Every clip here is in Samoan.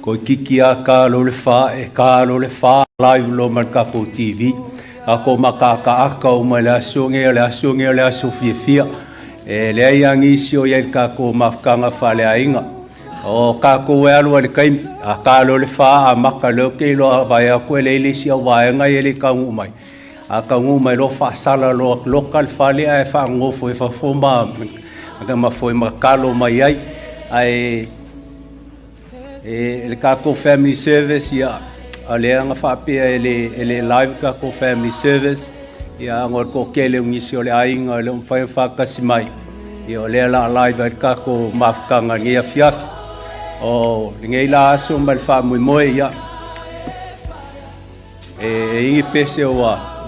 Ko kiki a ka lo le fa e ka lo le fa live lo ma ka po TV a ko makaka aka o mai le aso nge le aso nge le aso fia fia e le ai angi si o ia ka ko mafkanga fa le ainga o ka ko e alu le kai a ka lo le fa a maka lo ke lo vai a ko le le si o vai nga ele ka ngu mai a ka ngu mai lo fa sala lo local fa le a fa ngofo e fa foma ka ma foi ma kalo mai ai ai e le kako family service ia a le anga faapea e le live kako family service ia ngo ko kele ngisi o le ainga le mfai fa kasimai ia o le la live ai kako mafkanga ngia fias o ngai la aso mal fa moi moi ia e ingi pese o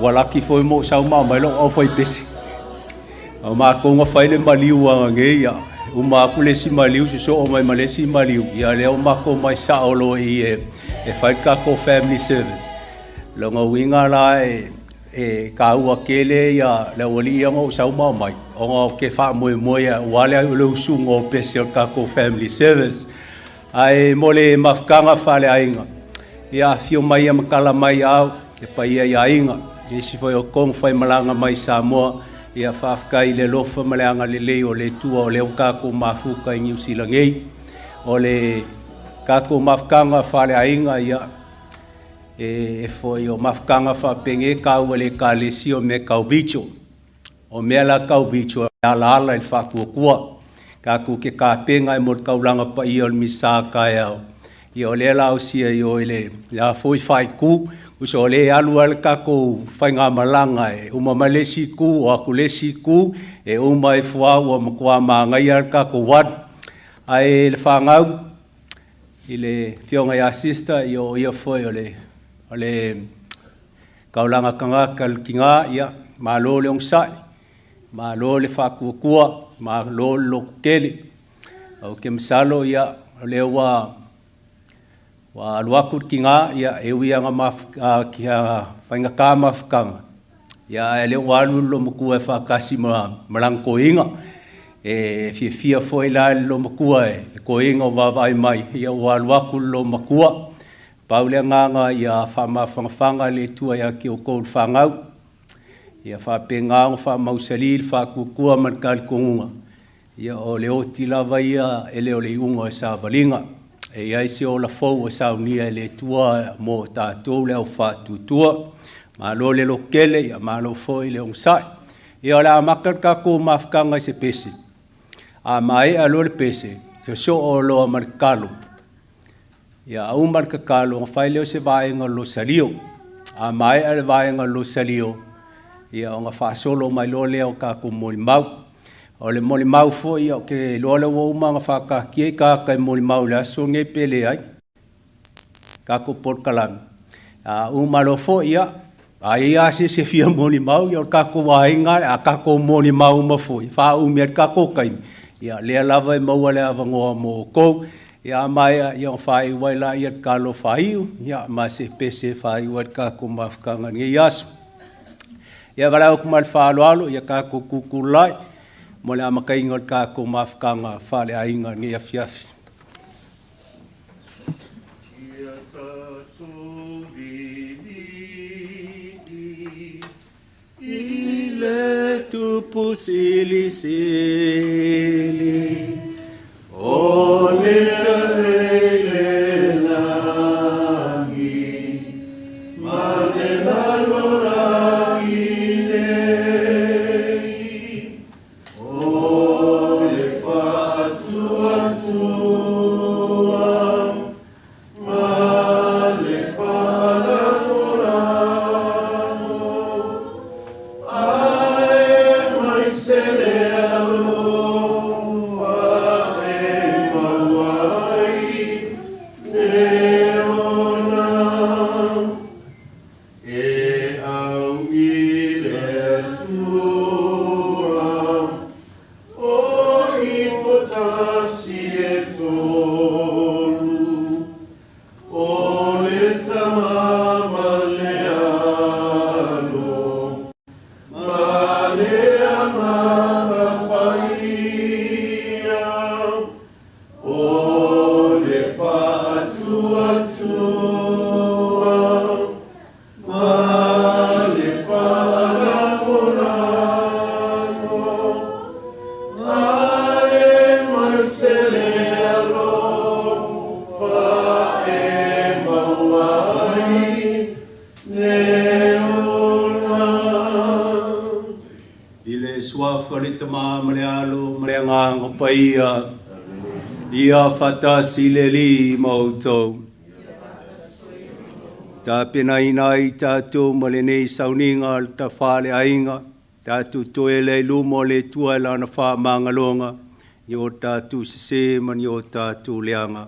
wala ki foi mo sa ma mai lo o foi pese o ma ko ngo fai le maliu ngai ia uma aku le si maliu so o mai malesi maliu ia le o mako mai sa o lo i e fai kako family service longa winga la e E kāua kele ia le aualii ia ona ou sau ma omai, ona ou te faamoemoe aua le usuga o pese o le tatou family service. Ae mo le mafutaga faaleaiga, ia afio mai ia ma tala mai au, le paia i aiga, nisi foi o togo faimalaga mai Samoa, ia faafetai i le alofa ma le agalelei o le Atua o lea ua tatou mafuta i Niu Sila nei. O le tatou mafutaga faaleaiga, ia e foi o mafutaga faapenei taua i le ekalesia o mea tau video. O mea la tau video e alaala i le faatuatua. Tatou te tapena e mo le taulaga paia o le misa taeao. Ia o lea la ausia i o i le a foi faaitu, uso o lea alu ai le tatou faigamalaga e uma mai le isi itu, o atu le isi itu, e uma ai fua ua matua manaia le tatou alu. Ae le fanau i le afioga ia sister, ia o ia foi o le kaulaga tagata le tina, ia malo le onosai, malo le faatuatua, malo le lototele. Ou te masalo ia o lea ua alu atu le tina, ia e ui aga faigata mafutaga, ia ae lea ua alu le lomatua e faatasi ma lana toeaina. E fiafia foi la le lomatua e le toeaina o vaavaai mai, ia ua alu atu le lomatua. Pau le agaga ia faamafanafanga le Atua ia te outou le fanau, ia faapena ona faamausali le faatuatua ma le talitonuga, ia o le oti lava ia e le o le iuga o le savaliga. E i ai se ola fou o saunia e le Atua mo tatou le au faatuatua. Malo le lototele, ia malo foi le onosai. Ia o le amata le tatou mafutaga i se pese. A maea loa le pese, sosoo loa ma le tatalo. Ia auma le tatalo, ona fai lea o se vaega o le losalio. A maea le vaega o le losalio, ia ona faasolo mai loa lea o tatou molimau. O le molimau foi, ia, ou te iloa lea ua uma ona faataatia i tagata e molimau i le aso lenei pe leai, tatou polokalame. A uma loa foi, ia, a i ai lava se isi e fia molimau, ia o le tatou aiga, a tatou molimau uma foi, faaumi ai le tatou taimi, ia lea lava e maua le avanoa mo outou. Ia a maea, ia ona faaiu ai laia le tatalo faaiu, ia ma se pese e faaiu ai le tatou mafutaga i lenei aso. Ia valaau atu ma le faaaloalo, ia tatou tutulai mo le amataina o le tatou mafutaga faaleaiga i lenei afiafi. Ia tatou vilii i le tupu silisili, o le taele lagi, ma le lalolagi nei, o le faatuatua ma le faalagolago, ae mai se le alofa e maua ai le ola. E au i le Atua, o ipo tasi e tolu, o le Tama ma le Alo, ma le Agaga Paia, o le faatuatua ma le faalagolago, ae mai se le alofa e maua ai le ola. I le suafa o le Tama ma le Alo ma le Agaga Paia, ia faatasi le Alii ma outou. Tapenaina ai tatou ma lenei sauniga o le tafaleaiga, tatou toe lea i luma o le Atua i lana faamagaloga, ni o tatou sese ma ni o tatou leaga.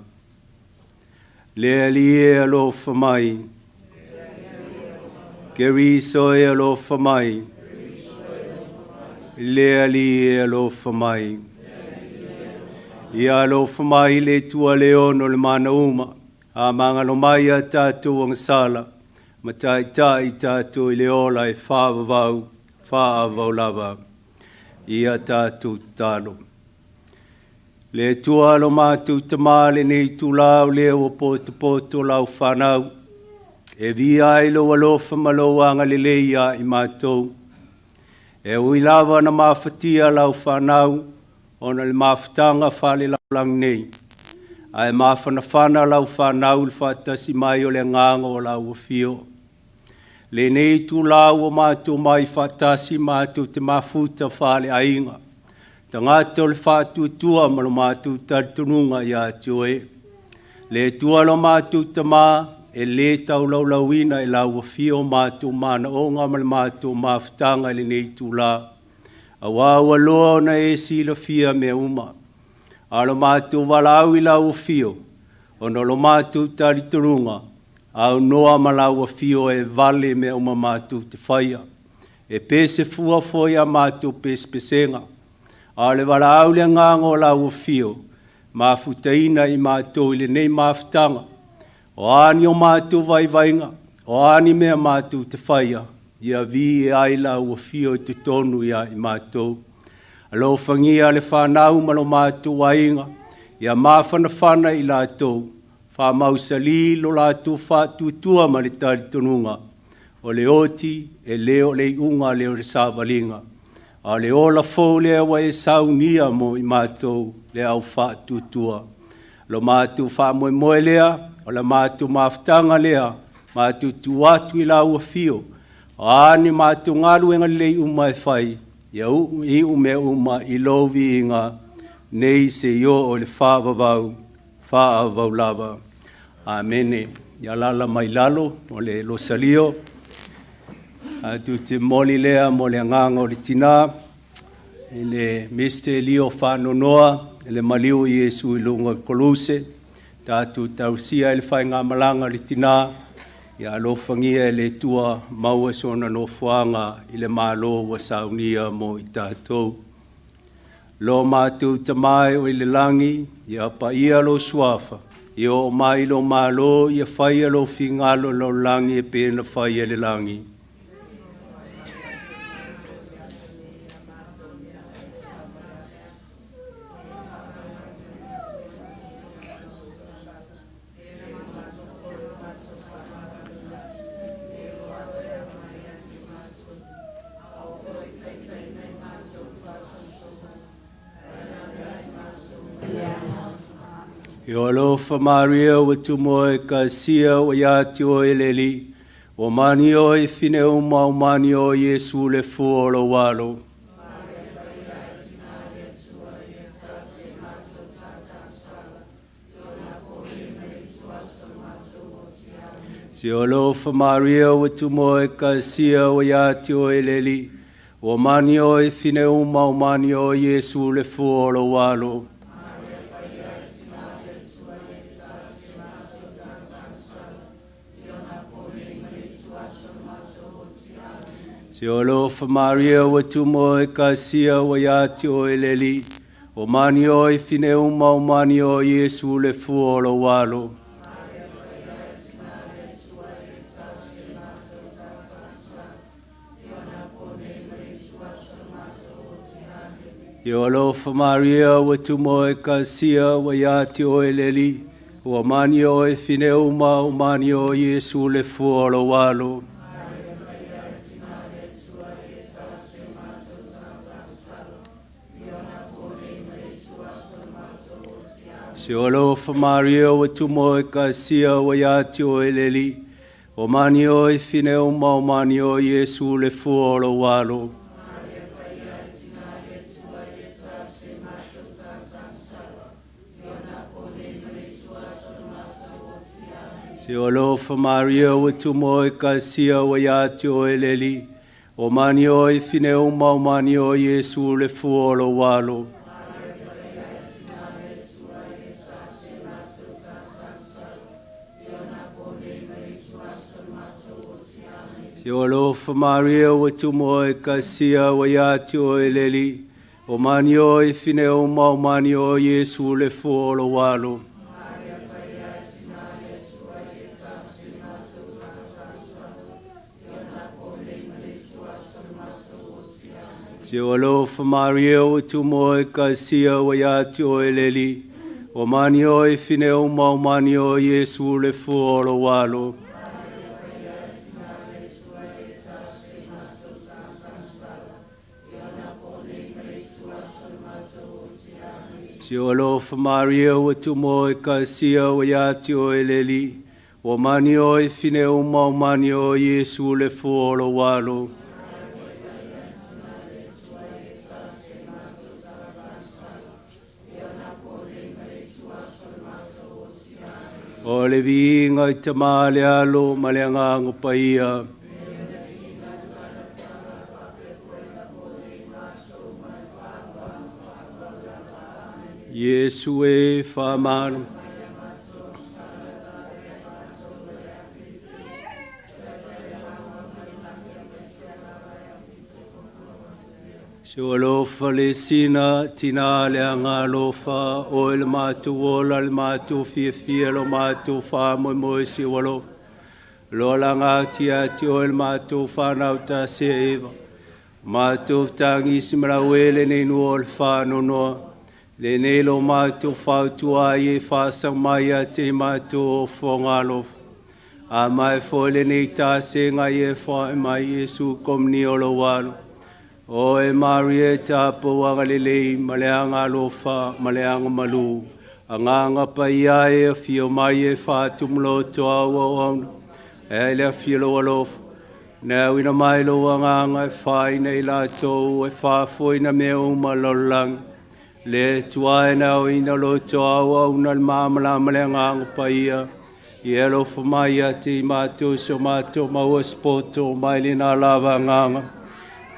Le Alii e alofa mai, Keriso e alofa mai, Le Alii e alofa mai. Ia alofa mai le Atua le ono le mana uma, a magalo mai a tatou agasala, Ma taitai i tatou i le ola e faavavau, faavavau lava. Ia tatou tatalo. Le Atua lo matou Tamā lenei itulā o lea ua potopoto lau fanau, e viia ai lou alofa ma lou agalelei ia i matou. E ui lava na mafatia lau fanau ona o le mafutaga faalelalolagi nei, ae mafanafana lau fanau i le faatasi mai o le agaga o lau afio. Lenei itulā ua matou mai faatasi matou te mafuta faaleaiga, tagata o le faatuatua ma lo matou talitonuga ia te oe. Le Atua lo matou Tamā, e lē taulaulauina e lau afio matou manaoga ma le matou mafutaga i lenei itulā, auā ua loa ona e silafia mea uma. A o lo matou valaau i lau afio, ona o lo matou talitonuga, aunoa ma lau afio e vale mea uma matou te faia. E pese fua foi a matou pesepesega, a o le valaau i le agaga o lau afio, mafutaina i matou i lenei mafutaga. O a ni o matou vaivaiga, o a ni mea matou te faia, ia viia ai lau afio i totonu ia i matou. Alofagia le fanau ma lo matou aiga, ia mafanafana i latou, faamausalī lo latou faatuatua ma le talitonuga, o le oti e le o le iuga lea o le savaliga, a o le ola fou lea ua e saunia mo i matou le au faatuatua. Lo matou faamoemoe lea, o le matou mafutaga lea, matou tuu atu i lau afio, o a ni matou galuega lelei uma e fai, ia iu mea uma i lou viiga, nei seia oo i le faavavau, faavavau lava. Amene. Ia alaala mai lalo o le losalio. Tatou te momoli lea mo le agaga o le tinā, i le Mr. Leo Faanonoa, i le maliu o Iesu i luga o le koluse, tatou tausia ai le faigamalaga a le tinā, ia alofagia e le Atua maua sona nofoaga i le Malo ua saunia mo i tatou. Lo matou Tamā e oo i le lagi, ia paia lou suafa, ia oo mai lou Malo, ia faia lou finagalo i le lalolagi e pei ona faia i le lagi. E o alofa Maria ua tumo e ekalesia ua ia te oe le Alii, ua manuia oe i fine uma, ua manuia oe Iesu le fua o lou alo. Se o alofa Maria ua tumo e ekalesia ua ia te oe le Alii, ua manuia oe i fine uma, ua manuia oe Iesu le fua o lou alo. Se o alofa Maria ua tumo e ekalesia ua ia te oe le Alii, ua manuia oe i fine uma, ua manuia oe Iesu le fua o lou alo. E o alofa Maria ua tumo e ekalesia ua ia te oe le Alii, ua manuia oe i fine uma, ua manuia oe Iesu le fua o lou alo. Se o alofa Maria ua tumo e ekalesia ua ia te oe le Alii, ua manuia oe i fine uma, ua manuia oe Iesu le fua o lou alo. Se o alofa Maria ua tumo e ekalesia ua ia te oe le Alii, ua manuia oe i fine uma, ua manuia oe Iesu le fua o lou alo. Se o alofa Maria ua tumo e ekalesia ua ia te oe le Alii, ua manuia oe i fine uma, ua manuia oe Iesu le fua o lou alo. Se o alofa Maria o tu moe ka sia wa ia te o eleli. O mani o e fine o mau mani o Yesu le fuolo walo. Se o alofa Maria o tu moe ka sia wa ia te o eleli. O mani o e fine o mau mani o Yesu le fuolo walo. O le viinga i te maale alo ma le agaga paia. Iesu e whamana. Se o alofa le sina, tina le anga alofa, o le mātou ola, le mātou fiafia, lo mātou whāmoemoe se o alofa. Lo langa tia te o le mātou whanau ta se eva. Mātou tangi si marauele nei nuo le whanonoa. Le nei lo mātou whautua i e whasang mai a te mātou o whonga alofa. A mai fo le nei tā se ngai e whae mai Yesu komni o lo walo. O e Maria tapo agalelei, maleanga alofa, maleanga malu. Anganga paia e fio mai e whātumlo toa au auna. E le fio lo alofa. Nea wina mai lo anganga e whai nei lātou e whāfoi na mea uma lololangi. Le tuae na o ina lo toa au auna le māmala maleanga paia. I e alofa mai a te mātou so mātou maua spoto mai le nā lava anganga.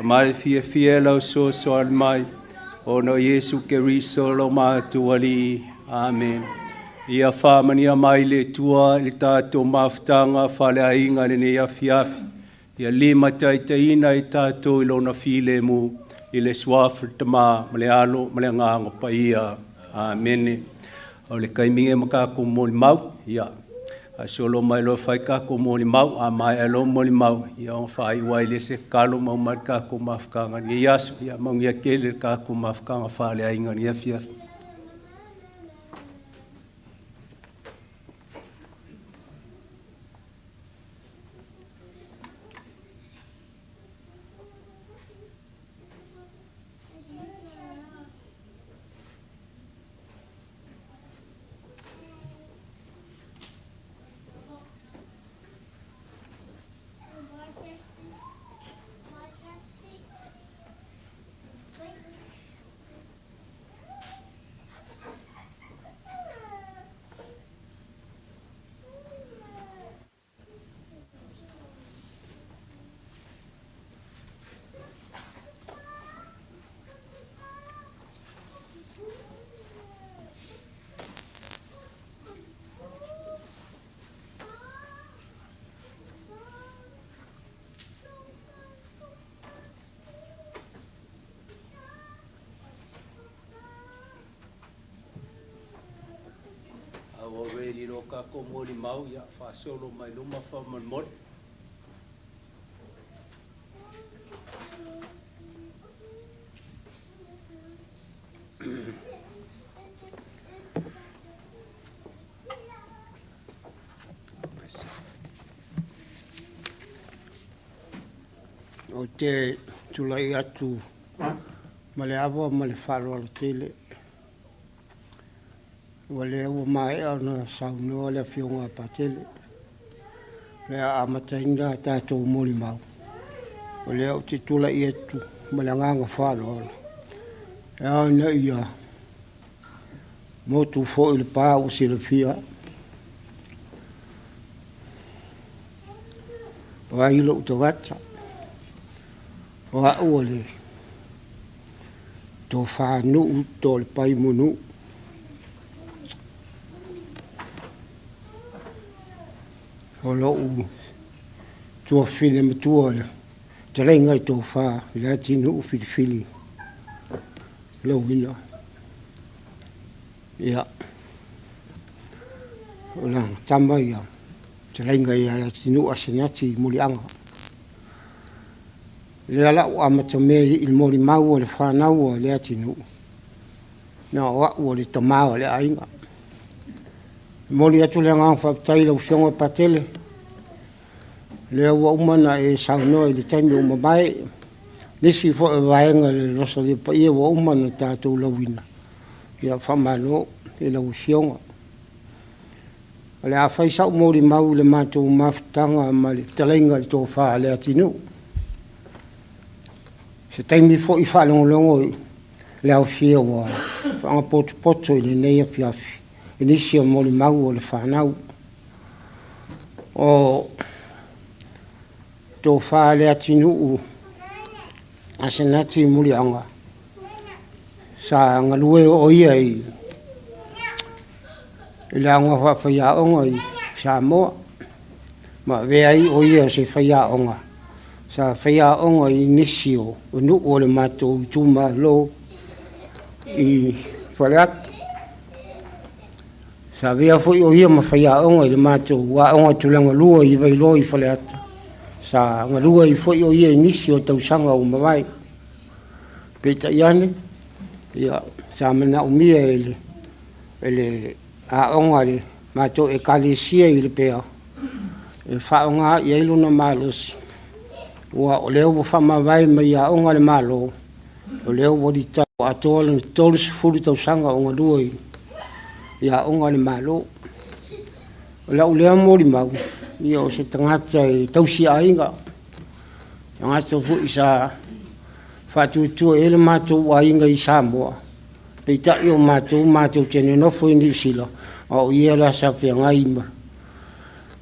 Mai fia fia lau so so al mai. O no Yesu Keriso lo mātou ali. Amen. Ia whamania mai le tua le tātou mafutanga whale ainga le nei afiafi. Ia lima taitaina i tātou i lona file mu i le suafu tama ma le alo ma le nganga paia. Amen. O le kaiminge makako moli mau. Ia. A solo mai lo whai kako moli mau, a mai alo moli mau. Ia o whai wai le se kalo mau mai kako mafukanga ni iasu. Ia maungia kele kako mafukanga whale ainga ni afiafi. O ready ro ka ko moli mau ia whasolo mai luma whamon moli. O te tulai atu ma le awa ma le whaloalo tele. Ua lea ua maea ona saunoa le afioga a Patele. Lea amataina tātou molimau. O lea o te tulai atu ma le agaga faaaloalo. E ao ina ia motu fo'i le pā ua silafia. O ai lou tagata. O a'u o le tofānu'u to le paimonu'u. O lou tuafine matua le taleiga i tofā i le atinuu filifili lauina. Ia, o lana tama ia taleiga ia le atinuu Asenati i Muliaga. Lea la ua amatamea i le molimau o le fanau a Leatinuu, na o au o le tamā o le aiga. E momoli atu le agaga faafetai i lau Afioga Patele, lea ua uma ona e saunoa i le taimi ua mavae, nisi foi o vaega o le Rosaria Paia ua uma ona tatou lauina, ia faamalo i lau Afioga. O le a fai sau molimau i le matou mafutaga ma le fetalaiga i le Tofa a Leatinuu. Se taimi foi faalogologo i le aofia ua faapotopoto i lenei afiafi i nisi o molimau o le fanau. O Tofa Leatinuu Asenati Muliaga, sa galue o ia i le aoga faafaiaoga i Samoa, ma avea ai o ia o se faiaoga sa faiaoga i nisi o nuu o le matou itumalo i Faleata. Sa avea foi o ia ma faiaoga i le matou aoga tulaga lua i Vailoa i Faleata. Sa galue ai foi o ia i nisi o tausaga ua mavae. Peitai ane, ia, sa manaomia e le aoga a le matou Ekalesia i Lepea e faaaoga i ai lona malosi, ua o lea ua faamavae mai aoga a le Malo, o lea ua litaea ua atoa lona 30 tausaga o galue i aoga a le Malo. O lau lea molimau, ia o se tagata e tausi aiga, tagata foi sa faatuatua i ai le matou aiga i Samoa, peitai o matou matou te nonofo i Niu Sila, a o ia la sa feagai ma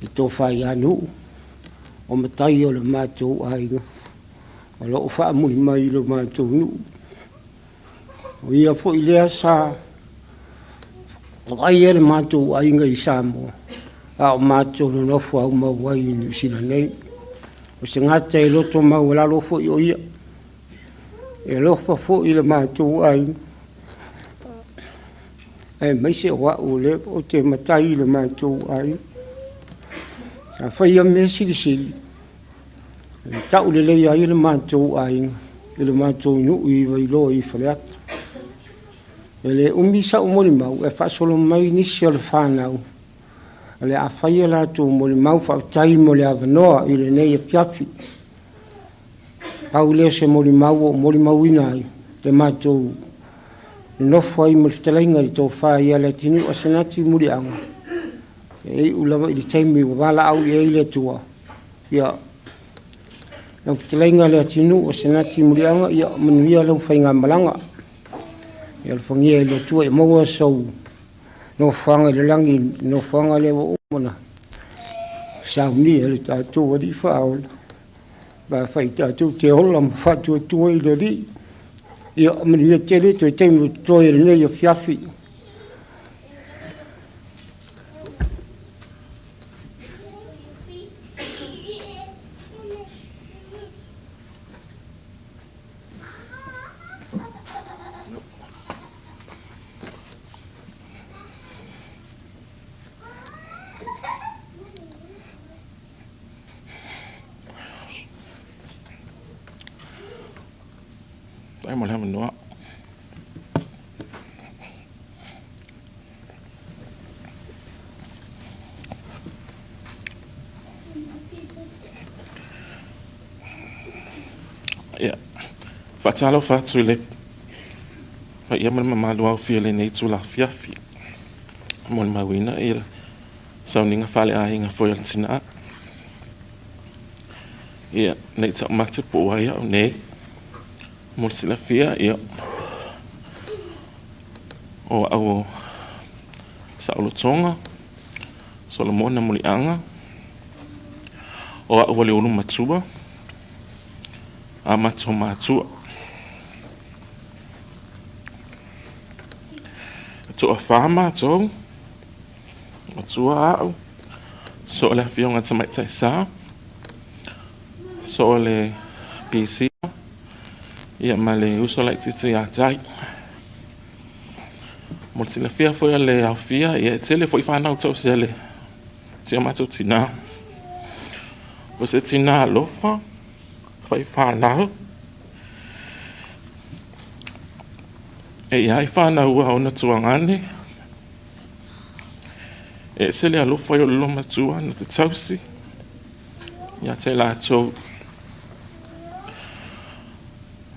le tofa ia Nu'u, o matai o le matou aiga o lo o faamuli mai i lo matou nuu. O ia foi lea sa vaaia le matou aiga i Samoa, a o matou nonofo aumau ai i Niu Sila nei. O se gata e loto maualalo foi o ia, e alofa foi i le matou aiga, aemaise o au o lea ou te matai i le matou aiga. Sa faia mea silisili e tau lelei ai le matou aiga i le matou nuu i Vailoa i Faleata. E le umi sau molimau e faasolo mai nisi o le fanau o le a fai a latou molimau. Faafetai mo le avanoa i lenei afiafi. Pau lea o se molimau ua ou molimauina ai le matou nonofo ai ma le fetalaiga i le Tofa ia Leatinuu Asenati Muliaga, e iu lava i le taimi ua valaau i ai le Atua. Ia, lau fetalaiga Leatinuu Asenati Muliaga, ia manuia lau faigamalaga. Ia alofagia e le Atua ia maua sou nofoaga i le lagi, le nofoaga lea ua uma ona saunia e le tatou Alii Faaola, pe afai tatou te ola ma faatuatua i le Alii. Ia manuia tele toe taimi o totoe o lenei afiafi. Faafetai mo le avanoa. Ia, faatalofa atu i le paia ma le mamalu aofia i lenei itula afiafi. E molimauina le sauniga faaleaiga foi a le tina. Ia, ne i taumate po o ai au nei. Mo le silafia, ia, o au o Saolotoga, Solomona Muliaga, o au o le ulu matua, a matou matua. E toafa matou, matua au, so o le afioga i le Tamaitai Sa, so o le Pisia, ia ma le uso laitiiti ia Tai. Mo le silafia foi a le aofia, ia e tele foi fanau tausi a le si o matou tinā. O se tinā alofa, fai fanau, E i ai whānau a ona tuagane, e ese le alofa i o le lomatua na te tausi, ia te lātou.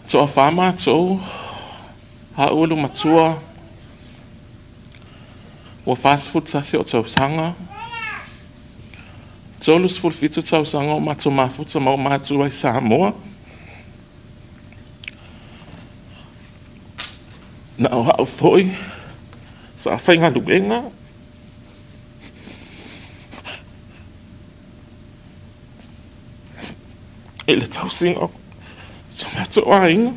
Toa whā mātou, ha ua matua, ua 41 o tausaga, 37 tausaga o matou mafuta ma o matua i Samoa. Na o hao foi, sa whainga luenga. E le tausinga, so mātou aiga.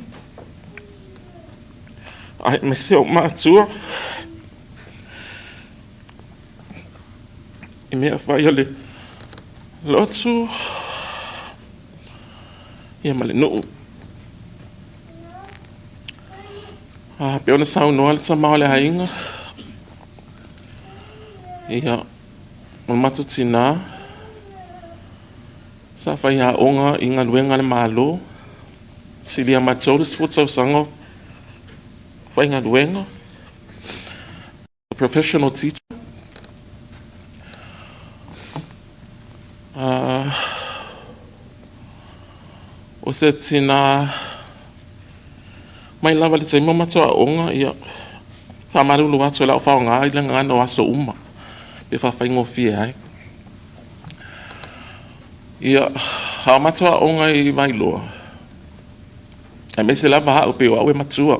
Ai me se o mātua. I mea whai o le lotu, ia ma le nuu. Pe ona saunoa le tamā o le aiga. Ia, o le matou tinā, sa whai aoga i galuega le Malo, silia ma 30 tausaga whai galuega, professional teacher. O se tinā mai lava le taimi o matou aoga, ia faamalulu atu e lau faaaoga i le gagana o aso uma pe faafaigofie ai. Ia, a o matou aoga i Vailoa, aemaise lava a'u pe o a'u e matua.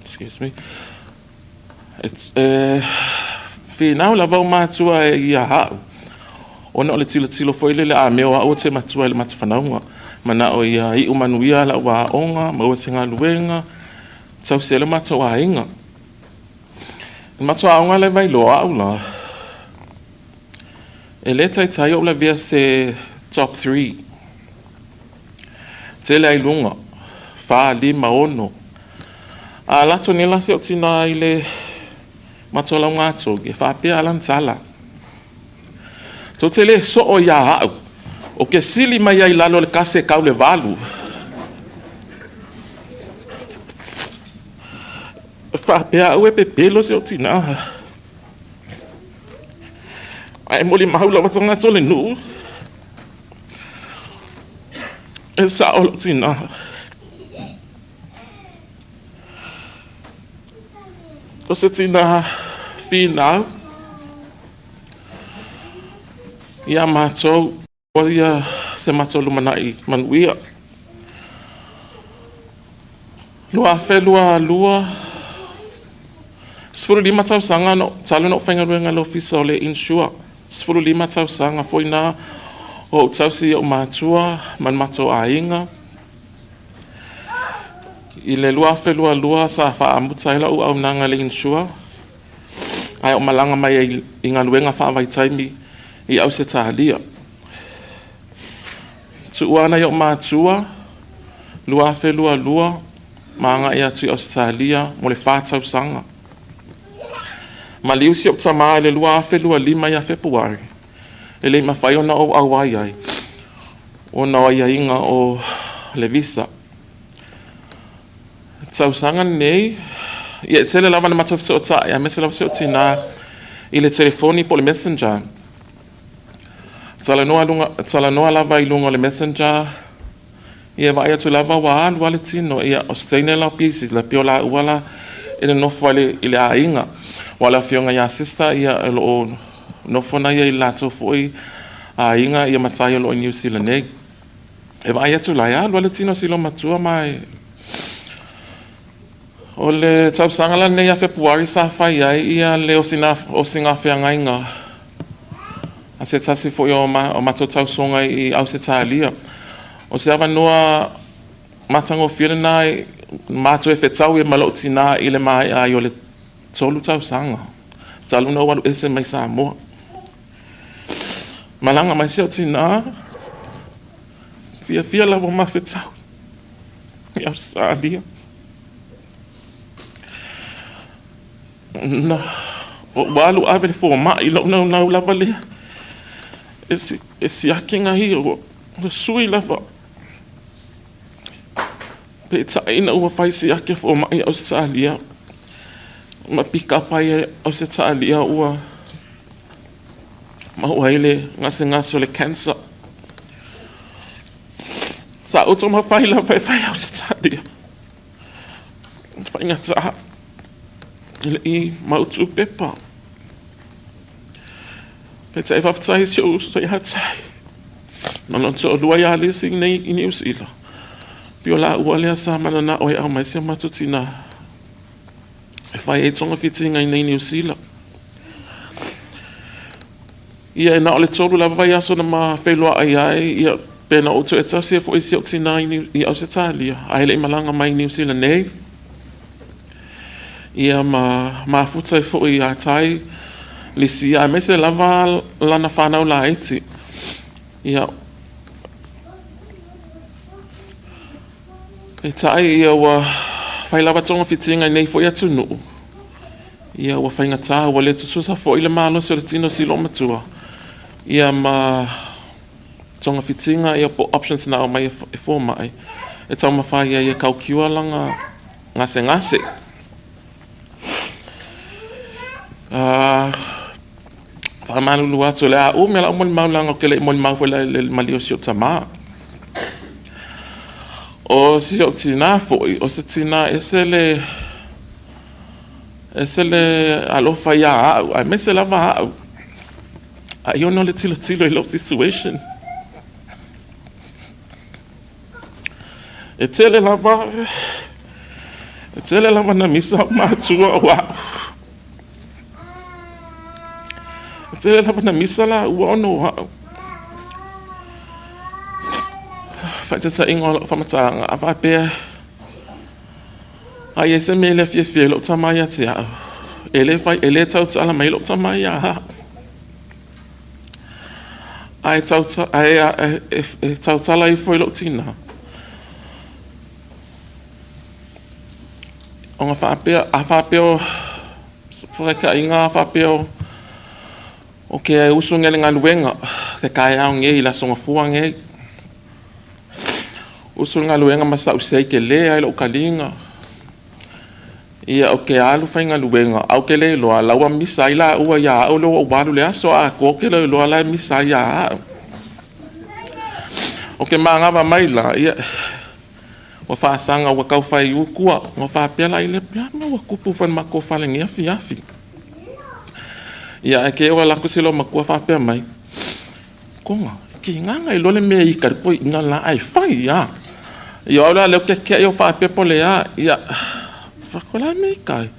Excuse me. E finau lava o matua e ia a'u. Ona o le tilotilo foi lele a mea o a'u o te matua i le matafanauga. Mana o ia iu manuia la ua aoga, maua se galuega, tausi ai le matou aiga. Le matou aoga le Vailoa a'u la. E le taitai o lavea se top 3. Tele ai lunga, 4, 5, 6. A lato ni la se o tina i le matou lauga atogi, e faapea ala tala. Tō te le soo ia au, o ke sili mai ai lalo le kase kau le valu. E faapea au e pepelo se o tina. Ai moli mau lava tagata o le nuu. E sao lau tinā. O se tinā finau. Ia mātou, o ia se matou lumanai manuia. 2022, 15 tausaga no, talu na o whaingaluenga le ofisa o le insure. 15 tausaga foi na o tausi o mātua, ma le matou aiga. I le 2022 sa faamuta ai lau auaunaga le insure. Ai o malaga mai ai i galuega faavaitaimi i Ausetalia. Tuua ana i o mātua, 2022, ma agai atu i Ausetalia mo le 4 tausaga. Maliu si o tamā i le 2025 ia Fepuari. E le mawhai ona o au ai ai. Ona o aiaiga o le visa. Tausaga nei, ia e tele lava na matou feso'ota'i, aemaise lava se o tinā i le telefoni po o le messenger. Talanoa, lunga, talanoa lava i luga o le messenger, ia vaai atu lava ua alu a le tino, ia o se teine lau busy, la pio la ua la e le nofo ai i le aiga. Ua le afioga ia sister, ia e loo nofo na ia i latou foi aiga ia matai o loo i New Zealand nei. E vaai atu la, e alu a le tino silo matua mai. O le tausaga la nei a Fepuari sa fai ai ia le osina feagaiga a se tasi foi o, o matou tausoga i Ausetalia. O se avanoa matagofie lena e matou e fetau e ma lou tinā i le maea ai o le 3 tausaga. Talu na ou alu ese mai Samoa. Malaga mai si o tinā, fiafia lava ma fetau i Australia. Na, o ua alu ave le fōma'i lou naunau lava lea. E siaki ngā hi o ua sui lava. Peitai ina ua fai siaki e fomai i Ausetalia ma pikapa ai e Ausetalia ua maua ai le gasegase o le cancer. Sa ou taumafai lava e fai Ausetalia. Faigata e le i mautu pepa. Peitai faafetai i si ou uso ia Tai. Ma lona toalua ia Lisi nei i Niu Sila. Pei o laua lea sa mananao e aumai si o matou tina e fai ai togafitiga i nei Niu Sila. Ia e na o le 3 lava vaiaso na ma feiloai ai, ia pe na ou toe tausi ai foi i si ou tina i Ausetalia, ae le i malaga mai i Niu Sila nei. Ia ma mafuta ai foi ia Tai, Lisi, aemaise lava lana fanau laiti. Ia, peitai ia ua fai lava togafitiga i nei foi atunuu. Ia ua faigata, ua le tutusa foi le malosi o le tino o si loomatua. Ia ma togafitiga ia po options na aumai e fomai e taumafai ai e tau cure lana gasegase. Faamalulu atu o le a umi lau molimau leaga ou te le i molimau foi le maliu o si ou tamā. O si ou tinā foi, o se tinā ese le alofa ia au, aemaise lava au. Ai ona o le tilotilo i lou situation. E tele lava na misa au matua o au. E tele lava na misa la ua ona o au. Faataitaiga o lau faamatalaga a faapea ai e se mea le fiafia i lou tama ia te au. E le fai, e le tautala mai lou tama ia au. Ae tauta, ae, e tautala ifo i lou tina. Ona faapea, a faapea o faataitaiga a faapea o ke usu nge le galuega, ke taeao nei i le aso Gafua nei. Usu le galuega ma sa'u sei telē ai lo'u taliga. Ia o ke alu faigaluega au ke le iloa la ua misa ai laua iā a'u lea ua ou alu le aso atoa ou te le iloa la e misa ai iā a'u. O ke magava mai la ia ua faasaga ua taufai utua ua faapea la i le pea mea ua tupu foi i le matou fale nei afiafi. Ia ae ke ua alu atu si loomatua faapea mai, Koga, kigaga iloa le mea ika le toeaina la ae fai a. Ia o au la lea ou te keke'i o faapea po o le a, ia fai atu la mea ika ai.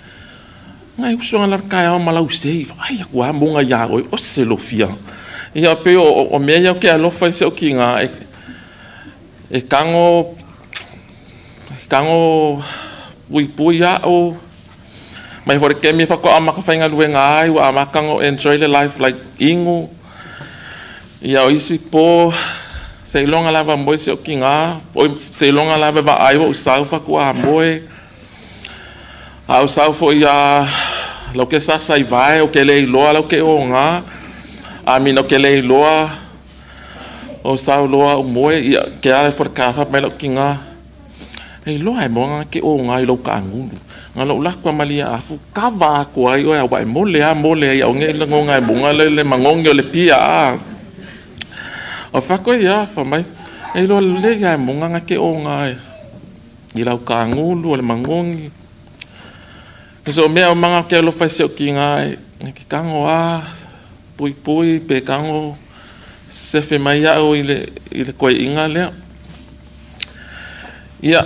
Ngai uso la le taeao ma lau sei, ai atu a moga iā oe, o se lofia. Ia pei o mea ia ou te alofa i si ou tiga e tago tago puipui a'u. Mai foi le taimi e faatoa amata faigaluega ai ua amata ona enjoy le life like inu. Ia o isi po seiloga lava moe si ou tiga, oi seiloga lava e vaai ua ou sau faatoa moe. A ou sau foi ia lau ke sasa i vae o ke le iloa lau ke oga. A mina o ke le iloa o sau loa ou moe ia ke ala foi le kafa mai lau tiga. E iloa e moga ke oga i lou kaagulu. Nga lou laku a malia afu kava aku ai oe aua e mole a mole ai au nge lagoga e moga le magogi o le pia a. O fako ia fa mai e iloa lelei a e moga nga ke oga i lau kaagulu o le magogi. So mea o manga ke alofa i si ou tiga e ke tago a puipui pe tago sefe mai a'u i le koe'iga lea. Ia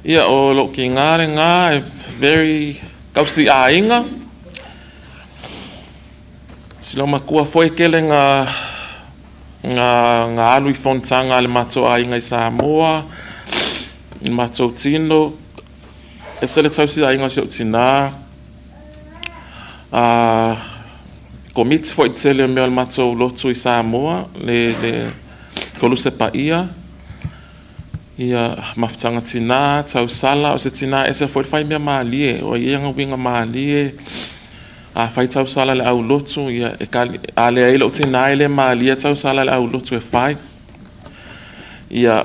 ia o lou tiga lena e very tausi'aiga. Si loomatua foi tele nga alu i fonotaga a le matou aiga i Samoa i le matou tino. Ese le tausi'aiga o si ou tinā. Komiti foi tele o mea o le matou lotu i Samoa le koluse pa'ia. Ia mafutaga tinā, tausala, o se tinā ese foi le faimea malie, o ia uiga malie. A fai tausala le aulotu, ia e kali, a leai lou tinā e le malie tausala le aulotu e fai. Ia,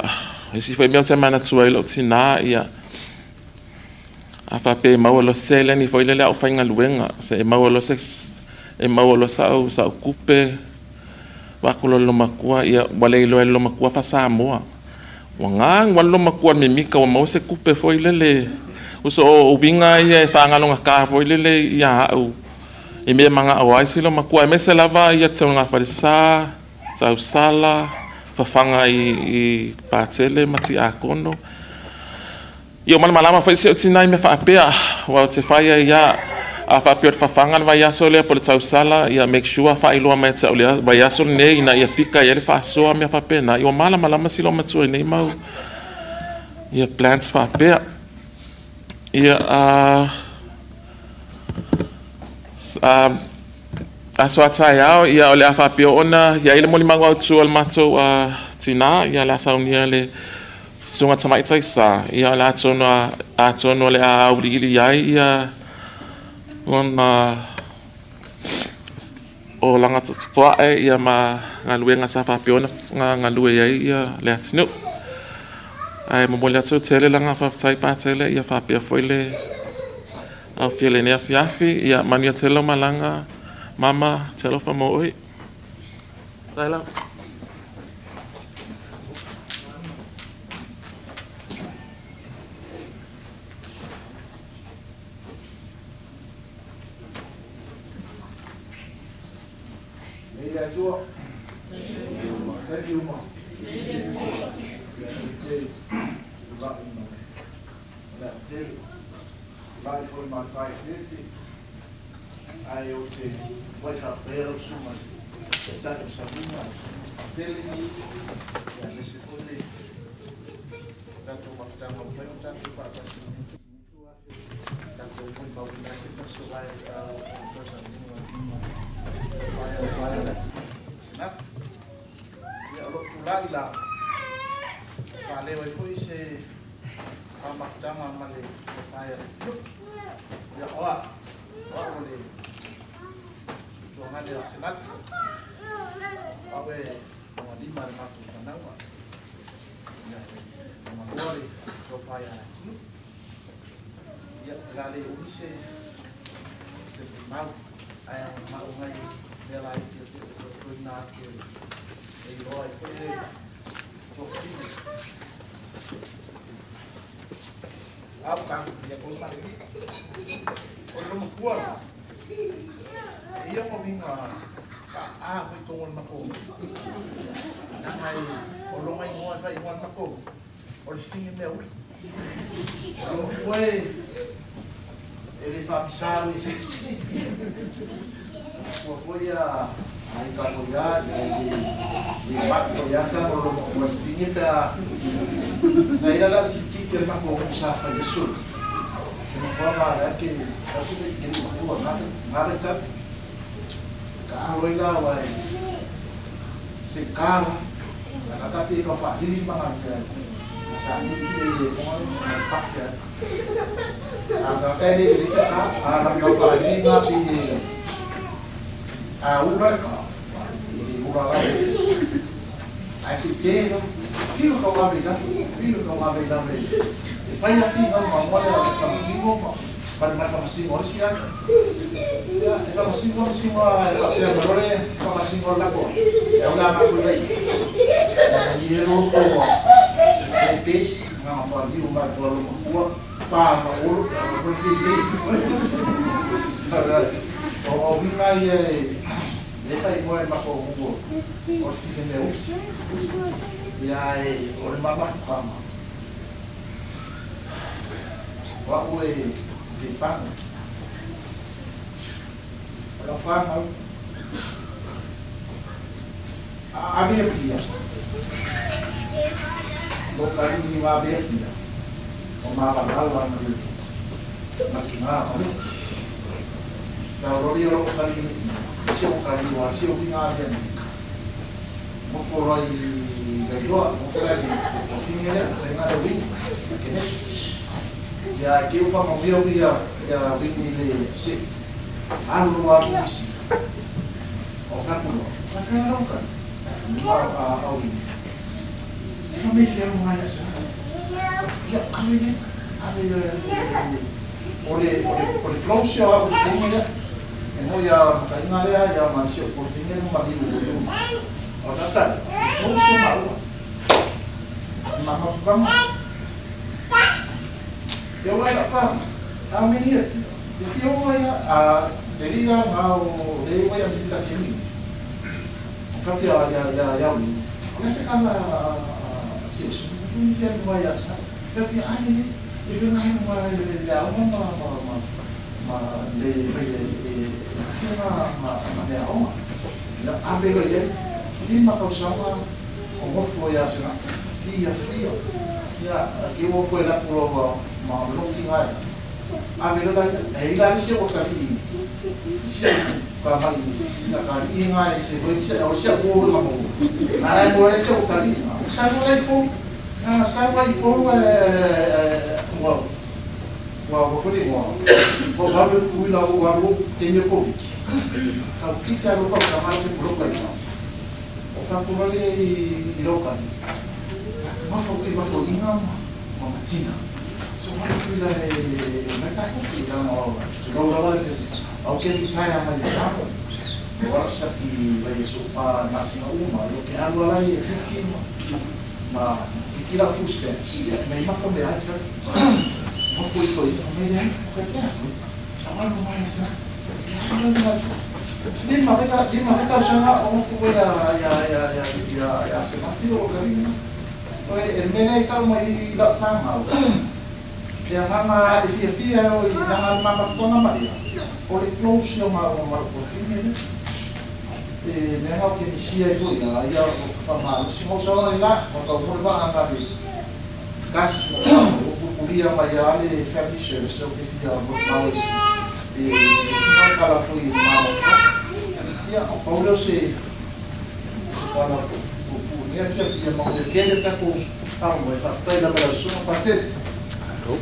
isi foi mea ou te manatua ai lou tinā, ia, a faapea e maua loa se seleni foi lele a o faigaluega, se e maua loa se e maua loa sa'u tupe, vaku loa i le lomakua, ia, ua le iloa e le lomakua faa-Samoa. Ua gagu lava le lomakua i le mimita ua maua se tupe foi lele. Uso o uiga ia e faagalogata foi lele ia a'u i mea e mana'o ai si lomakua, aemaise lava ia tauga falesa, tausala, fafaga i patele ma tiakono. Ia, o malamalama foi si ou tinā i mea faapea, ua ou te fai ai ia a faapea o le fafaga le vaiaso lea po o le tausala, ia make sure faailoa mai te au le vaiaso lenei ina ia fika ai le faasoa, mea faapena. Ia ua malamalama si matua i nei mau ia plans faapea. Ia, aso a taeao, ia, o le a faapea ona i ai le molimau autu o le matou tinā, ia le a saunia le susuga Tamaitai Sa, ia o le atonu o le a auliili ai ia ona o laga totoae ia ma galuega sa faapea ona galue ai ia le atunuu. Ae momoli atu tele laga faafetai Patele, ia faapea foi le aufia lenei afiafi. Ia manuia tele lau malaga, mama, te alofa mo oe. Tai lava. Nei le Atua. Thank you, ma. Ia, te tulai ma le tele. Tulai foi ma fai tete. Ai o te wai whakatera o suma te tani o Sabina, tele. Ia, lese foi le tātou mafutaga o mai o tātou paatasi. Tātou moi mauina se tasi o lai o tau Senat. Ia, o lou tulai la faaleo ai foi se faamafutaga ma le faia le tino. Ia, o a'u o le tuagale a Senat. Au e logalima le matou fanauga. Ia, logalua le topaia le tino. Ia, la le umi se mau ae ma'u mai mea laiti o te totoina atu e iloa ai foi le tofina. Au ka ia ko sa o lo makua la. E ia mo minga ka a mo tongo le mako. Nanga e o lo ngai ngoa fai ngoa le mako. O le finge mea uli. O lo makua e le whaamisau i se si. Kua foi a ai ka mo ia ia le le mako ia ka mo lo mo le finge ka sa ira la ki ki te mako o sa fa yesu. Te mo ma la ke ka su te ke mo ko na na ta ka alo ila wa se ka la ka te ka fa hiri ma ka sa ni ki le mo ma pa ka a ka ka le le sa ka a la ka fa hiri nga pi a ura ka le ura la se a se te no kilo ka wa la kilo ka wa la le e fai a fi ma mo le ka singo ma pa ma ka singo si a ya e ka singo singo a ya mo le ka singo la ko e una ma ko lei ya ni ro ko e pe ma ma fa ni ma ko lo ma pa ma o ko fi le o vi mai e le fai mo ma ko o o si ne us ia e o le mama fama wa o e de pa o la fama a via pia o ka ni wa via pia o ma va la la ma ki ma o sa o ro ro ka ni si o ka ni wa si o ni a via mo fo ro i le loa mo fo le o ki ni le le nga le wi ke ne ia ke o fa mo ia ia ia wi ni le se alu wa ni si o fa ko no ka ka ro ka ma a o wi E fa me fia lunga ia sa. Ia, ave ia, ave ia, o le close o au te ia, e mo ia makainga lea, ia ma si o porfinga no marilu o luma. O tata, close o maua. Mama pama. Ia wai la pa, a menia, te fia o ia, a te rira ngā o le wai a mita kemi. O kapia ia ia ia uli. O le se kala si o su, ni fia lunga ia sa. Ia pia ane le, e fia ngai lunga le aonga ma ma ma ma le fai le e ma ma ma le aonga. Ia ave lo ia, lima tausaga o gofu ia sina. Fia fia. Ia ke o koe la kulo ma longi ngai. Ave lo la e ila se o kali. Si ka mai ina kali ngai se voi se o se o la mo. Ara mo le se o kali. O sa mo le ko. Ah sa mo i ko e mo. Wa wa fuli mo. Mo ba lu ku la o wa lu te me ko. Ka ki ka ro ka ma te ko ka i. O ka ko le i ro ka. Ma fo i ma fo inga ma matina. So wa ku la e me ka ku ki la mo. So lo la le au ke ti tai ma i ta. Wa sa ki le so pa na sina uma lo ke alu ala i ki ma ki la food stamps. Me ma ko me ai ka. Ma ko i ko i me ai ko ke. A wa no mai sa. Lima veka sanga o fu ia ia ia ia ia ia se mati o kalina. O e mene ka mai la panga. Ia mama e fia fia o i nanga mama tona maria. O le close o ma o ma ko fini. E me ha ke misia e foi ia ia o ka ma si mo sa la o ka mo va anga di. Gas o pulia mai ale family service o ke fia mo ma o e sina kala foi ma ia o Paulo se kala ko nia fia fia ma le kele ta ko ta mo fa tai la la suma pate. Allo.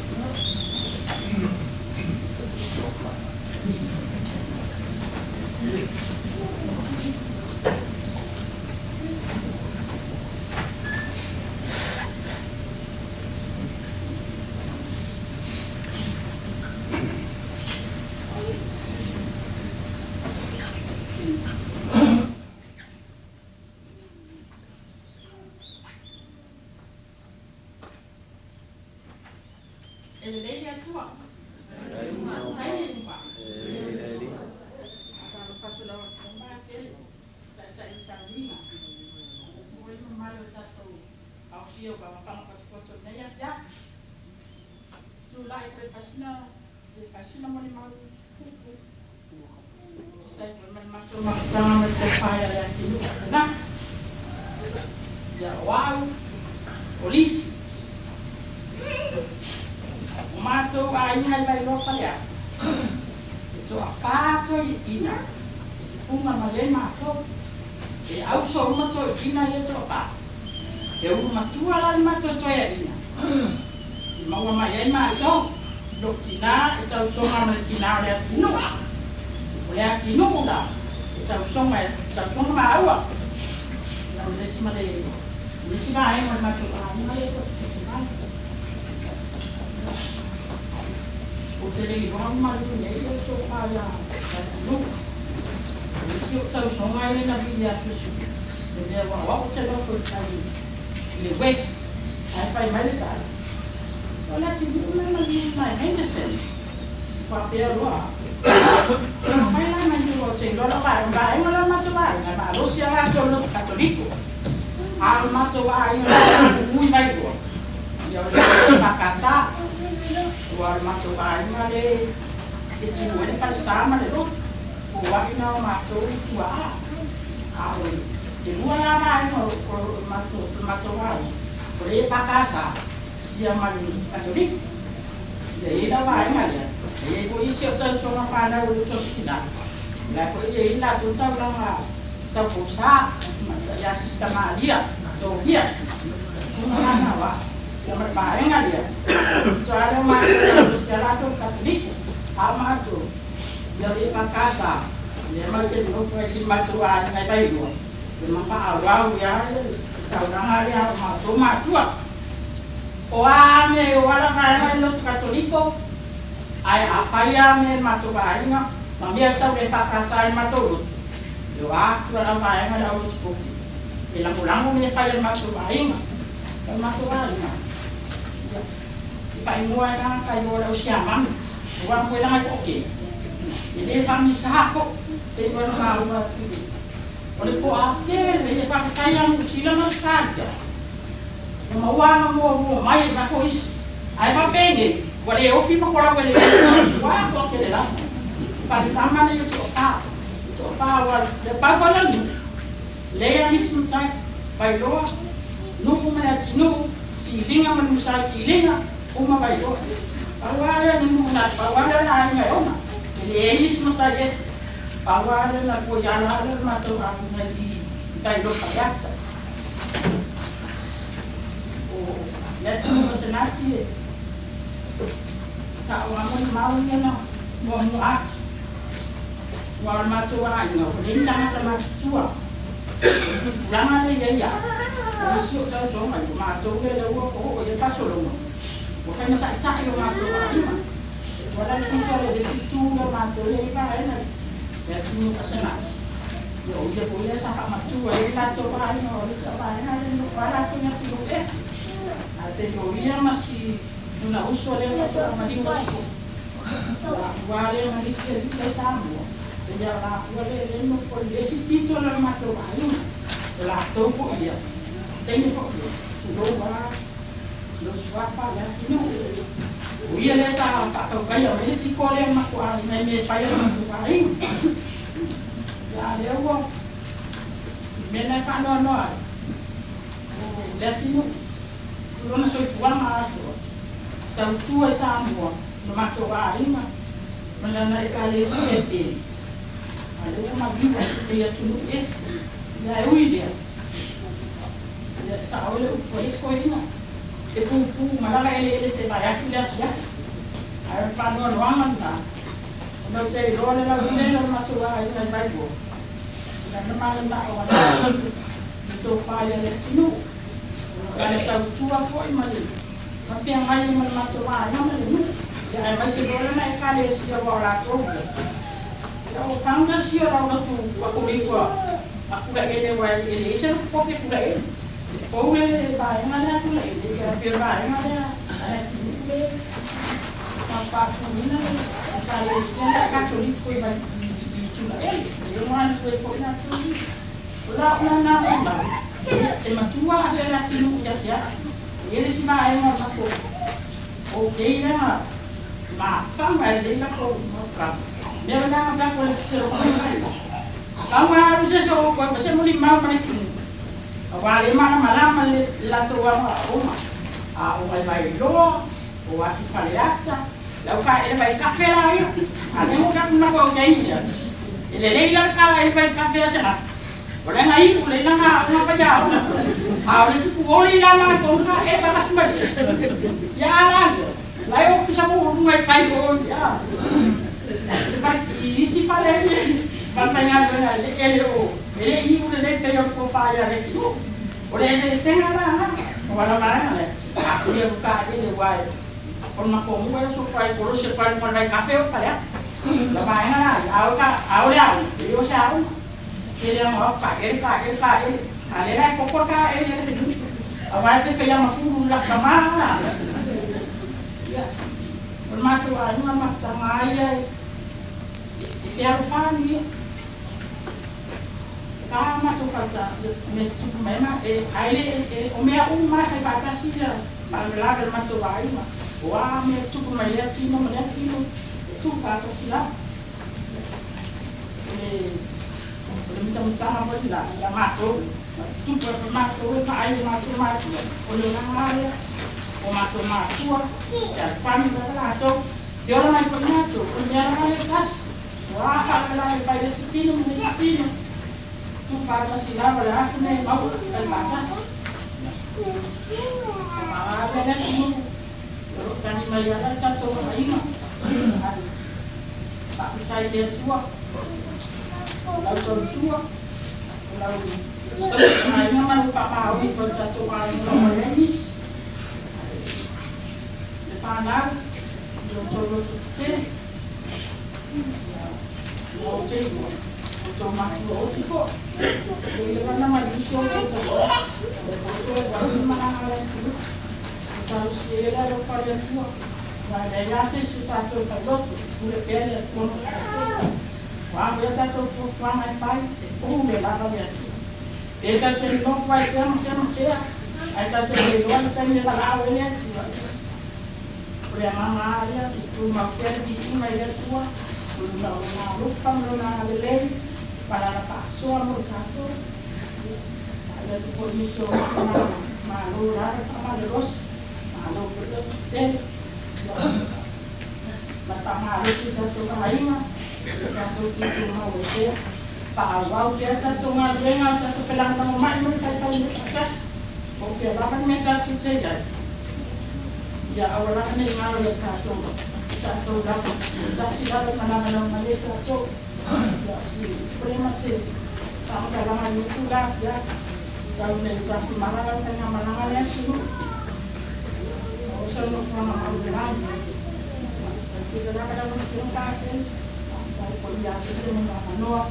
Taulaga lea o matou matua. O a me o ala vaega i lotu Katoliko, ae afai a me matou vaaiga, ma mea tau le faakasa i matou lotu, e o atu ala vaega le au lotu kopi. E lagolago me fai le matou vaaiga, le matou vaaiga. Ia, i faaigoa e laga kai o le au siamanu, ua moe laga i po'o e lē faamisaha ko pe ua na maua atu o le po'a tele e faafetai a Sila ma Australia na maua aga muamua mai e lako isi ae faapene ua lē ofi ma kolau e le ua atoa tele lava faletama le to'apā to'apā ua le pau falali lea nisi matai vailoa nu'u ma le atinuu siliga ma nusai siliga uma vailoa pau a lea nu'u na pau a lea la aiga e ona e leai nisi matai ese pau a lea la pua iala a lea le matou aiga i tai lo faleata o le atunuu o senati e sa'oga molimau ia na muamua atu ua o le matou aiga ua lei tagata matutua tulaga le iai a o isi o tausoga i matou le le ua o'o i le fasologa ua fai mata'ita'i o matou aiga ua la pito le le situ le matou le i vaega le atunuu asenati ia o ia foi sa fa'amatua ai latou aiga o le vaega le nofo a latou i atunuu ese ae pei o ia ma si luna uso lea faato'a maliu atu ua lea ma lisi alii ai Samoa ia laua le le nofo i le isi pito le matou aiga o latou fo'i ia taimi fo'i ia tulou a lo suafa le atinuu o ia lea sa fa'ataukaia mai le piko lea matou aiga i me fai a le matou aiga ia lea ua mea na e fa'anoanoa ai o le atinuu lona soifuaga atoa tautua i Samoa ma matou aiga ma lana ekalesia e pele a le ua maliu atu atunuu ese ia e ui lea ia sa'o le upu a isi koina e pupū malaga eleele se vae atu le afiafi ae o le fa'anoanoaga lena ona ou te iloa le lautele o le matou aiga i Vailoa lana malema'o ana i tofā ia le atunuu ale tautua fo'i ma le mapeagai ma le matou aiga ma le nuu ia ae maise loa lana ekalesia ua o latou ia o founders ia lau lotu Katoliko a Tulaele ua e leai se lotu kopi a Tulaele pou le vaega lea a Tulaele ia pei o le vaega lea a le atunuu le fa'atuina le ekalesia lea Katoliko i i Tulaele e ono alu ai fo'i latou o la'u lana molimau e matua ave le atunuu ia te a'u e le isi vaega o le matou o kei lega mafama e lelei lakou maukama mea lena takou le feselofai mai lauga alu se so koe se molimau ma le tunu auā le malamalama le latou aga'aoga a o mai vailoa o atu faleata le au fa'aele vai kafe la ia a lego taku na koe kei ia e lelei la le kalaele vai kafe a se o le iu le lana aoga faiaoga a o le sipuoli la la tonu fa'aele pakasi mai ia ala la e ofisa mo uluga i kai o ia le vai isi fale falefaigaluega le ele o e le iu lelei pei o le tofa ia le tinu o le eseesega la o ala vaega le ia uka'elele ua e o le matomua e sofa ai kolosi e pale mo le vai kafe o faleata la vaega la a o ka a o le aoga e o se aoga tele aga o ka'ele ka'ele ka'ele a le la e koko ka'ele le nu auā e fefe ia mafulu lakamā ia o le matou aiga mafutaga ia e te alofani ia ka matou fauta me tupu mai ma e ae le o mea uma e fai fa'atasi ia faalavelave le matou aiga o a mea tupu mai lea tino ma lea tino e tupu fa'atasi lava o le mitamitaga foi la ia matou tupu e matou e ma'ai o matou matua o le olaga lea o matou matua e alofani lava latou te ola mai fo'i matou o le mea lava le tasi ua fa'alavelave fai le isi tino ma le isi tino tupu fa'atasi lava le asa nei maua fai fa'atasi ma'a le atunuu o lo'o tagi mai ala le tatou aiga fa'afetai le Atua lau tautua o lau tausiaiga ma lau faamaoni foi le tatou aiga o Lenis le fanau i o outou loto tetele ua ou te iloa o outou matua oti fo'i e i lava na maliusi o outou tausi o outou e malaga le atunuu e talosia ai le alofa o le Atua aua e leai lava se isi o tatou e failoto e pule pea le Atua ma tatou. Ua ave a tatou fuafuaga e fai e pule lava le Atua. Pe tatou te nonofo ai pea ma fea ma fea ae tatou te le iloa le taimi e valaau ai le Atua. O le agaga lava ia e tumau pea le viiga i le Atua o lona alofa ma lona agalelei ma lana faasoa mo tatou. Faaiu atu foi nisi o malo lava le faamalolosi, malo foi le tetele. Ma le faamalosi i tatou aiga, ia tatou tutumau ai pea. Faaauau pea tatou galuega o tatou felagolagomai ma le taitai le faatasi. Po o fea lava le mea tatou te i ai. Ia aua lava ne i galo ia tatou, tatou lava, tasi lava e manamanava mai ai tatou. Ia o si pule ma se faamatalaga i lenei itula afiafi. Tau ina i taufimala lau faigamalaga le atunuu. O sau nofoaga maualalo. Tautino lava lau Afioga Patele, faafetai foi ia te oe mo le avanoa.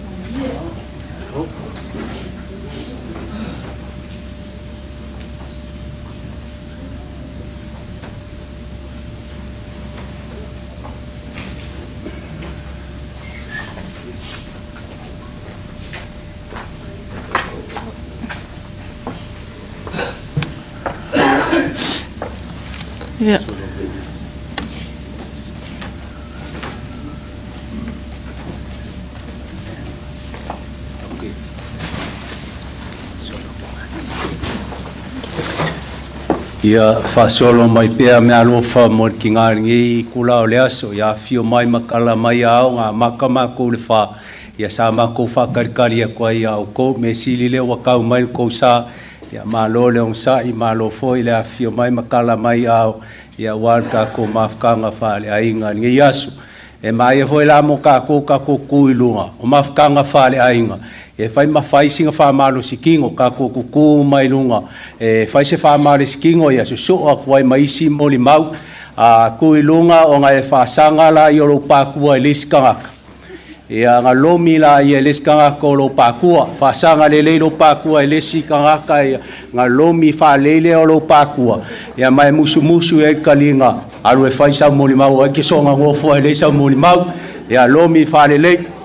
Manuia. Ia. Ia faasolo mai pea meaalofa mo le tiga i lenei itula o le aso, ia afifio mai ma tala mai aoga amata matou i le 4, ia sa matou faatalitali atu ai ia outou. Mea sili lea ua tau mai le tou sa, ia malo le onosai, malo foi le afifio mai ma tala mai ao, ia aua le tatou mafutaga faaleaiga i lenei aso. E maia foi la mo tatou tatou tu i luga o mafutaga faaleaiga, e fai ma fai sina faamalosi tino, tatou tutu mai luga e fai se faamalosi tino, ia sosoo atu ai ma isi molimau. A tu i luga ona e faasaga laia o lou patua i le isi tagata, ia na lomi laia e le isi tagata o lou patua, faasaga lelei lou patua i le isi tagata, ia na lomi faalelei lea o lou patua, ia ma e musumusu i ai le taliga, alu e fai sau molimau, ai ke soona nofo ai le sau molimau, ia lomi faalelei.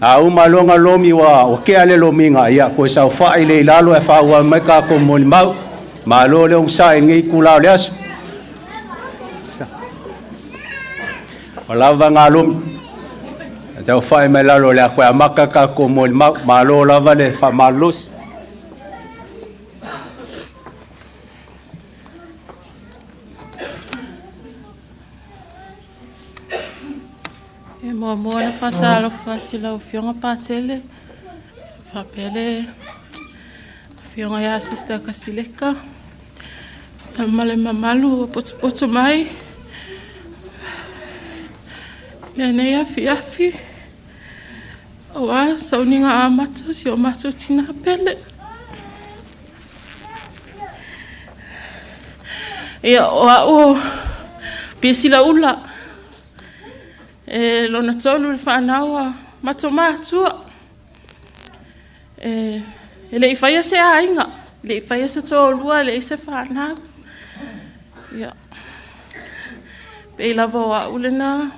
A uma loga lomi ua tea le lomiga, ia toe saofa'i le i lalo e faaauau mai tatou molimau. Malo le onosai i lenei itula o le aso. Ua lava galomi taufa'i mai lalo o le a toe amata tatou molimau. Malo lava le faamalolosi. E muamua ona faatalofa atu i lau Afioga Patele, faapea le Afioga ia Sister Kasileka, ma le mamalu ua potopoto mai lenei afiafi aua sauniga amata o si o matou tina pele. Ia, o au o Piasila Ula, e lona tolu le fanau a mato matua. E le i faia se aiga, e le i faia se toalua, e le i se fanau. Ia, pei lava o au lena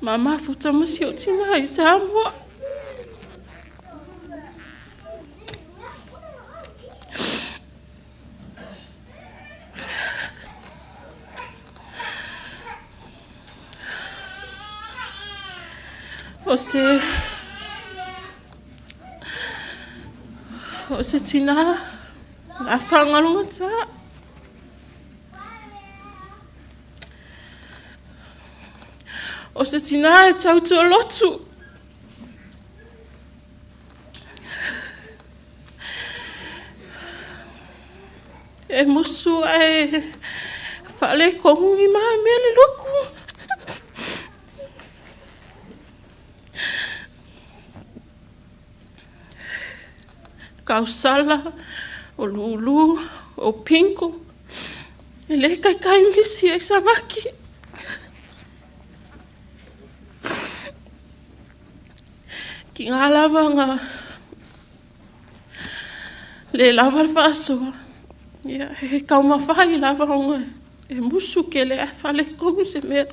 ma mafuta ma si ou tina i Samoa. O se tina la whangalongata. O se tina e tautua lotu. E musu e whale kongu i maa mea le luku. Kausala, o Lulu, o Pinko, e lē kaikai misi ai Sagaki. Kiga lava ga le lava le faasoa, ia e taumafai lava ona e musu kele ae faaletonu se mea.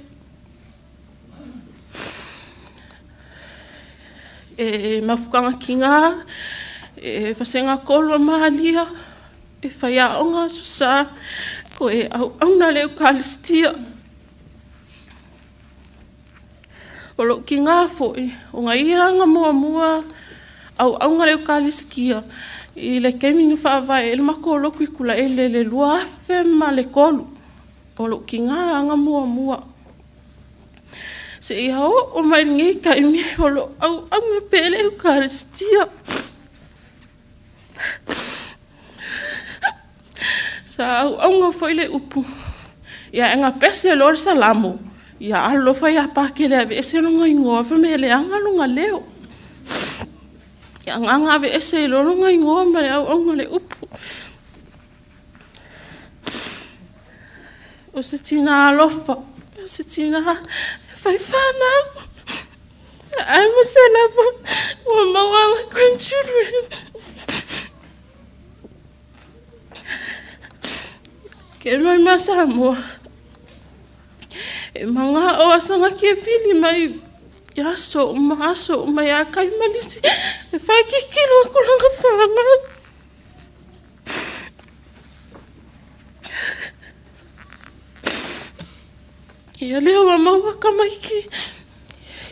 E mafutaga kiga, e vasega tolu a malia, e faiaoga aso sa, toe auauna le Eukalistia. O lou tiga foi, ona ia aga muamua auauna le Eukalistia i le taimi na faavae ai le matou lotu i Tulaele i le 2003. O lou tiga aga muamua. Seia oo mai lenei taimi o lo o auauna pea le Eukalistia. Sa auauna foi le upu, ia e gapese loa le Salamo, ia alofa ia Pakele e aveese lona igoa, fai mai e leaga lona leo. Ia agaga aveese ai loa lona igoa ma le auauna le upu. O se tina alofa, o se tina e fai whanau. Ae ma se lava, ua maua my grandchildren. Ke mai ma Samoa. E maga o asanga ki e pili mai i aso uma, aso uma ia kai malisi. E whai kikilo aku langa whanau. Ia lea ua maua tamaiti,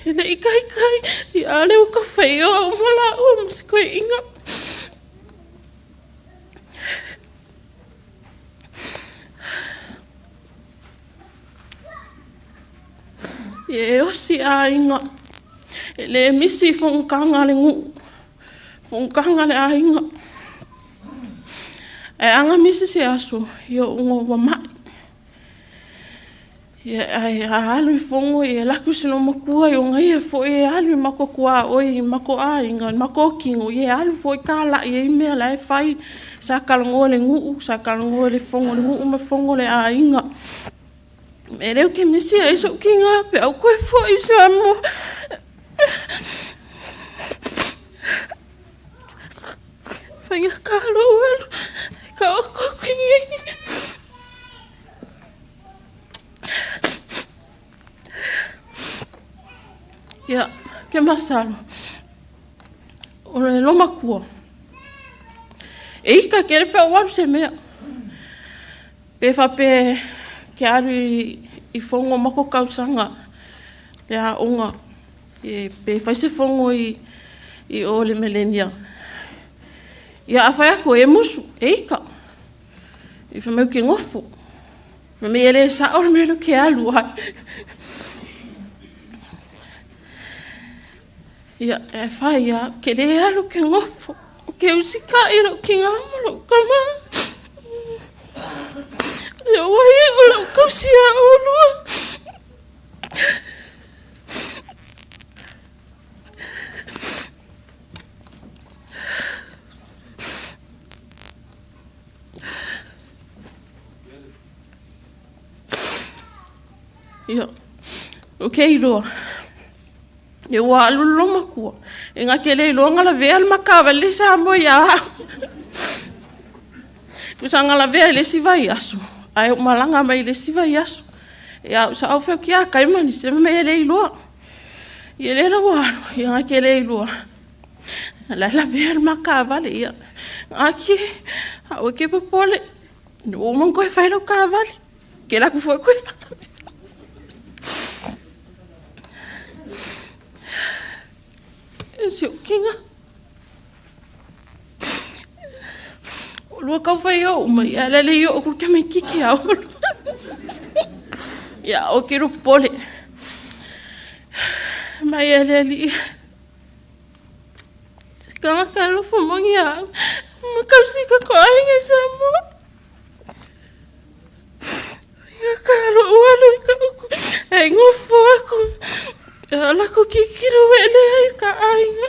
e le i kaikai, ia lea ua ka whaioa uma laua ma se koeina. Ia e osi aiga, e le misi i fonotaga a le nuu, fonotaga a le aiga. Ae aga misi se aso, ia ona ua mai. Ia ae a alu i fono, ia laku se matua, ia ona ia foi e alu i mako tuaoi, i mako aiga, i mako kino, ia e alu foi tālai ai mea la e fai. Sa kalongoa le nuu, sa kalongoa le fono le nuu ma fono le aiga. E leo ke misi ai so ki ngā pe au koe foi Samoa. Whainga ka alo alu, ka oko ki ngi. Ia, ke masalo. O le loma kua. E ika ke le pe o alu se mea. Pe whape ke alu i fongo mako kausanga le aoga e pe fai se fongo i o le melenia. Ia a whai aku e musu, e ika. I wha mau ke ngofo. Ma me ele sa o le mea ke alu ai. Ia e whai ia ke le alu ke ngofo. O ke usika i lau ki ngā ma lau kama. Le ua e o lau kausia o lua. Ia, o ke iloa. E ua alu le makua. E ngā ke le iloa ngala vea le makawale sa mo ia. Kusa ngala vea le si vai aso. Ai o malanga mai le si vai aso. E au sa au feo ki a kai mani se me le iloa. Ia le la ua alu. Ia ngā ke le iloa. La la vea le makawale ia. Ngā ki, au e ke popole. No o mango e whai lau kawale. Ke la ku fo e koe whai. E si o kinga. O lua kau whai o mai, a lele i o kuru kia mai kiki au. Ia, o ke rupole. Mai e lele i. Kanga ka alofa mongi au. Ma kausika ko ainga i Samoa. Ia ka alo ualo i ka uku. E ngofo aku. Ala ko kikiro ele ai ka ainga.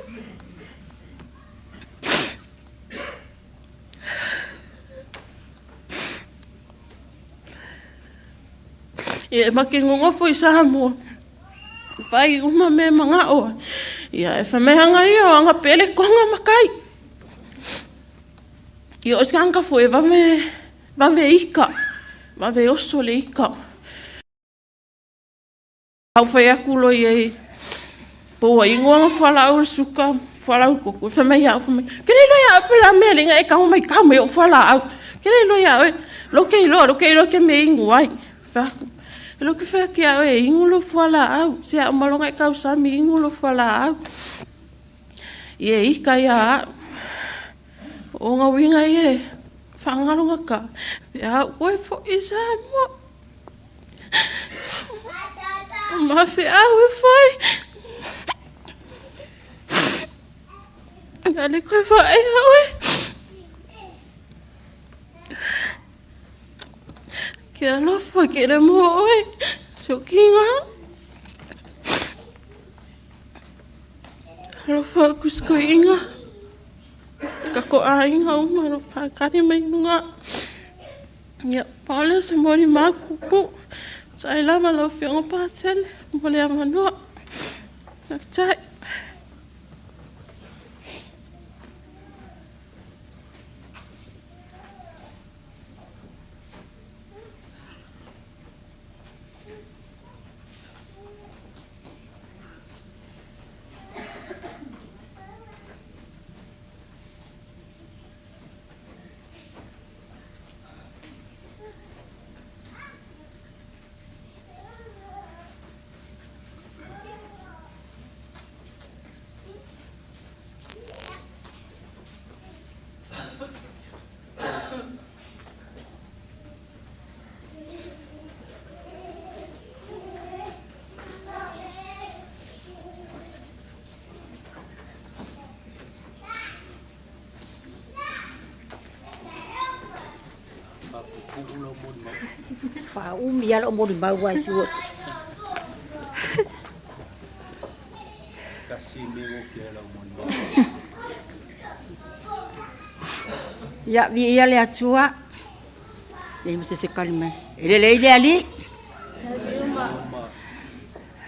Ia e makegogo foi Samoa fai uma mea maga'o ai. Ia e fameaga ia o agapele koga makai. Ia o se agaga foi e vave vave ika, vave oso le ika. Au fai aku loa iai po ua igu aga fualaau o le suka, fualaau koko, fai mai au, fai mai, ke le iloa ia oe pe la mea le e kau mai kau mai o fualaau. Ke le iloa ia oe, lo ke iloa, lo ke iloa ke me ingu ai. Fai aku, lo ke fai ke oe ingu lo fualaau, se au malonga e kau sami ingu lo fualaau. Ie ika ia o ngā winga ie, whangalonga ka, pe au koe fo i Samoa. Ma fe au e fai. Ale koe fa e au e. Ke alofa ke le mo oe. So kinga. Alofa kusko inga. Ka ko ainga uma ro whakari mai nunga. Ia, paole se mori makupu. Sai lava lau fionga pātele. Mo le amanua. Naftai. Faaumi ala o molimau ai fiu. Kasi mengo ke lau molimau. Ia vi ia le atua. Le mo se se kalme. Ele le ile ali.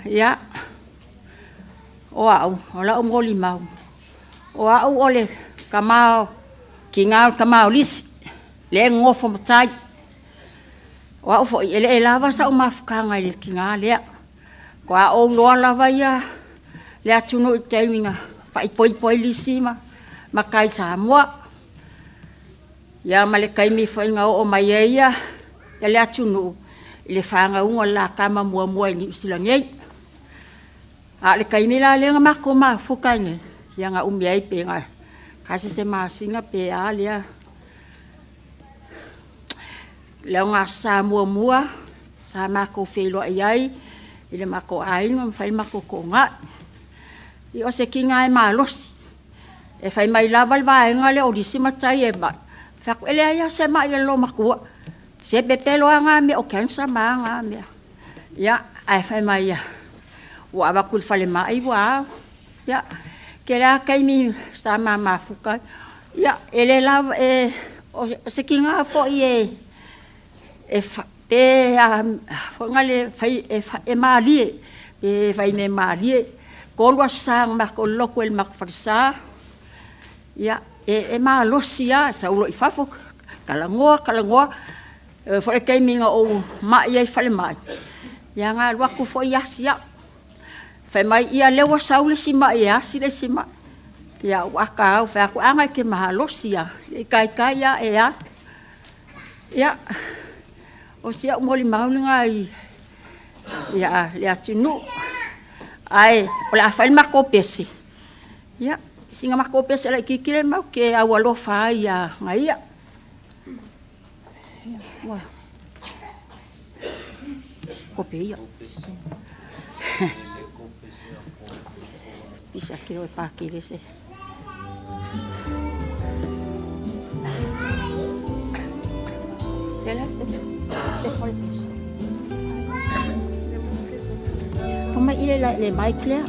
Ia. O au, o la o molimau. O au o le kamao ki ngā kamao lisi. Le ngofo matai. O au foi ele e lava sa o mafukanga i le ki ngā lea. Ko a o loa lava ia le atunu i teiminga whaipoi lisi ma makai Samoa. Ia ma le kaimi whainga o mai e ia ia le atunu i le whanga unga la kama mua mua i ni usilangei. A le kaimi la lenga mako mafuka nge. Ia nga umi ai pe nga kasi se masinga pe a lea. Leo ngā sa mua mua, sa mako wheloa i ai, i le mako aina, ma whai mako ko ngā. I o se ki ngā e malosi. E whai mai lava le vaenga le o risi matai e mai. Whaku ele ai a se mai le lo makua. Se pepelo a ngā mea o cancer ma ngā mea. Ia, ai whai mai ia. Ua awaku le whale mai ua. Ia, ke lea kaimi sa ma mafuka. Ia, ele lava e, o se ki ngā fo i e, e pe a fonga le fai e malie pe fai me malie kolwa sang ma ko loko el mak farsa ia e malosia sa ulo i fafo kalangoa kalangoa fo e keiminga o ma ia i fale mai ia nga luaku fo ia sia fai mai ia lewa saule si ma ia si le si ma ia waka au fai aku anga ke malosia i kai kai ia e a ia o sia moli maulinga i ia le atunu ai o la fai makopesi ia singa makopesi la kikile mau ke au alofa ia ngaia wa kope ia pisa kilo e pakile se Ela Toma ile la le mic lea.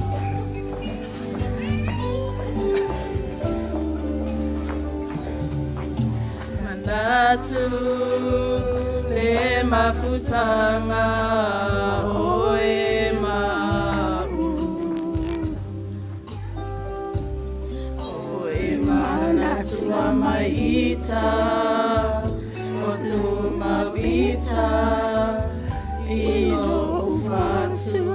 Manatu Le mafutanga oe mau Oe manatua maita O tumawita I o fatu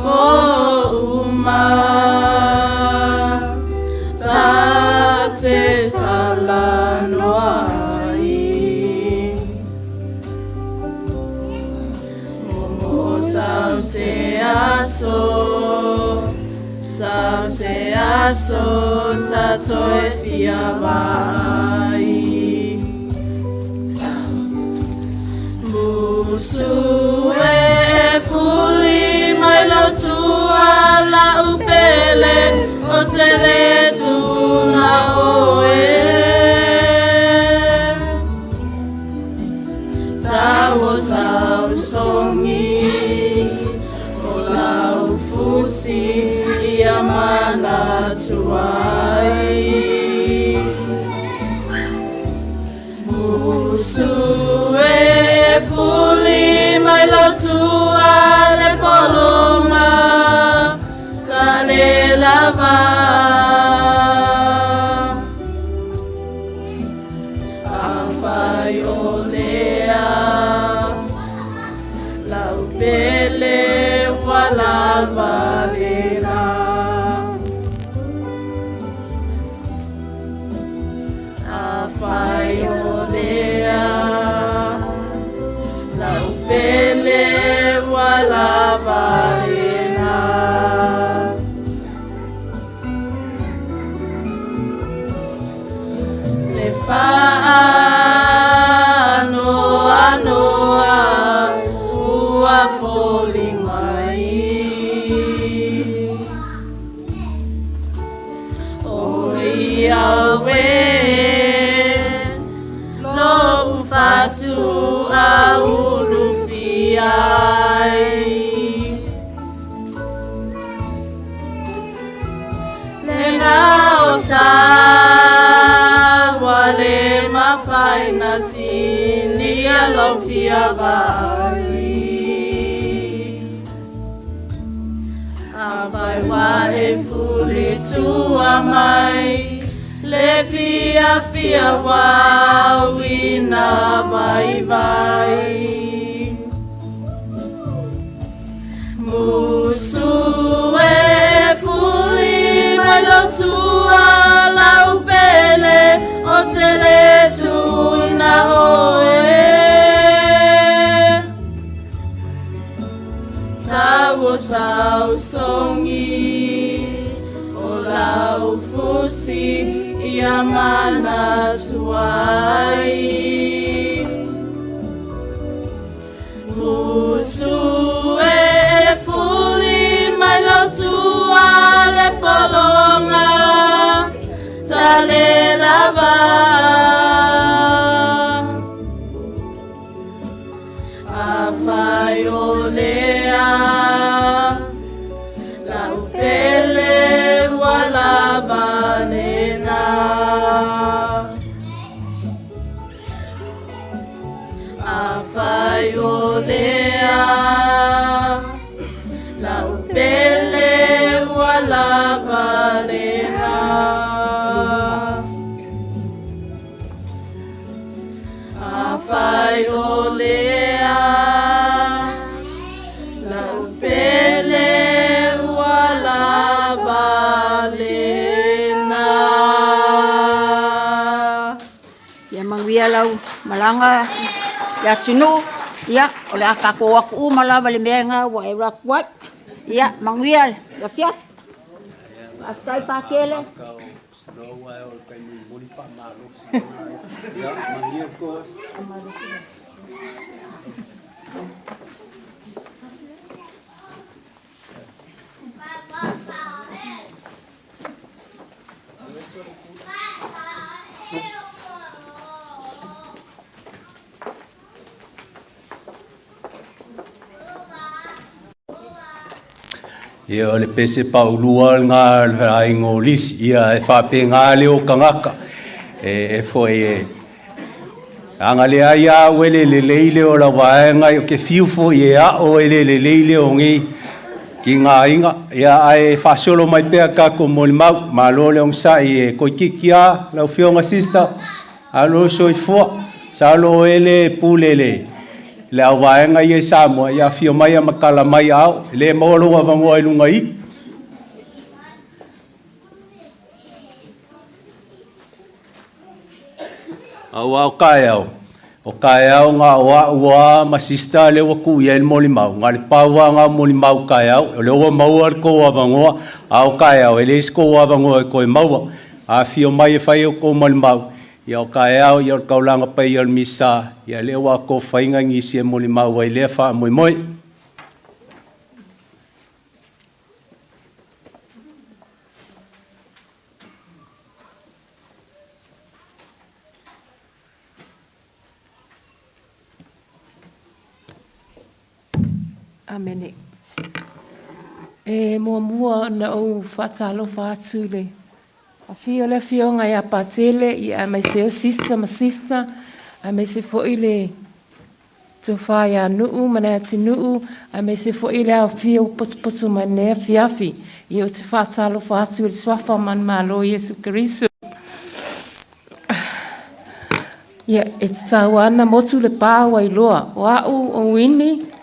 Ko uma Te talanoa ai Momo sau se aso Tato e fia vai Musu e fuli mai lau tua la upele O te le tuna oe Sau o sau songi O lau fusi Ia mana tuai Musu e fuli mai lau tua le polonga Tale lava Afai o lea Lau pele wala lena Afai o lea Lau pele wala lena Le whaanoa noa ua foli mai O ia we lo ufatu a ulufi ai Le ngao sa wale mafaina tini alofia vai Afai wa e fuli tua mai Le fia fia wa wina vai vai Musu e fuli mai lo tua lau pele O te le tuna oe Tau o sau songi O lau fusi Ia mana tuai Musu e fuli mai lau tua le polonga Tale lava Afai o lea Lau pele wala valena Afai o lea Lau pele wala valena Afai o lea Lau pele wala valena Ia manguia lau malanga ia tunu ia o le akako aku uma lava le mea ngā wa e rakuai ia manguia ia fiafi Aftai pakele. Ia o le pese paulua ngā le ingo lisi, ia e whape ngā leo kangaka. E foi e anga le ai a ue le le leile o la waenga o ke fiu foi e a o e le le leile o ngi ki ngā inga. Ia ai whasolo mai pea ka ko moli mau, ma lo le ong sai e koi kiki a lau fionga sister, alo soifua, sa lo ele pulele. Le au waenga i e Samoa, ia fio mai a makala mai au, le maolo wa vangoa i lunga i. Au au kai au. O kai au ngā oa ua ma sista le ua ku ia el moli mau. Ngā le paua ngā moli mau kai au. O le ua maua le kō avangoa. Au kai au. E le isi kō avangoa e koe maua. A fio mai e whai o kō moli mau. Ia o kai au, ia o le kaulanga pai o le misa. Ia le ua kō whainga ngisi e moli mau ai lea wha moi moi. Amene. E mua mua na o whaatalo whaatu le. A fio le fionga ia patele i a mai se o sister ma sister a mai se fo i le tōwha ia nuu mana ati nuu a mai se fo i le au fio potupotu mai nea fiafi i o te whaatalo whaatu le swafa man malo Yesu Kristo. Ia e te tauana motu le pāua i loa. O au o wini.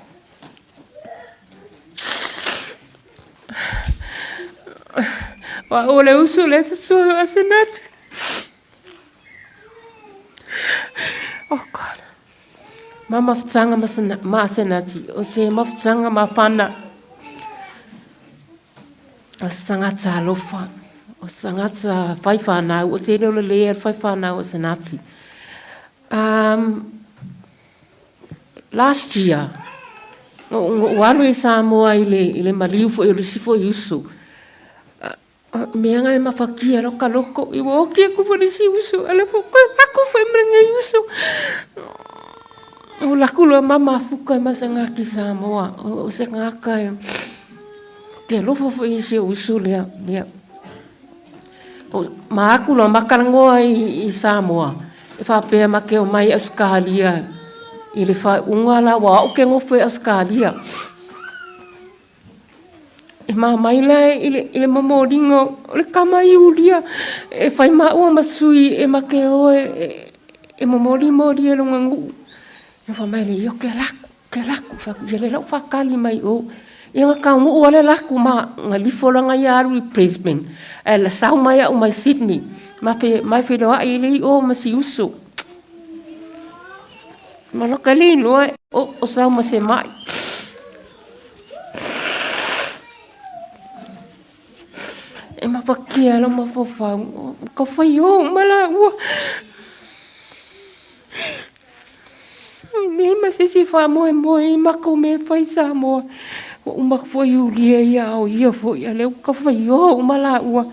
O le usu le susu asenat. Oh God. Mama ftsanga ma asenati. O se maftsanga ma fana. O sangata alofa. O sangata whaiwhanau. O te leo le whaiwhanau asenati. Last year, o alu i Samoa i le maliu fo i o lisi fo i usu. Mea ngai mawhakia loka loko i wa oki aku fo lisi usu. Ale fo koe aku fo e mrenga i usu. O laku loa mama fuka e masa ngaki Samoa. O se ngaka e ke lofo fo i se usu lea. O ma aku loa makalangoa i Samoa. E whapea make o mai Australia. I le wha unga la wa o ke ngofo e Australia. E mā mai la i le momoringa o le kama i ulia. E whai maua masui e make oe e momori mori e longa ngu. E wha mai le io ke laku. Whaku ia le lau whakali mai o. Ia ngā kau ngu ale laku ma ngā lifolanga ia aru i Brisbane. E la sau mai au mai Sydney. Mai whiroa i le i o masi usu. Ma loka le iloa o sau ma se mai. E mawhakia lo mawhawhau. Ka whai o mala ua. Nei ma se si wha moe moe i mako me whai Samoa. O umak fo i ulia ia o ia fo ia leo ka whai o mala ua.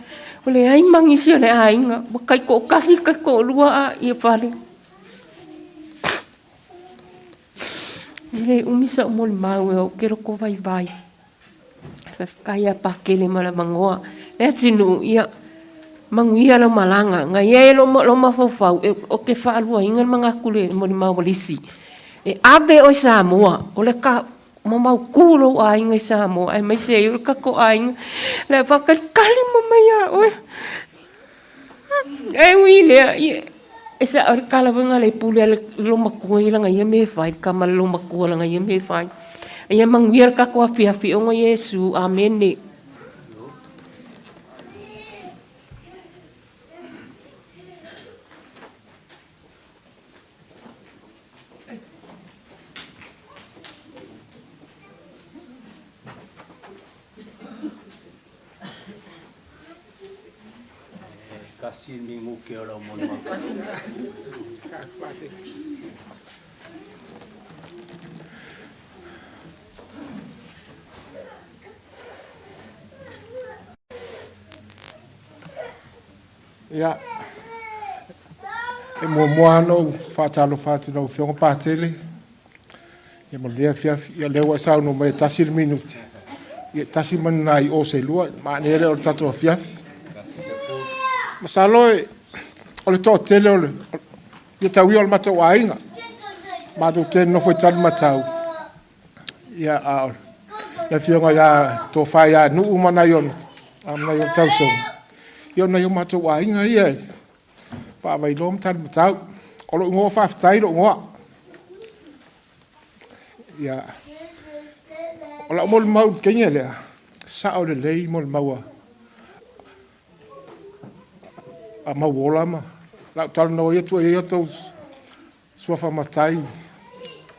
O le ai mangisi o le ainga. Wa kai ko kasi kai ko lua a ia whare. E le umisa o moli mau e o ke roko vai vai. Whakaia pakele mala mangoa. Le atinu ia manguia la malanga. Ngai e lo mawhawhau e o ke whaalua inga mangakule moli mau walisi. E awe o Samoa. O le ka mamau kūlo a inga i Samoa. E mai se o le kako a inga. Le whakalikali mamaya oe. E ui lea. E sa o le kalawenga le pule le lomakua i langa ia me whai. Kama le lomakua langa ia me whai. Ia manguia le kako awhiawhi ongo Yesu. Amene. Kasi mingu ke ola moli mau. Ia, e mua mua ano whaatalo whaatu nau whionga pātele. Ia mo lea fiafi, ia lea ua sau no mai tasi le minuti. Ia tasi mana i o se lua, ma ne le o le tatou fiafi. Masalo e O le toatele o le ia tau ia o le matou aiga. Matou te nofo i Talimatau. Ia a o le afioga ia Tofa ia Nuu ma nai ona tausoga. Ia o nai o matou aiga ia e Faavailoa ma Talimatau. O lou igoa faafetai lou igoa. Ia o lau molimau i le teine lea, sao lelei molimau a Mauola ma lau talanoa ia tua i ai outou suafa matai,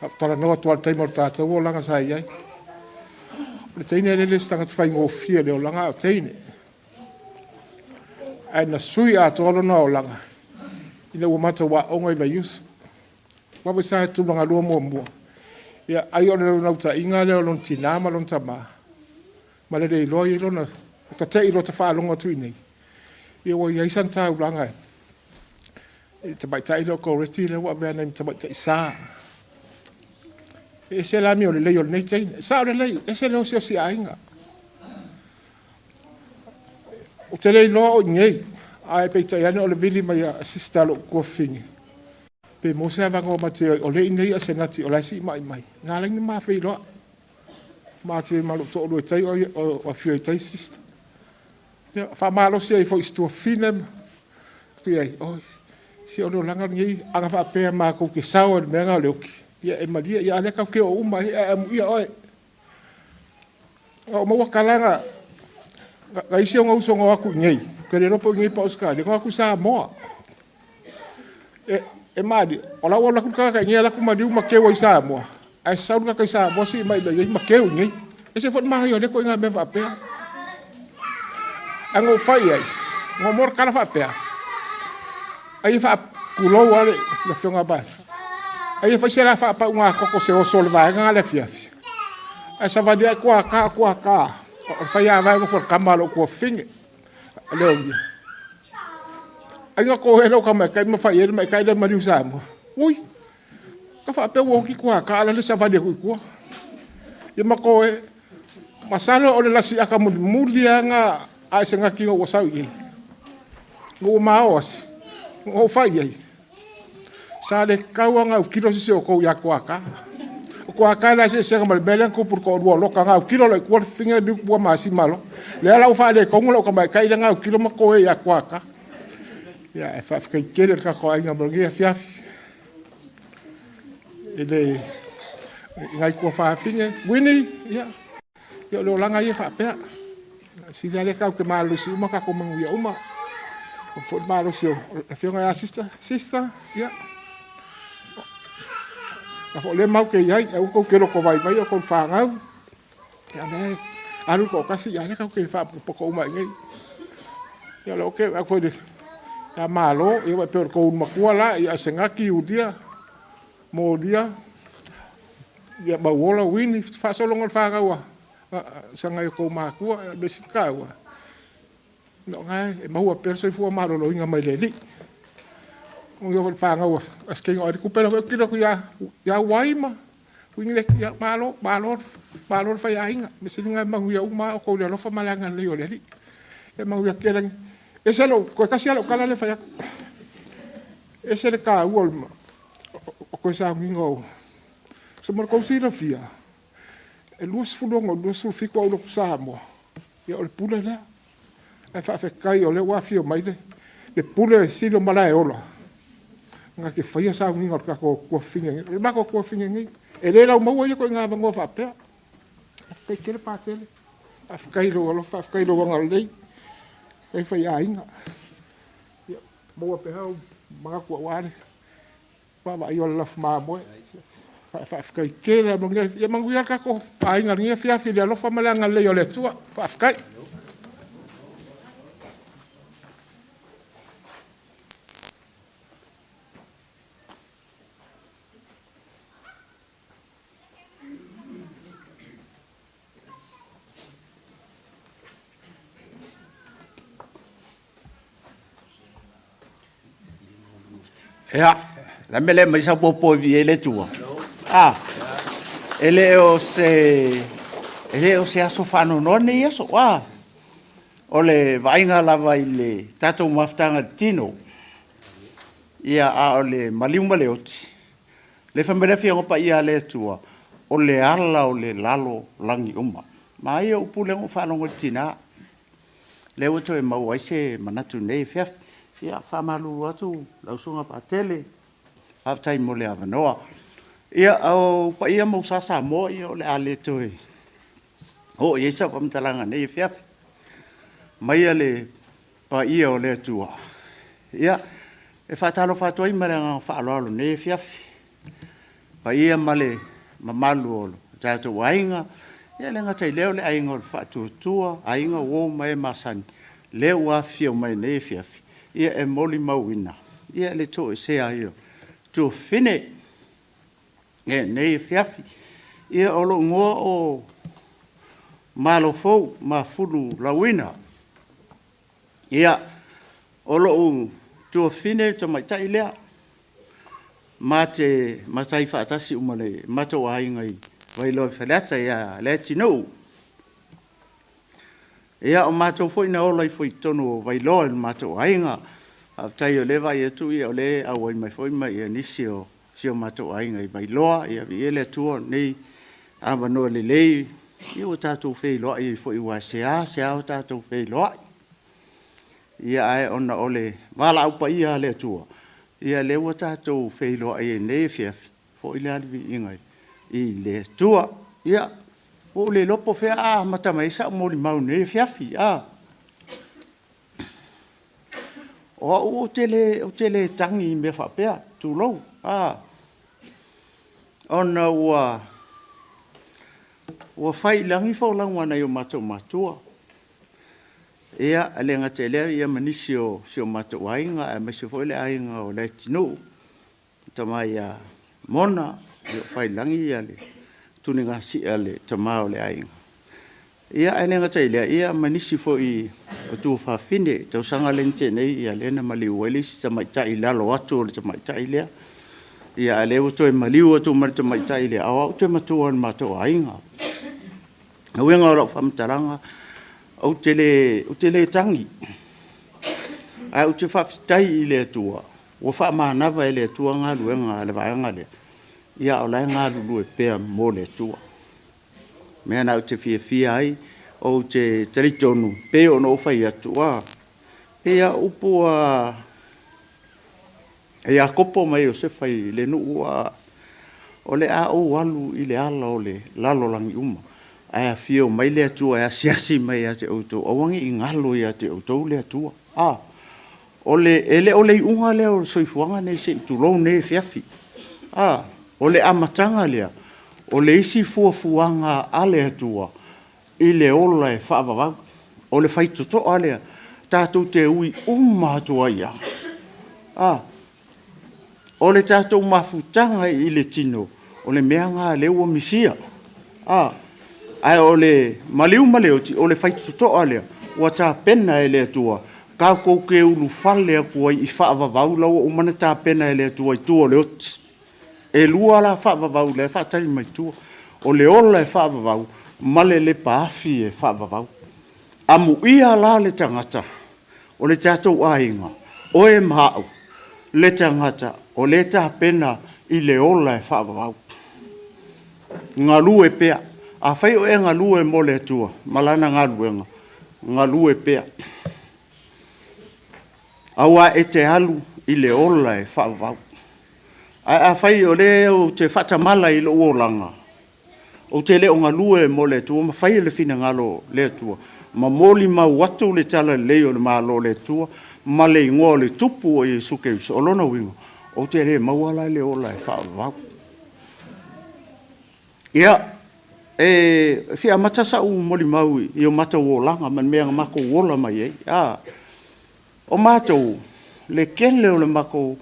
lau talanoa atu lava i le taimi o le tatou olaga sa i ai. O le teine lea e le o se tagata faigofie i le olaga a o teine. Ae na sui atoa lona olaga ina ua matou aoga i Vaiusu. Aua foi sa tulaga lua muamua. Ia, ai o le naunautaiga lea o lona tinã ma lona tamā, ma le le iloa i ai lona tate'i loa ta faalogo atu i inei, ia ua i ai sana taulaga i le tamaitai lea o Koreti lea ua avea nei ma tamaitai sa. E ese le amio lelei o lenei teine. E sao lelei, ese le osiosi aiga. Ou te le iloa o i inei, ae peitai ane o le vili mai a sister lou tuafafine, pe maua se avanoa ma te o lea e i inei Asenati o la e siimai mai. Na ala ai ona ma feiloai. Ma te ma lou toalua i tai o afio i tai sister. Ia, faamalosi ai foi i si tuafafine ma atu i ai, oi, se o le olaga lenei, ana faapea matou te sao i le mea lena o le oti, ia e malie, ia a o lea tatou te oo uma i ai, ae amuia oe. Na ou maua tala na isi ona uso na o atu i inei, ou te le iloa po o i inei po o Ausetalia, na o atu i Samoa. E malie, o la ua alu atu le tagata i inei alu atu maliu ma teu ai i Samoa, ae sau le tagata i Samoa sii mai i inei ma teu i inei. E ese foi le manaia o lea ituaiga mea faapea. Ae na ou fai i ai, na ou maua le tala faapea, ai e faatulou lava le afioga a Paesa, ai e fai se la faapauga toto se oso o le vaega lena i le afiafi. Ae savali ae tuata, tuata, o le faiava e nofo i le kama a lou tuafafine. Leo ia. Ai na koe lou tamaitai ma fai ai le maitai lea maliu Samoa. Ui, ka faapea ua oti tuata ala le savali atu i tua. Ia ma koe, masalo o le lasiata mulimuli lava na a se gati ina ua sau i ai. Na ua maoasi, na ou fai i ai. Sa le tatau lava ona autilo se isi o outou ia Tuata. O Tuata e leai se eseesega ma le mea lea na tupu i le toalua o Lota, na autilo loa i tua le fafine liu ua masima loa. Lea la ua faaletonu lau tamaitai lea na autilo ma toe ia Tuata. Ia, e faafetai tele i le tatou aiga mo lenei afiafi. I le i nai tuafafine, Winnie, ia, ia o le olaga ia faapea. Sili lava lea tatou te malolosi uma tatou manuia uma. O foi le malosi o le afioga ia Sister, Sister, ia. Na foi lea mau te i ai, aua tou te loto vaivai o tou fanau. Ia lea alu toatasi, ia lea tatou te faapotopoto uma i nei. Ia o le oke, au foi le ia Malo, ia pei o le tou matua la, ia Asenati, Iulia, Molia, ia Mauola, Wini, faasologa o le fanau a saga i o tou matua, le mea sili taua, no ngai e maua pea le soifua maloloina mai le Alii. O ia foi le fanau a Sikei o ali kupe la foi kilo ku ia wai ma uingi le ia malo, malo, malo le faiaiga. Me sili ngai manuia uma o kou le alofa ma le agalelei o le Alii. E manuia tele. Ese lou, koe kasi lou kala le fai atu. Ese le taua o koe sauniga o so mo le kou silafia, e 26 27 au lotu Samoa, ia o le pule lea. Ae faafetai o lea ua afio mai le pule sili o Malaeola, na te faia sauniga o le tatou tuafafine nei. O le matou tuafafine nei, e le laumaua ia ituaiga avanoa faapea. Faafetai tele Patele, faafetai i lou alofa, faafetai i lou agalelei, faafetai faiaiga. Ia, maua pea ou manatu aua le vaavaai o le lafu mamoe. Faafetai tele, ia manuia le tatou aiga i lenei afiafi i le alofa ma le agalelei o le Atua. Faafetai. Ia, la mea lea mai sau popo e viia ai le Atua. Ah, e le o se aso faanoanoa lenei aso. Ah, o le vaaiga lava i le tatou mafutaga i le tino. Ia, a o le maliu ma le oti, le fai mai le Afioga Paia a le Atua, o le ala o le lalo lagi uma. Ma ia upu lea na ou faalogo i le tina, lea ua toe maua ai se manatu i lenei afiafi. Ia, faamalulu atu lau Susuga Patele, faafetai mo le avanoa. Ia, o paia ma usa Samoa, ia o le a le toe oo i ai sau faamatalaga i lenei afiafi. Maia le paia o le Atua. Ia, e faatalofa atu ai ma le agaga faaaloalo i lenei afiafi. Paia ma le mamalu o le tatou aiga, ia e le gata i lea o le aiga o le Faatuatua, aiga uo ma e masani, lea ua afifio mai i lenei afiafi, ia e molimauina ia le toesea ai o Tuafafine i lenei afiafi. Ia, o lou igoa o Malofou Mafulu Lauina. Ia, o lou tuafafine le tamaitai lea, ma te matai faatasi uma i le matou aiga i Vailoa Faleata ia Leatinuu. Ia, o matou foi na ola ifo i totonu o Vailoa i le matou aiga. Faafetai o lea e vaai atu o lea e auai mai foi ma nisi o si o matou aiga i Vailoa. Ia viia le Atua i lenei avanoa lelei, ia ua tatou feiloai ai foi, aua e seasea o tatou feiloai. Ia ae ona o le valaau paia a le Atua, ia lea ua tatou feiloai ai i lenei afiafi, foi le viiga i le Atua. Ia, ua ou le iloa po o fea a amata mai ai sau molimau i lenei afiafi. O au ou te le tagi i mea faapea, tulou, ona ua fai i lagi folauga a nai o matou matua. Ia, e le gata i lea ia ma nisi o si o matou aiga, aemaise foi le aiga o Leatinuu, le tama ia Mona, ia ua fai i lagi le tuligasia a le tama o le aiga. Ia, ae le gata i lea, ia ma nisi foi o tuafafine. Tausaga lea na tea nei, ia lea na maliu ai le isi tamaitai i lalo atu o le tamaitai lea. Ia, a o lea ua toe maliu atu ma le tamaitai lea, a o au ou te matua i le matou aiga. O le uiga o lau faamatalaga, ou te le tagi, ae ou te faafetai i le Atua ua faamanava e le Atua galuega a le vaega lea, ia a o la e galulue pea mo le Atua. O le mea lena ou te fiafia ai, ou te talitonu, pei ona ou fai atu, e pei lava o upu a Iakopo ma Iosefa i le nuu, o le a ou alu i le ala o le lalolagi uma, ae afio mai le Atua e asiasi mai ia te outou, aua ne i galo ia te outou le Atua. E le o le iuga lea o le soifuaga nei, se i tulou lenei afiafi. O le amataga lea, o le isi fuafuaga a le Atua i le ola e faavavau. O le faitotoa lea, tatou te ui uma atu ai lava. O le tatou mafutaga i le tino, o le mea lena lea ua misia. Ae o le maliu ma le oti, o le faitotoa lea, ua tapena e le Atua, tatou te ulufale atu ai i faavavau la ua uma ona tapena e le Atua i tua o le oti. E lua la faavavau lea e faatali mai tua. O le ola e faavavau ma le lepaafi e faavavau. Amuia la le tagata o le tatou aiga, oe ma au, le tagata o le tapena i le ola e faavavau. Galue pea. Afai o e galue mo le Atua ma lana galuega, galue pea. Aua e te alu i le ola e faavavau. Ae afai o lea ou te faatamala i lou olaga, ou te le o galue mo le Atua ma fai le finagalo o le Atua, ma molimau atu le talalelei o le Malo o le Atua ma le igoa o le Tupu o Iesu Keriso, o lona uiga, ou te le maua la le ola e faavavau. Ia, e fia amata sau molimau i o matou olaga ma le mea na matou ola mai ai. O matou, le tele o le matou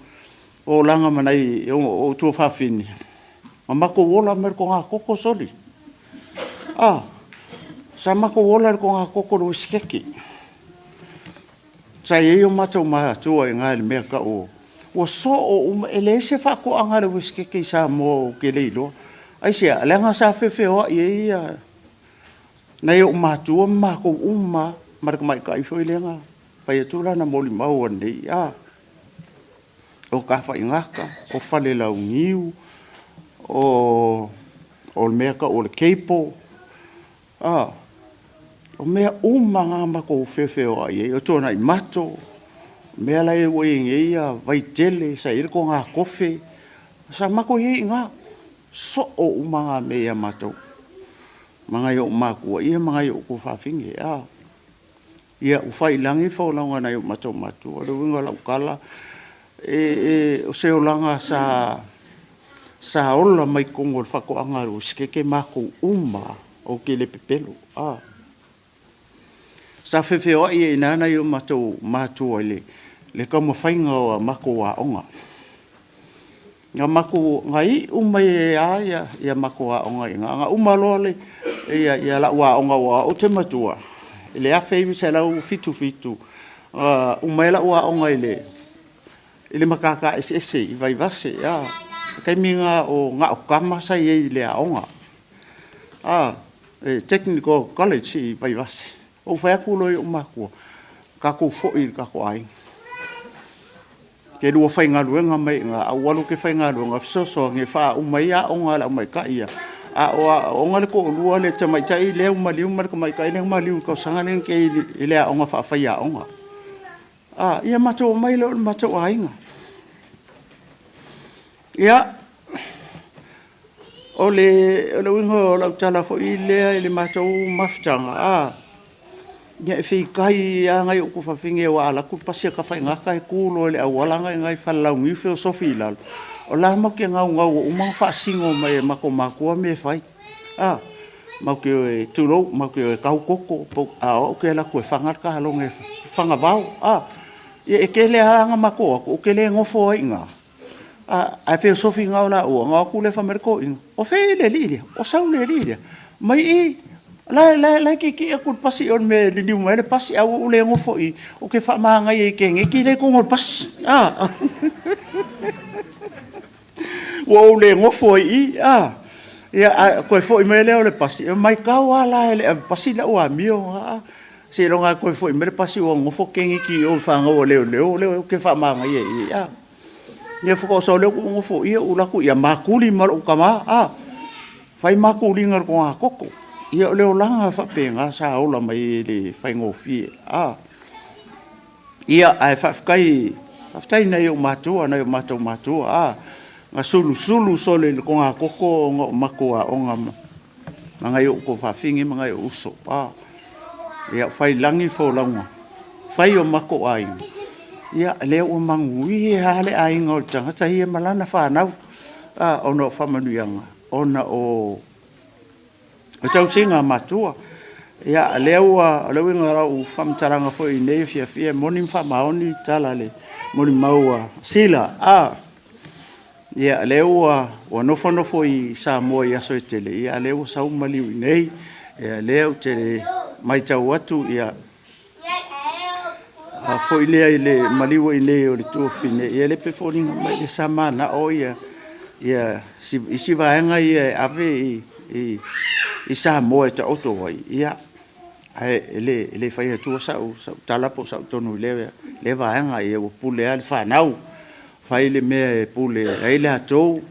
olaga ma nai o tuafafine, ma matou ola mai le togatoto soli. Sa matou ola i le togatoto i le uisikeke. Sa i ai o matou matua i ina i le mea tau ua soo uma, e leai se faatoaga a le uisikeke i Samoa ou te le iloa. Aisea, leaga sa feofeoai ai ia nai ou matua ma matou uma ma le tamaitai foi lea na fai atu lana molimau anei. O Tafaigata, o Falelauniu, o le mea tau o le cable, o mea uma na matou feofeoai ai, o Tuanaimato, o mea la ua i ai nei Vaitele, sa i ai le togatofe, sa matou i ai i ina, soo uma na mea ia matou, ma nai ou matua ma nai ou tuafafine. Ia, ua faiilagi le folauga a nai o matou matua. O le uiga o lau tala, o se olaga sa ola mai totonu o le faatoaga a le Uesetete matou uma, ou te le pepelo. Sa feofeoai ai i ina nai o matou matua i le taumafaiga o a matou aoga. Na iu mai ai lava ia matou aoga i ina. Na uma loa lau aoga aua ou te matua, i le 1977, na uma ai lau aoga i le Matata Eseese i Vaivase. O le taimi lena na o tama sa i ai i le aoga, Technical College i Vaivase. Ou fai atu loa i ou matua, tatou foi i le tatou aiga. Ke lua faigaluega mai i ina, a ou alu ou te faigaluega fesoasoani e faauma ai aoga a le aumaitai ia. A o aooga le toalua, le tamaitai lea ua maliu ma le tamaitai lea na maliu i le tausaga lea na tea i le aoga faafaiaoga. Ia matou omai lea o le matou aiga. Ia, o le uiga o lau tala foi lea i le matou mafutaga, ia e feitai lava nai ou tuafafine aua a alu atu le pasi a Tafaigata e tu loa i le auala lena i ina i Falelauniu feosofi i lalo, o la e matou te naunau ua uma ona faasino mai e matou matua mea e fai. Matou te o e tulou, matou te o e tau toto, a o au ou te alu atu e faga le talogo e faga vao. Ia e tele lava na matou o atu, ou te le nofo ai i ina, ae feosofi na o laua, ona o atu lea fai mai le toeaina, o fea le alii lea? O sau le alii lea? Mai i, la e tietie atu i le pasi i o i le mea e liliu mai ai le pasi, ae ua ou le nofo i i, ou te faamanaia i keneti la e i totonu o le pasi. Ua ou le nofo ai i i, ia, ae toe foi mai lea o le pasi, e matau lava la e le avepasi lau amio, seiloga e toe foi mai le pasi ua nonofo keneti i o i le fanau a leoleo, lea ou te faamanaia i i. Ia faatoa sau lea ou nofo i i, ou alu atu ia makuli ma lou tama, fai makuliga i le togatoto. Ia o le olaga faapena sa ola mai e le faigofie. Ia, ae faafetai, faafetai i nai ou matua, nai o matou matua, na sulusulu sole i le togatoto ona o matou aoga ma nai ou tuafafine ma nai ou uso. Ia, fai lagi le folauga, fai o matou aiga, ia, lea ua manuia lava le aiga o le tagata ia ma lana fanau, ona o faamanuiaga, ona o tausiga a matua. Ia, lea ua, o le uiga o lau faamatalaga foi i nei afiafi, e moni ma faamaoni tala le molimau a Sila. Ia, lea ua nofonofo i Samoa i aso e tele, ia, lea ua sau maliu i nei, ia, lea ou te matau atu, ia, foi lea i le maliu i nei o le tuafafine, ia, le pe foliga mai le sa manao ia, ia, isi vaega ia e ave i Samoa e taoto ai, ia, ae e le fai atua sau tala po o sau tonu i lea vaega, ia, ua pule lava le fanau, fai le mea e pule ai le atou,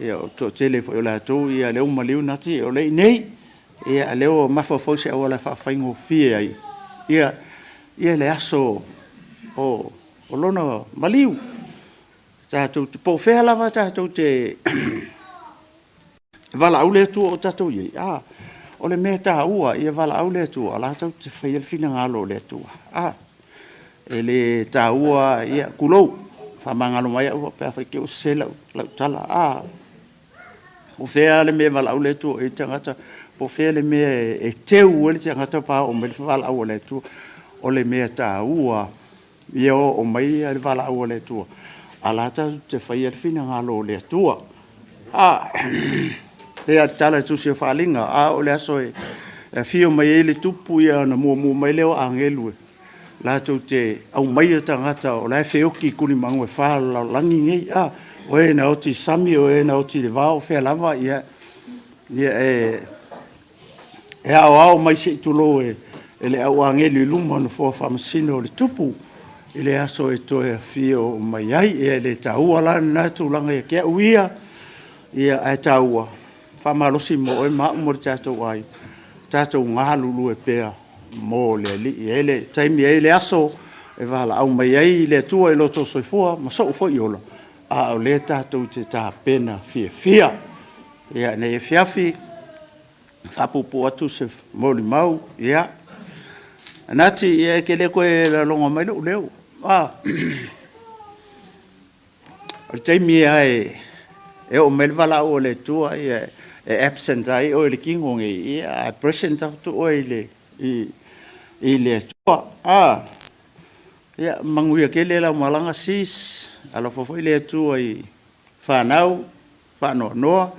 ia, o toatele foi o le atou, ia, lea ua maliu nati, o lea i nei, ia, lea ua mafaufau se auala e faafaigofie ai, ia, ia le aso o lona maliu. Tatou te, po o fea lava tatou te valaau le Atua o tatou i ai, o le mea taua, ia valaau le Atua, o la tatou te faia le finagalo o le Atua. E le taua, ia, tulou, faamagalo mai au pe a fai te o sese lau tala. Po o fea le mea valaau le Atua i tagata, po o fea le mea e teu ai le tagata pa oo mai le valaau a le Atua. O le mea taua, ia oo mai le valaau a le Atua, a la tatou te faia le finagalo o le Atua. Lea tala e tusi o faaaliga, o le aso e afio mai ai le tupu, ia na muamua mai lea o agelu e latou te aumaia tagata o la e feoki i tulimagu e fa o le lalolagi nei. O e na oti i sami, o e na oti i le vao, fea lava, ia, ia e aoao mai se i tulou e le au agelu i luma o nofoa faamasino o le tupu. i le aso e toe afio mai ai. Ia e le taua la lena tulaga ia te au ia, ia ae taua faamalosi mo oe ma au mo le tatou ai, tatou galulue pea mo le Alii. E le taimi ai le aso e valaau mai ai le Atua i lo outou soifua ma sou foi ola, a o lea tatou te tapena fiafia. Ia nei afiafi faapuupuu atu se molimau. Ia Nati, ia e te le toe laloga mai lou leo. O le taimi lava e oo mai le valaau a le Atua, ia e absent ai oe i le tino nei, ia ae present atu oe i le Atua. Ia manuia tele lau malaga sis, alofa foi le Atua i fanau, faanoanoa.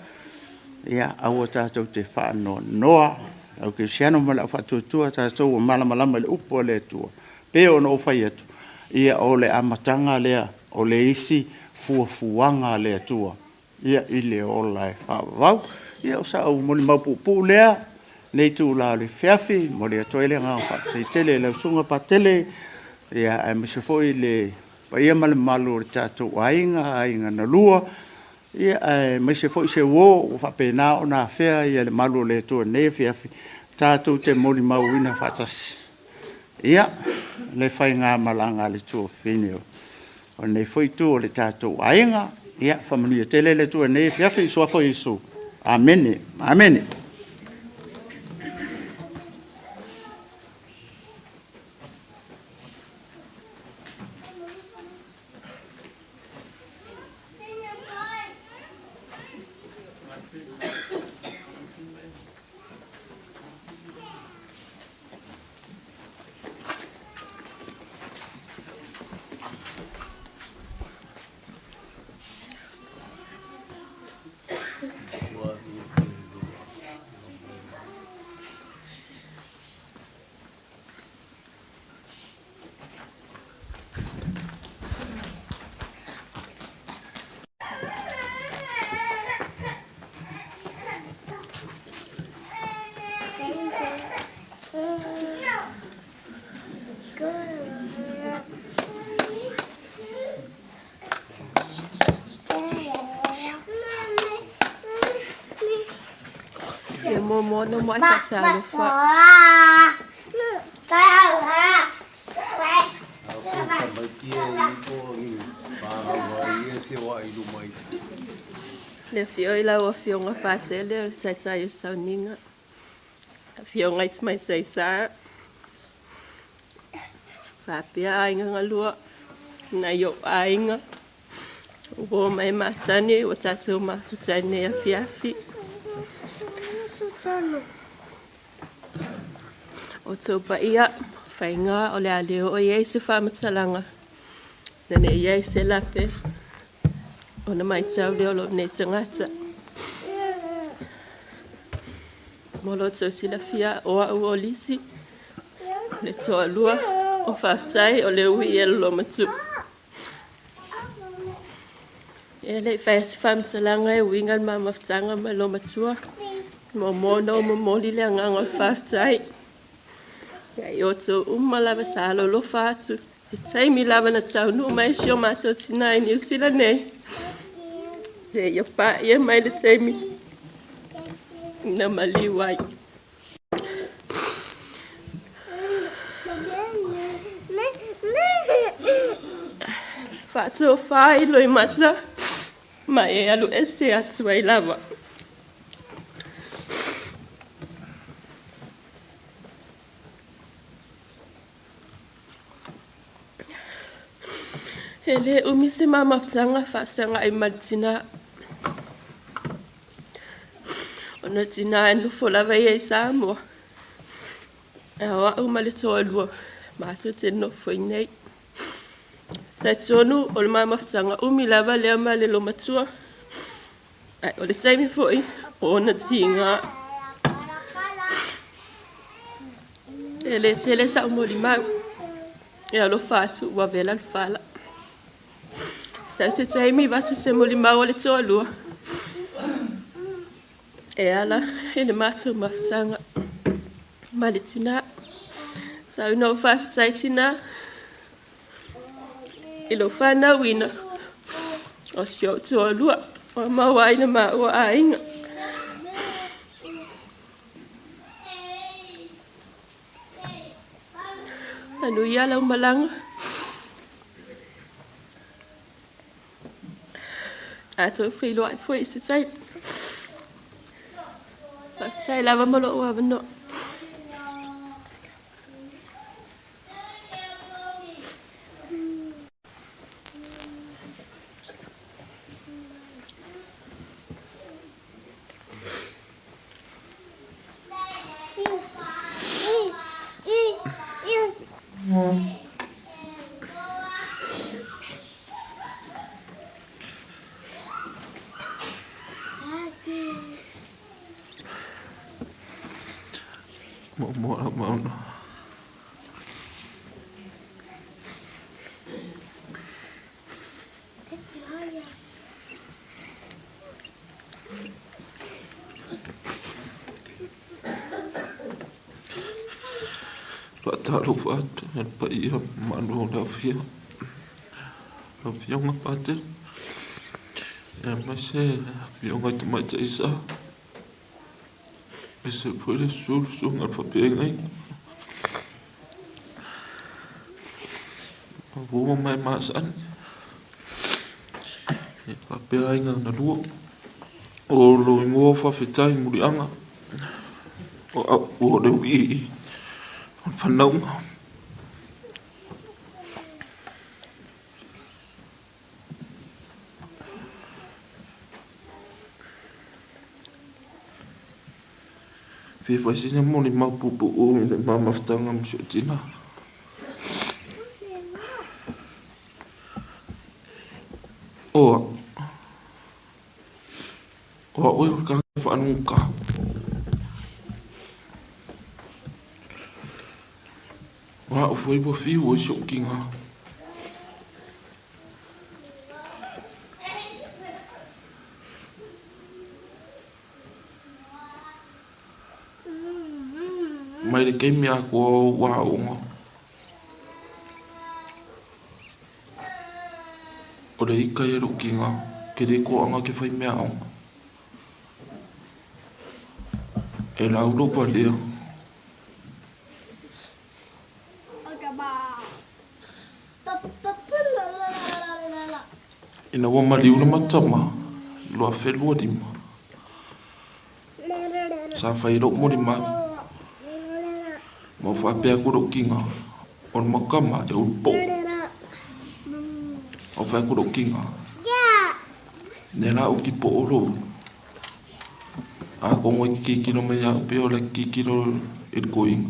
Ia aua tatou te faanoanoa. Au kerisiano ma le au faatuatua, tatou ua malamalama i le upu a le Atua. Pe ona ou fai atu, ia o le amataga lea o le isi fuafuaga a le Atua, ia i le ola e faavavau. Ia o sau molimau puupuu lea, nei tula o le fiafi, mo le atu ai le agaga faafetai tele i lau susuga Patele, ia aemaise foi le paia ma le mamalu o le tatou aiga, aiga na lua, ia aemaise foi se uo ua faapena ona afea ia le malu o le Atua nei afiafi, tatou te molimauina faatasi. Ia, le faigamalaga a le tuafafine o lenei foi itu o le tatou aiga. Ia, faamanuia tele le Atua nei afiafi i suafa o Iesu. Amene, amene. Ia muamua ona muai faatalofa. Le afio i lau afioga Patele o le taitai o sauniga. Afioga i tamaitai sa. Faapea aiga galua, nai ou aiga. Ua mai masani ua tatou mafuta nei afiafi. O tou paia, faiga o le a le oo i ai se faamatalaga, ina ne i ai se lape ona matau lea o lou nei tagata. Mo lo outou silafia, o au o Lisi, le toalua o Faafetai o le ui e lolomatua. E le i fai se faamatalaga e uiga le mamafutaga ma le lomatua. Muamua ona ou momoli le agaga o le faafetai. Ia i outou uma lava sa alolofa atu. I taimi lava na taunuu mai si o matou tina i Niu Sila nei. Seia paia mai le taimi na maliu ai. Faatofā i loimata ma e alu ese atu ai lava. E le umi se mamafutaga faaseaga'i ma le tinā. Ona tinā e nofo lava ia i Samoa. E o au ma le toalua matou te nofo i nei. Talitonu o le mamafutaga umi lava lea ma le lomatua. Ae o le taimi foi o ona tiga. E le tele sa'u molimau. E alofa atu ua vela le fala. Sau se taimi vatu se molimau o le toalua. E ala i le matou mafutaga ma le tinā. Sau ina ou faafetai tinā. I lou fanauina o si ou toalua ua maua ai le maua aiga. Manuia lau malaga. A tou feiloai foi i se taimi. Faafetai lava mo lou avanoa. Muamua lau mauna. Faatalofa atu i le paia ma mamalu o le afio, lau Afioga Patele, aemaise le Afioga i Tamaitai Sa, aemaise foi le susu o le Susuga i le Faafeagaiga. Ua ma e masani, e faapea aiga na lua. O lou igoa faafetai Muliaga, o au o le uii o le fanauga. Fia fai sina molimau puupuu i le ma mafutaga ma si ou tina. O au, o au e o le tagata faalogogata. O au foi ua fiu ai si ou tiga. Mai le taimi atoa o ou aoga, o le ika ia lou tiga, ke le toaga ke fai meaaoga. E lau lou palea. Ina ua maliu le matama 2025, sa fai ai lou molimau, ma ua faapea atu lou tiga, o le matama e ulu po'o. Ua fai atu lou tiga, lea la ou tipoo lou ulu. Atonu e te tilotilo mai ia au pei o le tilotilo i le toeaina.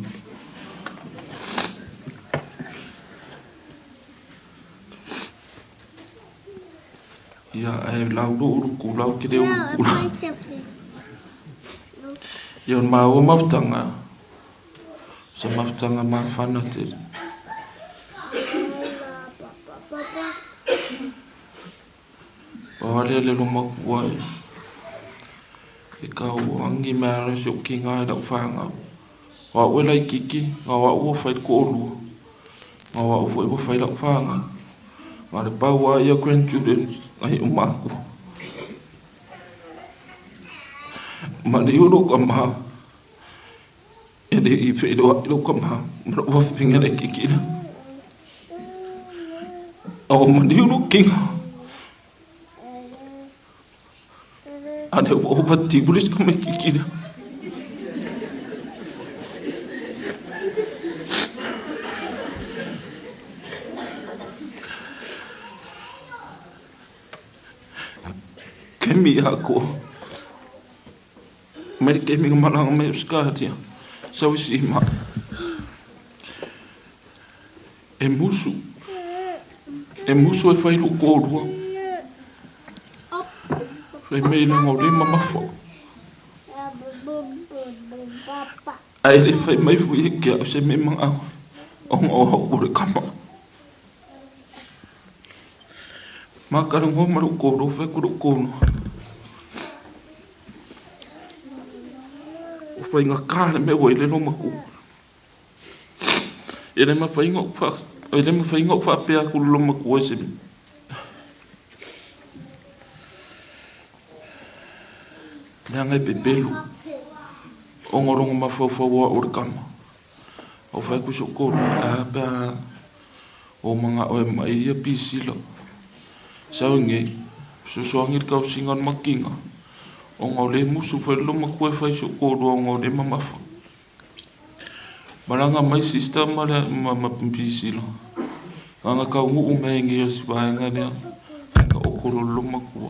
Ia, ae lau lou ulu kula, ou te le ulu kula. Ia, o le maua mafutaga, o se mafutaga mafana tele. Pau lava lea le lomatua e tau agi mai lava si ou tiga i lau fanau. O au e laitiiti, na o au ua fai le toalua, na o au foi ua fai lau fanau. Na o le pau lava ia grandchildren nai o matou. Maliu lou tama, e le i feiloai lou tama ma lou afafine laitiiti lea. A ua maliu lou tiga, a lea ua ova tiu le isi tamaitiiti lea. Kemi atoa. Mai le taimi na malaga mai Ausetalia, sau i Sima. E musu, e musu e fai lou toalua. Fai mai leaga o lea e mamafa. Ae le fai mai foi ia te au se mea manao ona o au o le tama. Ma talanoa ma lou toalua, fai atu lou toalua. Ua faigata le mea ua i ai le loomatua. E le mafai ona ou E le mafai ona ou faapea atu i le loomatua i se leaga e pepelo ona o lona mafaufau o au o le tama. Ou fai atu i si ou toalua, ae a pe a ou manao e mai ia pisila. Sau i nei, fesoasoani i le tausiga o le makiga, ona o lea e musu foi le loomatua e fai i si ou toalua ona o lea e mamafa. Malaga mai sister ma le ma pisila. Ana taunuu mai nei o si vaega lea, ae taoto loa le loomatua.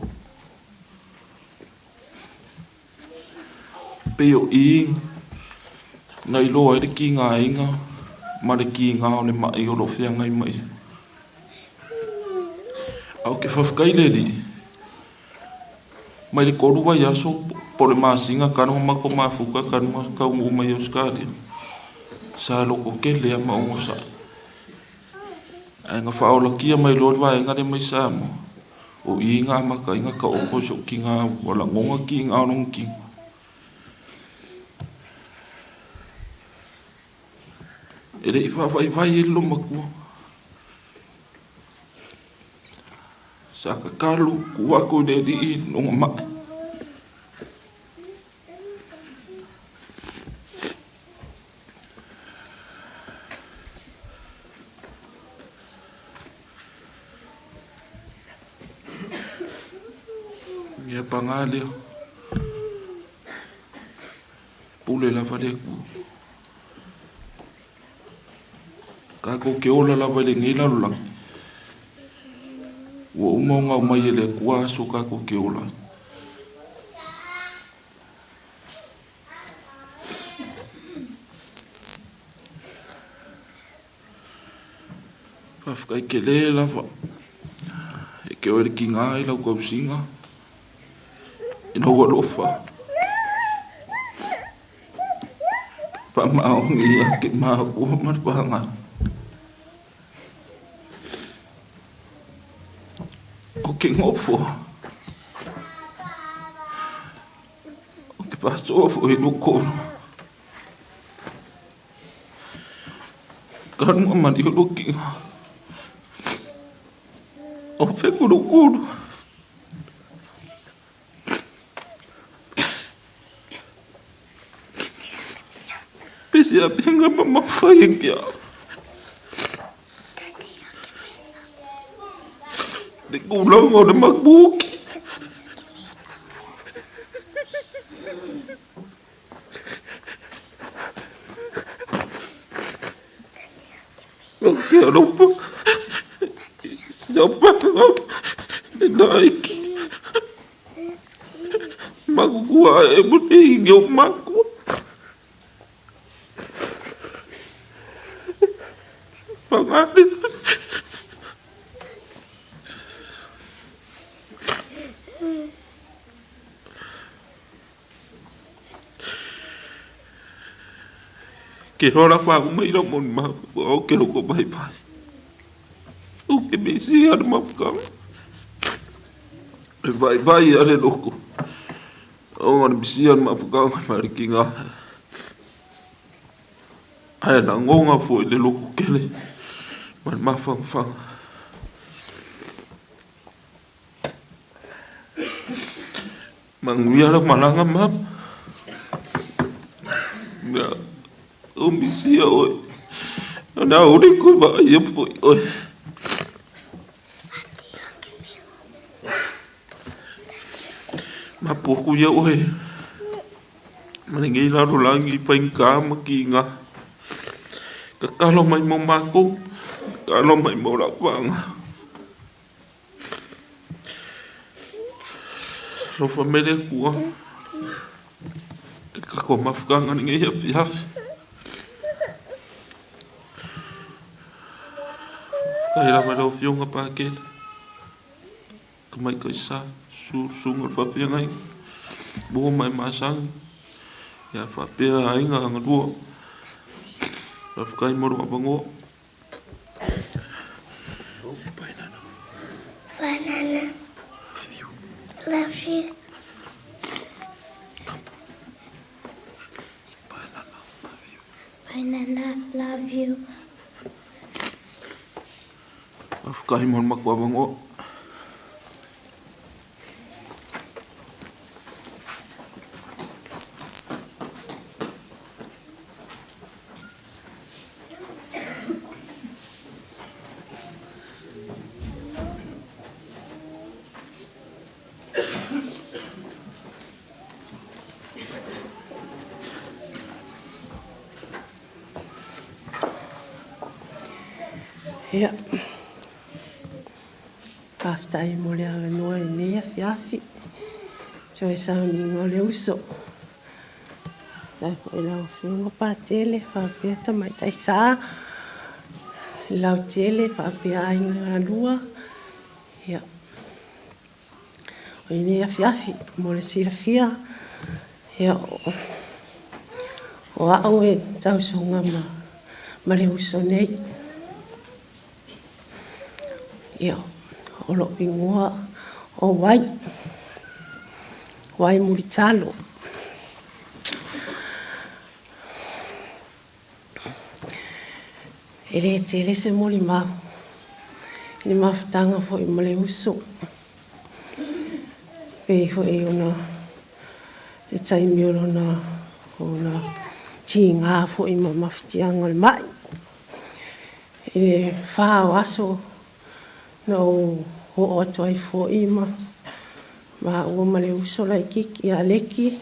Pei o i na iloa ai le tigaina ma le tiga o le mai o lo o feagai mai. Ae ou te faafetai i le Alii, mai le 3 vaiaso po o le masina talu ona matou mafuta talu ona taunuu mai Ausetalia, sa lototele lava ma onosai. Ae na faaolatia mai loa le vaega lea mai Samoa, o i na amata ai ona taoto si ou tiga ua lagona tiga o lona tino. E le i faavaivai ai le loomatua. Sa tatalo tuu atu i le Alii lona mai. Ia paga lea, pule lava le Atua. Tatou te ola lava i lenei lalolagi, ua uma ona aumai e le Atua aso tatou te ola ai. Faafetai tele lava e te oe le tiga i lau tausiga i lou alofa. Faamaoni ia te maua ma le paga. O ke nofo. O ke faasoa foi i lou kolu. Kalua mali o lou kiga. O fengu lou kolu. Pese a benga ma mafai e kia. Le kulaga o le makuki. O ke alofa. Sa panga e naiki. Makukua e mo te ingi o makua. Pagale. Ke rola wha uma i lau moni mafu o ke loko mai pai. O ke mesi a le mafukanga. E vai vai a le loko. O ngā misi a le mafukanga mai le ki ngā. Ae la ngonga fo i le loko kele. Ma le mawhangawhanga. Manguia la malanga mama. Mea o misia oe. Na ore koe wa ia poi oe. Mapu aku ia oe. Ma le ngei lalo langi paingā ma ki ngā. Kakalo mai mo mākou. Kakalo mai mo lau whanga. Lofa mele kua. E kako mafukanga ni ngei api hafi. Kai lava lau fionga pākele. Ka mai kai sa, sur sunga le whapea ngai. Bo mai masangi. Ia whapea ainga anga lua. Whawhakai moro apangoa. Banana. Love you. Banana, love you. Faafetai mo le matou avanoa. Ia, faafetai mo le avanoa i lenei afiafi. Toe sauniga o le uso. Faafetai foi i lau Afioga Patele faapea Tamaitai Sa, le lautele faapea aiga galua. Ia, o lenei afiafi mo le silafia, ia, o au e tausoga ma le uso nei. Ia, o lou igoa o Wai, Wai Mulitalo. E le tele se molimau i le mafutaga foi ma le uso. Pei foi ona le taimi o lona ona tiga foi ma mafatiaga o le mai. I le 4 o aso na ou oo atu ai foi ma maua ma le uso laitiiti ia Leki,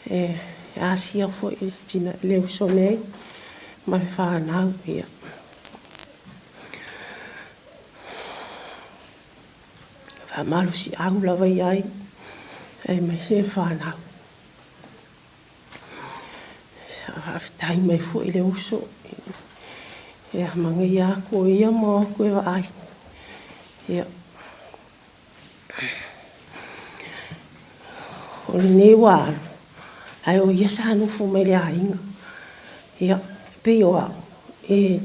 e asia foi le uso nei ma le fanau. Ia. Faamalosiau lava i ai, aemaise le fanau. Faafetai mai foi le uso. Ia, magaia atu o ia ma o atu e vaai. Ia. O lenei ua alu, ae o ia sa nofo mai le aiga. Ia, pei o au, e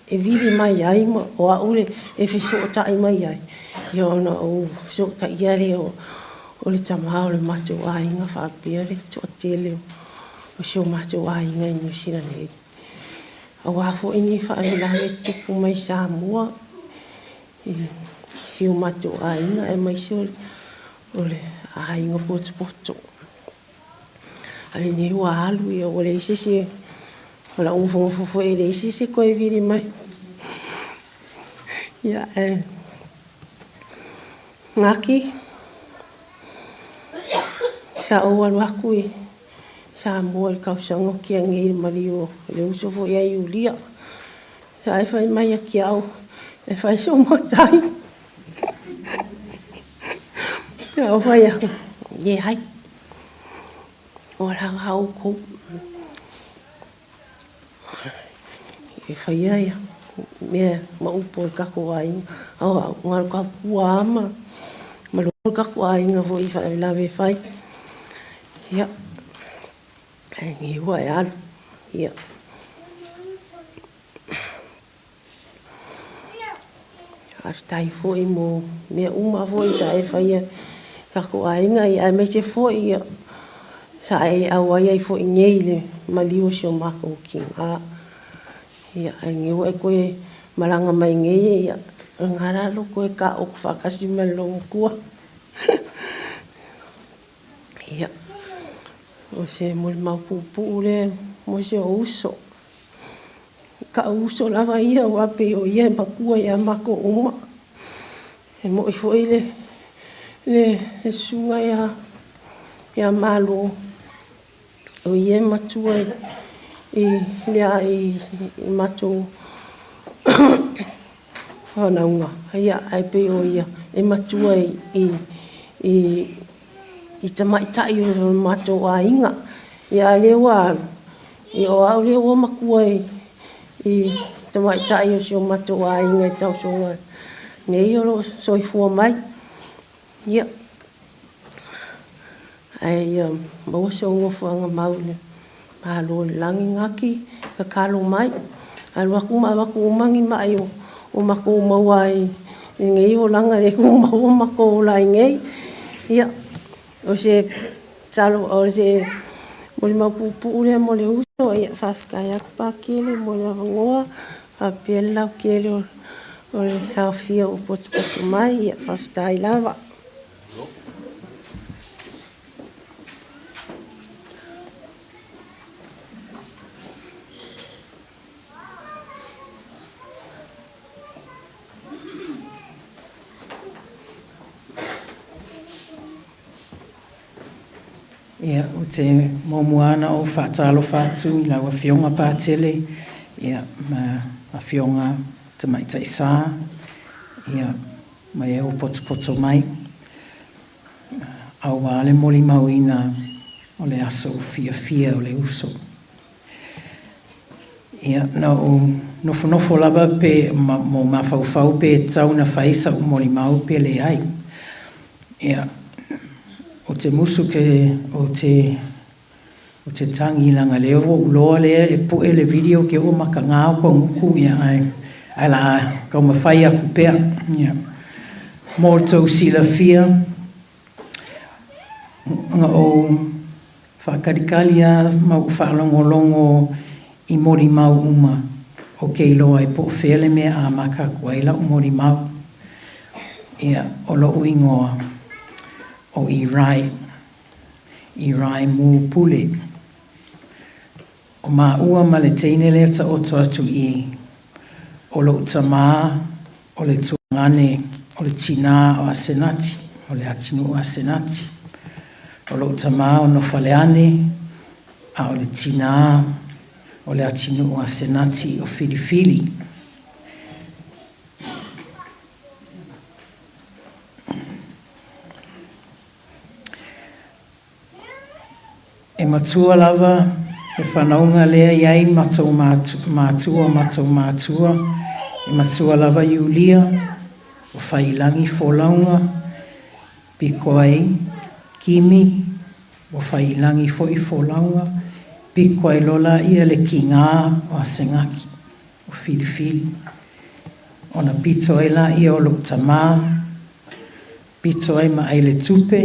vili mai ai ma o au le e fesootai mai ai. Ia ona ou fesootaia lea o le tama o le matou aiga faapea le toatele o si o matou aiga i Niu Sila nei. Aua foi ni faalavelave tupu mai Samoa i si o matou aiga aemaise o le aiga potopoto. A lenei ua alu, ia ua leai se isi, o lau nofonofo foi e leai se isi e toe vili mai. Ia, ae Ngaki, sa ou alu atu i Samoa i le tausaga o tia nei i le maliu o le uso foi ia Iulia. Sa e fai mai ia te au e fai sou matai. Sa ou fai atu, leai, ua lava outou. E faia ia mea ma upu o le tatou aiga. A o au, na o le tautua lava ma le tatou aiga foi i faalavelave e fai. Ia, ae lenei ua e alu. Ia. Faafetai foi mo mea uma foi sa e faia tatou aiga, ia aemaise foi ia sa e auai ai foi nei i le maliu o si o matou tina. Ia, ae lenei ua e toe malaga mai nei, ia, o lena la lo toe taoto faatasi ma le loomatua. Ia, o se molimau puupuu lea mo si ou uso. Ka'u uso lava ia, aua pei o ia e matua ia matou uma. E mo'i foi le susuga ia Malo, o ia e matua i le i matou fanauga. Ia, ae pei o ia e matua i tamaitai o le matou aiga. Ia, a lea ua alu, ia o au lea ua matua i tamaitai o si o matou aiga i tausoga nei o lo o soifua mai. Ia, ae ia maua se nofoaga mau i le Malo o le lagi Ngaki, tatalo mai. Alu atu ma avatu uma ni mai o matou maua ai i lenei olaga le tu maua matou ola ai nei. Ia, o se talo, o se molimau puupuu lea mo le uso. Ia, faafetai atu Patele mo le avanoa, faapea le lautele o O le aofia ua potopoto mai, ia faafetai lava. Ia, ou te muamua lava ona ou faatalofa atu i lau Afioga Patele, ia, ma Afioga Tamaitai Sa, ia, ma e ua potopoto mai, aua le molimauina o le aso fiafia o le uso. Ia, na ou nofonofo lava pe ma ou mafaufau pe tatau ona fai sau molimau pe leai. Ia, ou te musu ke, ou te, ou te tagi leaga lea ua ou iloa lea e pue le video ke oo ma ka gā o koguku, ia, ae, ae la taumafai atu pea. Ia, mo le tou silafia, Na ou faakalikali lava ma ou faalogologo i molimau uma ou te iloa ai po o fea le mea amata atu ai lau molimau. Ia, o lo'u igoa o Irai, Irai Mu Pule. O maua ma le teine lea taoto atu i i, o lou tamā o le tuagane o le tinā o Asenati, o le atunuu Asenati. O lou tamā o Nofaleane, a o le tinā o le atunuu Asenati o Filifili. E matua lava le whanaunga lea i ai matou matua o matou matua, e matua lava Iulia, o Faiilagi folauga, piko ai Kimi, ua Faiilagi foi folauga, piko ai loa laia le kigā o Asegaki, o Filifili. Ona pito ai laia o lou tamā, Pito ai ma Ailetupe,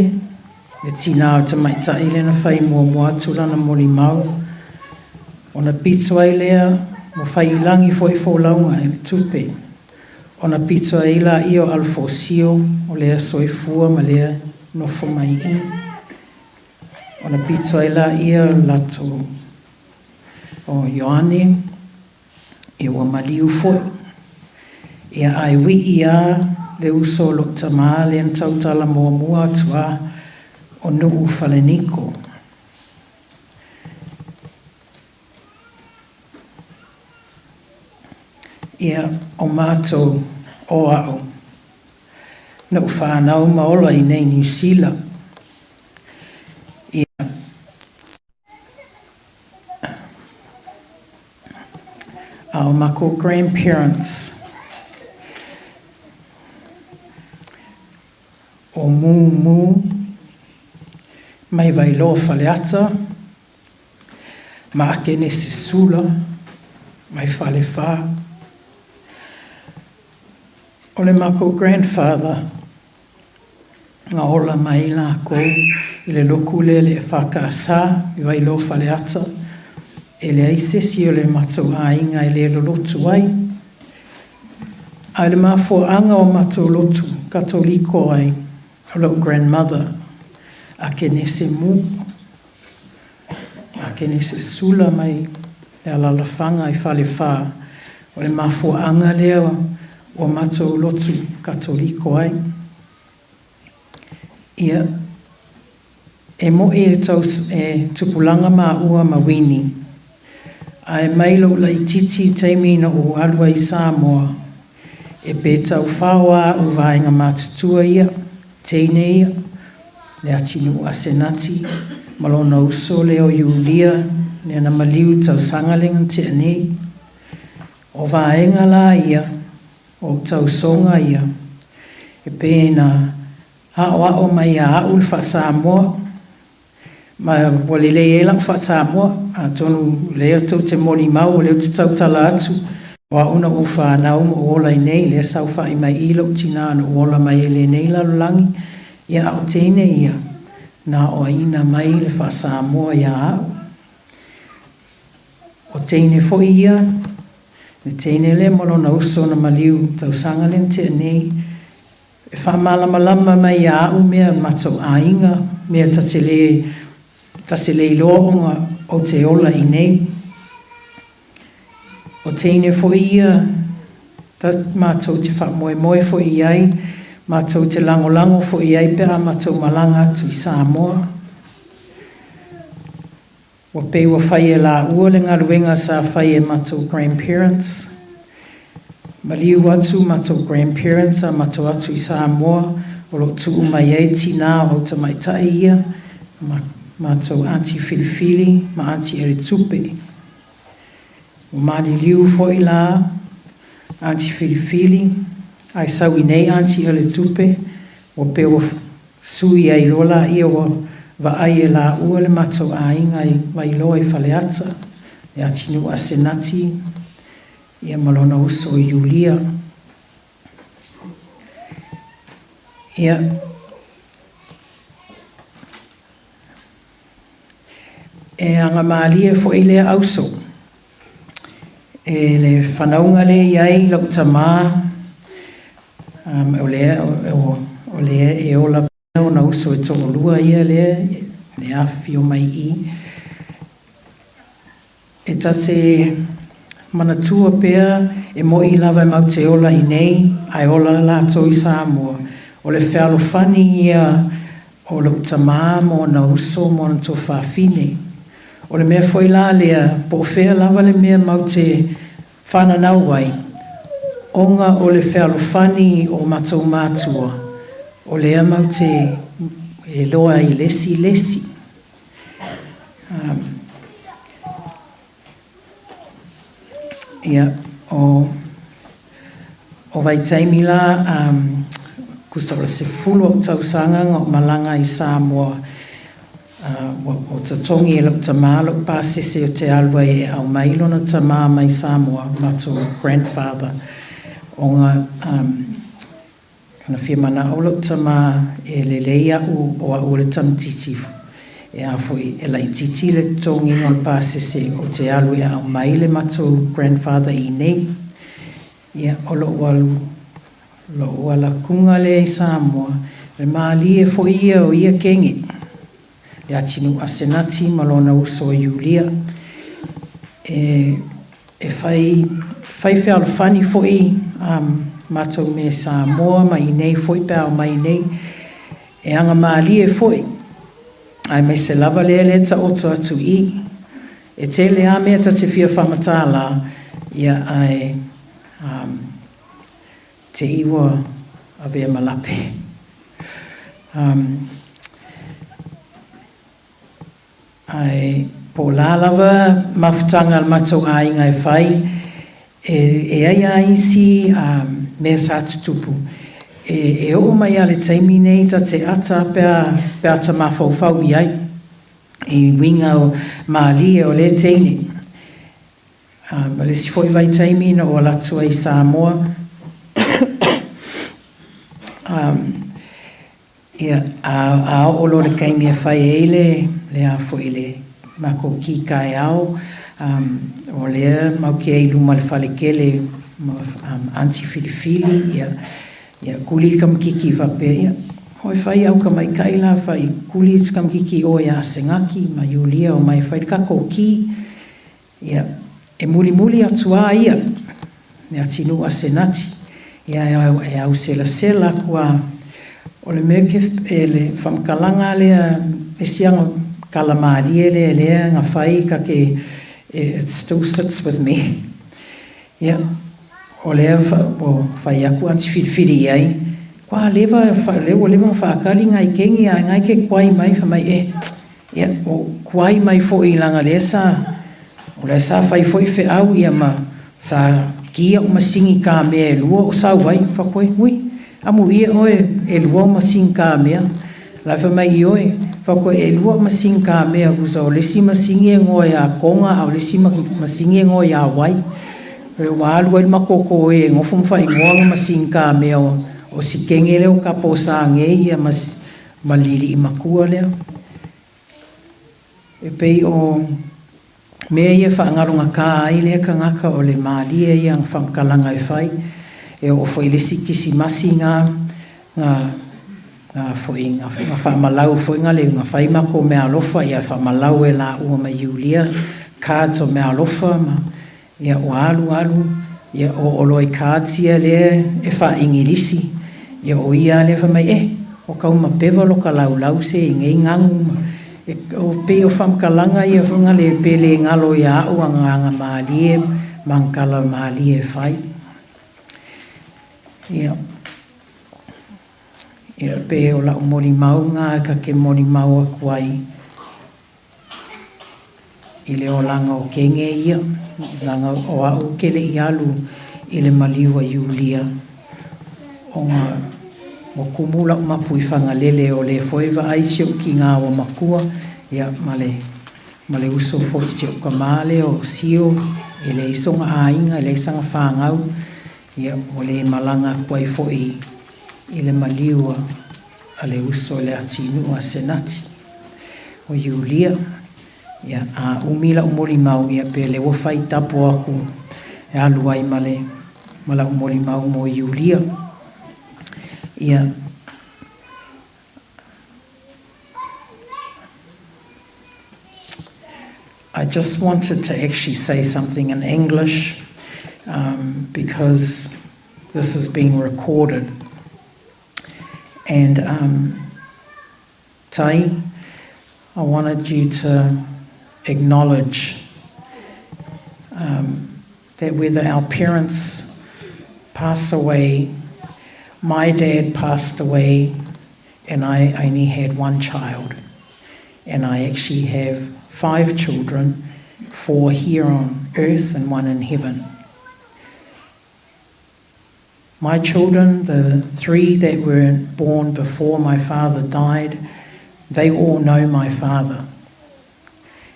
le tinā o le tamaitai lea na fai muamua atu lana molimau, ona pito ai lea ua fai i lagi foi folauga Ailetupe, ona pito ai laia o Alofosio, o lea soifua ma lea nofo mai i i, ona pito ai laia o le latou o Ioane, Ia ua maliu foi. Ia ae wii a le uso o lou tamā lea na tautala muamua atu a o Nuu Faleniko. Ia o matou o a'u na ou fanau ma ola i nei Niu Sila. Ia. A o makou grandparents o Mūmū mai Vailoa Faleata ma Akenese Sula mai Falefā. O le makou grandfather Na ola mai lākou i le loku lea le EFKS i Vailoa Faleata, e leai se isi o le matou aiga e le lolotu ai. A i le mafuaaga o matou lotu Katoliko ai, o lou grandmother, a Kenese Mu, a Kenese Sula mai le alalafaga i Falefā, o le mafuaaga lea ua matou lotu Katoliko ai. Ia, e moʻi e tau e tupulaga maua ma Wini. Ae mai lou laitiiti i taimi na ou alu ai i Samoa, e pe tau faoa aʻu vaega matutua ia, teine ia, le atinuu Asenati ma lona uso lea o Iulia lea na maliu i tausaga lea na tea nei. O vaega la ia, o tausoga ia, e pei na aʻoaʻo mai iā aʻu le faa-Samoa, ma ua lelei ai la'u faa-Samoa, atonu o lea tou te molimau o lea ou te tautala atu, o a'u na ou fanau ma ou ola i nei, lea saofa'i mai i lo'u tinā na ou ola mai ai i lenei lalolagi, ia a o teine ia na aoaina mai le faa-Samoa iā a'u. O teine foi ia Le teine lea ma lona uso na maliu tausaga lea na tea nei, e faamalamalama mai ia a'u mea matou aiga, mea ta te lē ta te le iloa ona ou te ola i nei. O teine fo'i ia ta matou te faamoemoe fo'i i ai, matou te lagolago fo'i i ai pe a matou malaga atu i Samoa. Ua pei ua fai e laua le galuega sa fai e matou grandparents. Maliu atu matou grandparents a matou atu i Samoa, o loo tuu mai ai tinā o tamaitai ia, ma matou aunty Filifili ma aunty Eletupe. Ua maliliu foi la aunty Filifili, ae sau iinei aunty Eletupe, ua pei ua sui ai loa laia, ua vaai e laua le matou aiga i Vailoa i Faleata, le atinuu Asenati ia ma lona uso Iulia. Ia, e agamalie fo'i lea auso e le fanauga lea i ai la'u tamā, o lea o lea e ola ona uso e to'alua ia lea le afifio mai i e ta te manatua pea e mo'i lava e mau te ola i nei ae ola latou i Samoa. O le fealofani ia o lo'u tamā ma ona uso ma ona tuafafine. O le mea foi la lea, po o fea lava le mea mau te fananau ai, ona o le fealofani o matou matua, o lea mau te iloa ai lesi lesi. Ia, o vaitaimi la, tusa o le 10 o'u tausaga na ou malaga i Samoa, ua o totogi e lo'u tamā lo'u pasese o te alu ai e aumai lona tamā mai Samoa, matou grandfather, ona na fia mana'o lo'u tamā e lelei a'u o a'u o le tamatiti e a foi e laitiiti le totogiga o le pasese o te alu e aumai le matou grandfather i nei. Ia, o lo'u alu lo'u alakuga lea i Samoa, le malie fo'i ia o ia kege, le atinuu Asenati ma lona uso Iulia, e fai fai fealofani fo'i matou me Samoa ma inei foi pe a omai nei, e agamalie fo'i, aemaise lava lea lea taoto atu i e tele a mea ta te fia faamatala ia, ae te i ua avea ma lape. Ae po o la lava mafutaga a le matou aiga e fai, e ai a isi mea sa tutupu e oo mai a le taimi nei ta te ata pe a ta mafaufau i ai i uiga o malie o lea teine. O le isi fo'i vaitaimi na ou alatu ai i Samoa, ia, a oo loa le taimi e fai ai le a fo'i le makou ki taeao, o lea mau te ai i luma o le falekele ma aunty Filifili, ia kuli le kamakiki faapea, ia oi fai au tamaita'i la fai kuli se kamakiki o ia Asenati ma Iulia o mai fai le takou ki. Ia, e mulimuli atu a ia le atinuu Asenati, ia e au selasela atu a o le mea ke e le faamatalaga lea e siaga kalamalie lea lea na fai ka ke, it still sits with me. Ia, o lea o fai atu aunty Filifili i ai, kua leva lea ua leva ona faatali nai kegi ae nai ke kuai mai fai mai e ia o kuai mai fo'i laga lea sa o lea sa fai fo'i fe'au ia ma sa ki a'u masini kamea e lua o sau ai faakoe ui amuia oe e lua o masini kamea la fai mai i oe faakoe e lua o masini kamea kusa o le isi masini e goa iā Koga a o le isi masini e goa iā Wai ua alu ai le makoko e gofo ma faaigoa ga masini kamea o sikege lea o kaposagei ia ma lili'i makua lea e pei o Mea ia e faagalogatā ai lea tagata o le malie ia ana faamatalaga e fai. E oo foi i le isi kisimasi na na na foi na faamalau foi na le na fai matou meaalofa ia faamalau e laua ma Iulia cards o meaalofa ma ia ua alu alu ia oo loa i cards ia lea e faa-Igilisi ia o ia lava lea fai mai, Eh, ua taumapeva lo ta laulau se i nei ganu ma E pei o faamatalaga ia foi na le pe le galo ia a'u ana aga malie ma ana tala malie e fai. Ia, ia pei o la'u molimau na e ta te molimau atu ai i le olaga o kege ia, leaga o a'u ou te le i alu i le maliu a Iulia ona ua tumu la'u mapu i Fagalele, o lea foi e vaai si o'u tigā ua matua, ia, ma le ma le uso foi si o'u tamā lea o Sio, e leai sona aiga, e leai sana fanau, ia, ua le malaga atu ai foi i le maliu a le uso i le atinuu a Senati o Iulia. Ia, a umi la'u molimau, ia, pe lea ua fai tapo aku e alu ai ma le ma la'u molimau mo Iulia. Ia, I just wanted to actually say something in English because this is being recorded. And Tai, I wanted you to acknowledge that whether our parents pass away, my dad passed away and I only had one child. And I actually have five children, four here on earth and one in heaven. My children, the three that were born before my father died, they all know my father.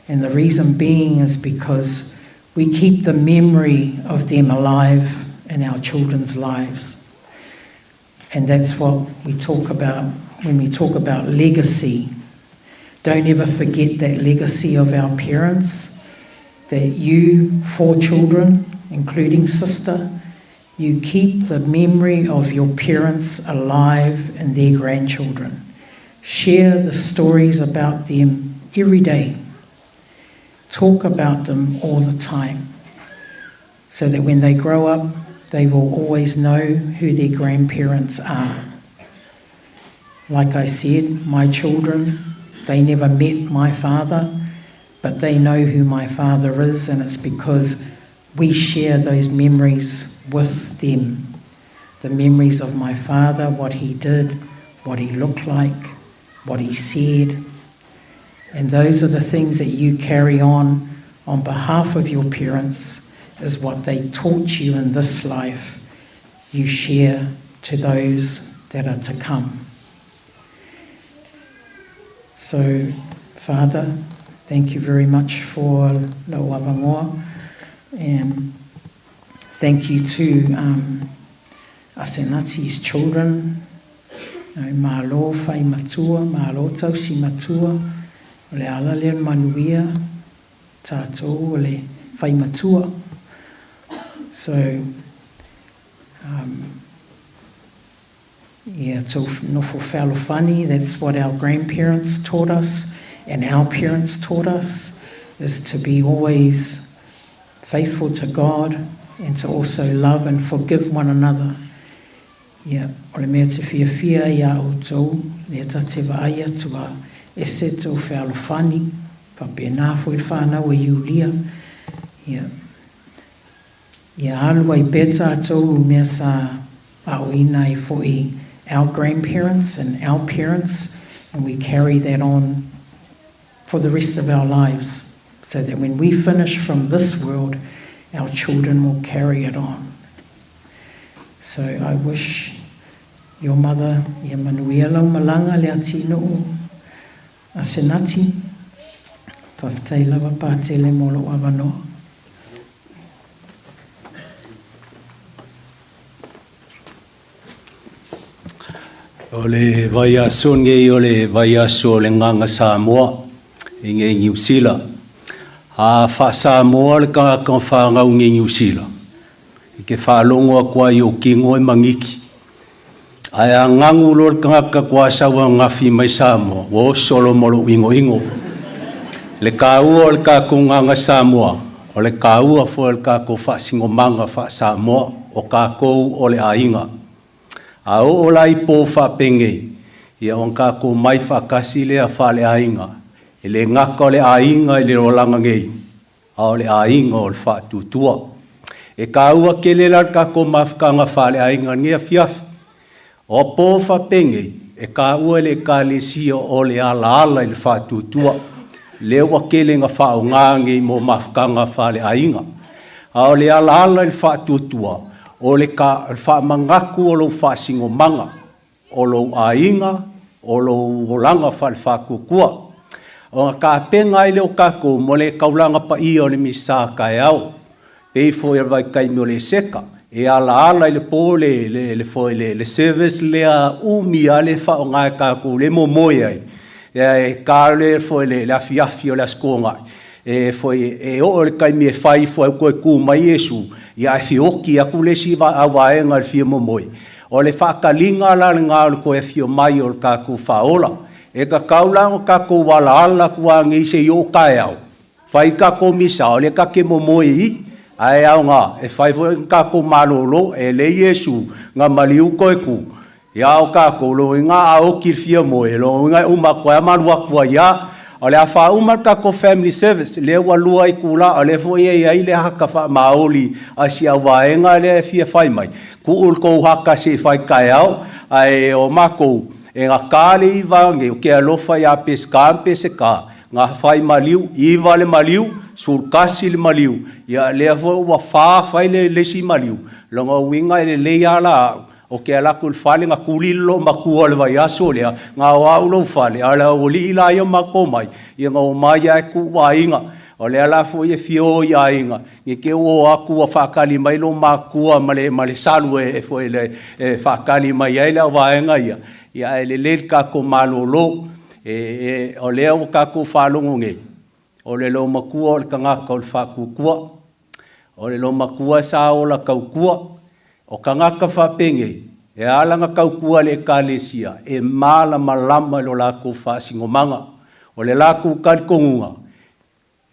And the reason being is because we keep the memory of them alive in our children's lives. And that's what we talk about when we talk about legacy. Don't ever forget that legacy of our parents, that you, four children, including sister, you keep the memory of your parents alive in their grandchildren. Share the stories about them every day. Talk about them all the time so that when they grow up, they will always know who their grandparents are. Like I said, my children, they never met my father, but they know who my father is, and it's because we share those memories with them. The memories of my father, what he did, what he looked like, what he said. And those are the things that you carry on behalf of your parents, is what they taught you in this life, you share to those that are to come. So, Father, thank you very much for lou avanoa, and thank you to Asenati's children, malo fai matua, malo tausi matua, o le ala lea o le manuia, tatou o le fai matua. So, yeah, tou nofo fealofani, that's what our grandparents taught us and our parents taught us, is to be always faithful to God and to also love and forgive one another. Ia, o le mea te fiafia iā outou, lea ta te vaai atu a ese tou fealofani, faapena foi le fanau a Iulia. Ia, ia alu ai pea tatou i mea sa aoina ai foi our grandparents and our parents, and we carry that on for the rest of our lives, so that when we finish from this world, our children will carry it on. So I wish your mother, ia manuia lau malaga le atinuu Asenati, faafetai lava Patele mo lou avanoa. O le vaiaso lenei o le vaiaso o le Gaga Samoa i nei Niu Sila. A faa-Samoa le tagata na fanau i Niu Sila, e te faalogo atu ai i ou tino e magiki. Ae a ganu loa le tagata tuasau ananafi mai Samoa, ua oso loa ma lou inoino. Le taua o le tatou gaga Samoa, o le taua foi o le tatou faasinomaga faa-Samoa, o tatou o le aiga. A oo la i pō faapenei, ia ona tatou mai faatasi lea faaleaiga, e le gata o le aiga i le olaga nei, a o le aiga o le faatuatua. E taua tele la le tatou mafutaga faaleaiga i lenei afiafi. O pō faapenei, e taua e le Ekalesia o le alaala i le faatuatua. Lea ua tele ina faaaoga nei mo mafutaga faaleaiga. A o le alaala i le faatuatua, o le faamanatu o lou faasinomaga, o lou aiga, o lou olaga faale-faatuatua. Ona tapena ai lea o tatou mo le taulaga paia o le Misa taeao, pei foi o le vaitaimi o le Eseka, e alaala i le po le foi le service lea umi lava le faaaoga e tatou le momoe ai, e ta le foi le afiafi o le Aso Toonai, e foi e oo i le taimi e fai ifo ai toe tu mai Iesu, ia ae feoti atu le isi auvaega i le fia momoe. O le faataliga la lena o le toe afio mai o le tatou Faaola. E tatau la ona tatou alaala atu lava nei seia oo taeao, fai tatou misa, o lea tatou te momoe i i, ae aoga e fai foi ona tatou malolo, e lei Iesu na maliu toe tu, ia a o tatou, lona uiga a oti i le fia moe, lona uiga e uma atu ai lava ma alu atu ai lava. O le a faauma le tatou family service, lea ua 2 itula, o lea foi e i ai le haka faamaoli a si au vaega lea e fia fai mai, tuu le tou haka se i fai taeao, ae o matou, e gata le 9 nei, o ke alofa ia Peseta ma Peseta, na fai maliu, 9 le maliu, 11 le maliu, ia lea foi ua 4 fai le isi maliu, lona uiga e lelei lava la au, o ke ala atu i le fale na tuli le loomatua o le vaiaso lea, na o au lou fale, a o le aualii la ia matou mai, ia na omai lava e tuu aiga. O lea la foi e fia o i aiga, ne i te i ua o atu ua faatali mai lo matua ma le salu e foi le e faatali mai ai le auvaega ia, ia ae lelei le tatou malolo. O lea ua tatou faalogo nei, o le loomatua o le tagata o le faatuatua, o le loomatua sa ola tautua. O tagata faapenei, e ala ona tautua le Ekalesia, e malamalama i lo latou faasinomaga. O le latou talitonuga,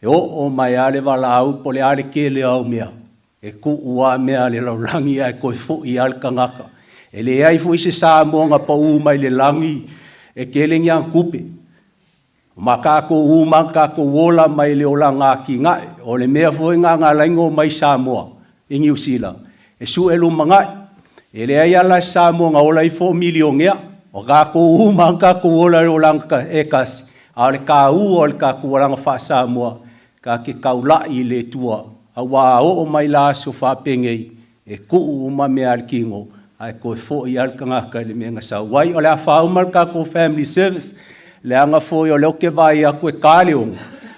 e oo mai lava le valaau po o le a le tele o au mea, e tuu lava mea a le lalolagi ae toe foi lava le tagata. E leai foi se Samoa na pau mai le lagi e tele ni atupe. Ma tatou uma tatou ola mai le olaga atinae. O le mea foi na ala ai ona omai Samoa i Niu Sila, e sue lumanai. E leai ala se Samoa na ola ifo o milionea. O tatou uma tatou ola i le olaga e tasi, a o le taua o le tatou olaga faa-Samoa, ta te taulai i le Atua. Aua a oo mai la aso faapenei, e tuu uma mea a le tino, ae toe foi lava le tagata i le mea na sau ai. O le a faauma le tatou family service, leaga foi o lea ou te vaai atu e ta le 6,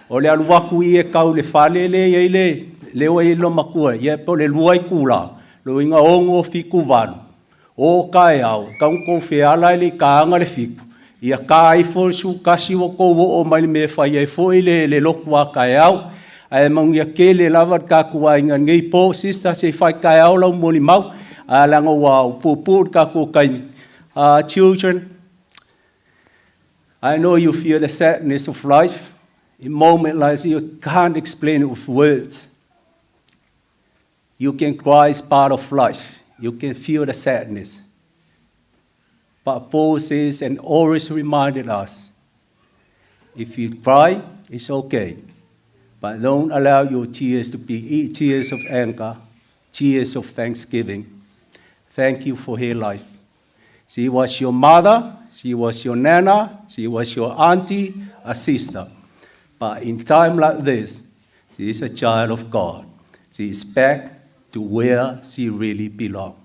o le alu atu i e tau i le fale le i ai le lea ua i ai le loomatua, ia po o le 2 itula, lona uiga 6, 7, 8, o taeao, e tatau ona tou feala e le i taga le 7, ia ta ifo le 11 ua tou oo mai le mea e fai ai foi le lotu a taeao. Ae manuia tele lava le tatou aiga i lenei po. Sister, se i fai taeao lau molimau, leaga ua puupuu le tatou taimi. Children, I know you feel the sadness of life. In moment like this, you can't explain it with words. You can cry is part of life. You can feel the sadness. But Paul says and always reminded us, if you cry, it's okay. But don't allow your tears to be tears of anger, tears of thanksgiving. Thank you for her life. She was your mother, she was your nana, she was your auntie, a sister. But in time like this, she is a child of God. She is back to where she really belongs.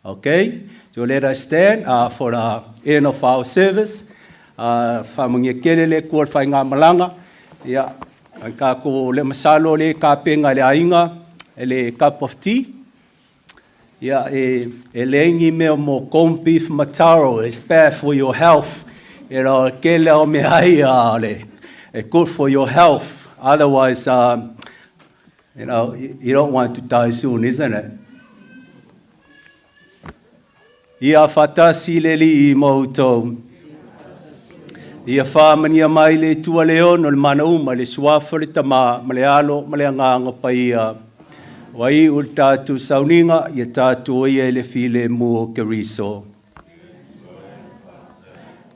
Okay? So let us stand for the end of our service. Faamanuia tele le Atua i le faigamalaga. Ia, ai tatou le masalo le tapenga i le aiga, e le cup of tea. Ia, e leai ni mea mo corned beef ma taro, it's bad for your health. You know, tele o mea ai, le, e good for your health. Otherwise, You know, you don't want to die soon, isn't it? Ia faatasi le Alii ma outou. Ia faamanuia mai le Atua le ono le mana uma, le Suafa o le Tama, ma le Alo, ma le Agaga Paia. Ua iu le tatou sauniga, ia tatou ia i le filemu o Keriso.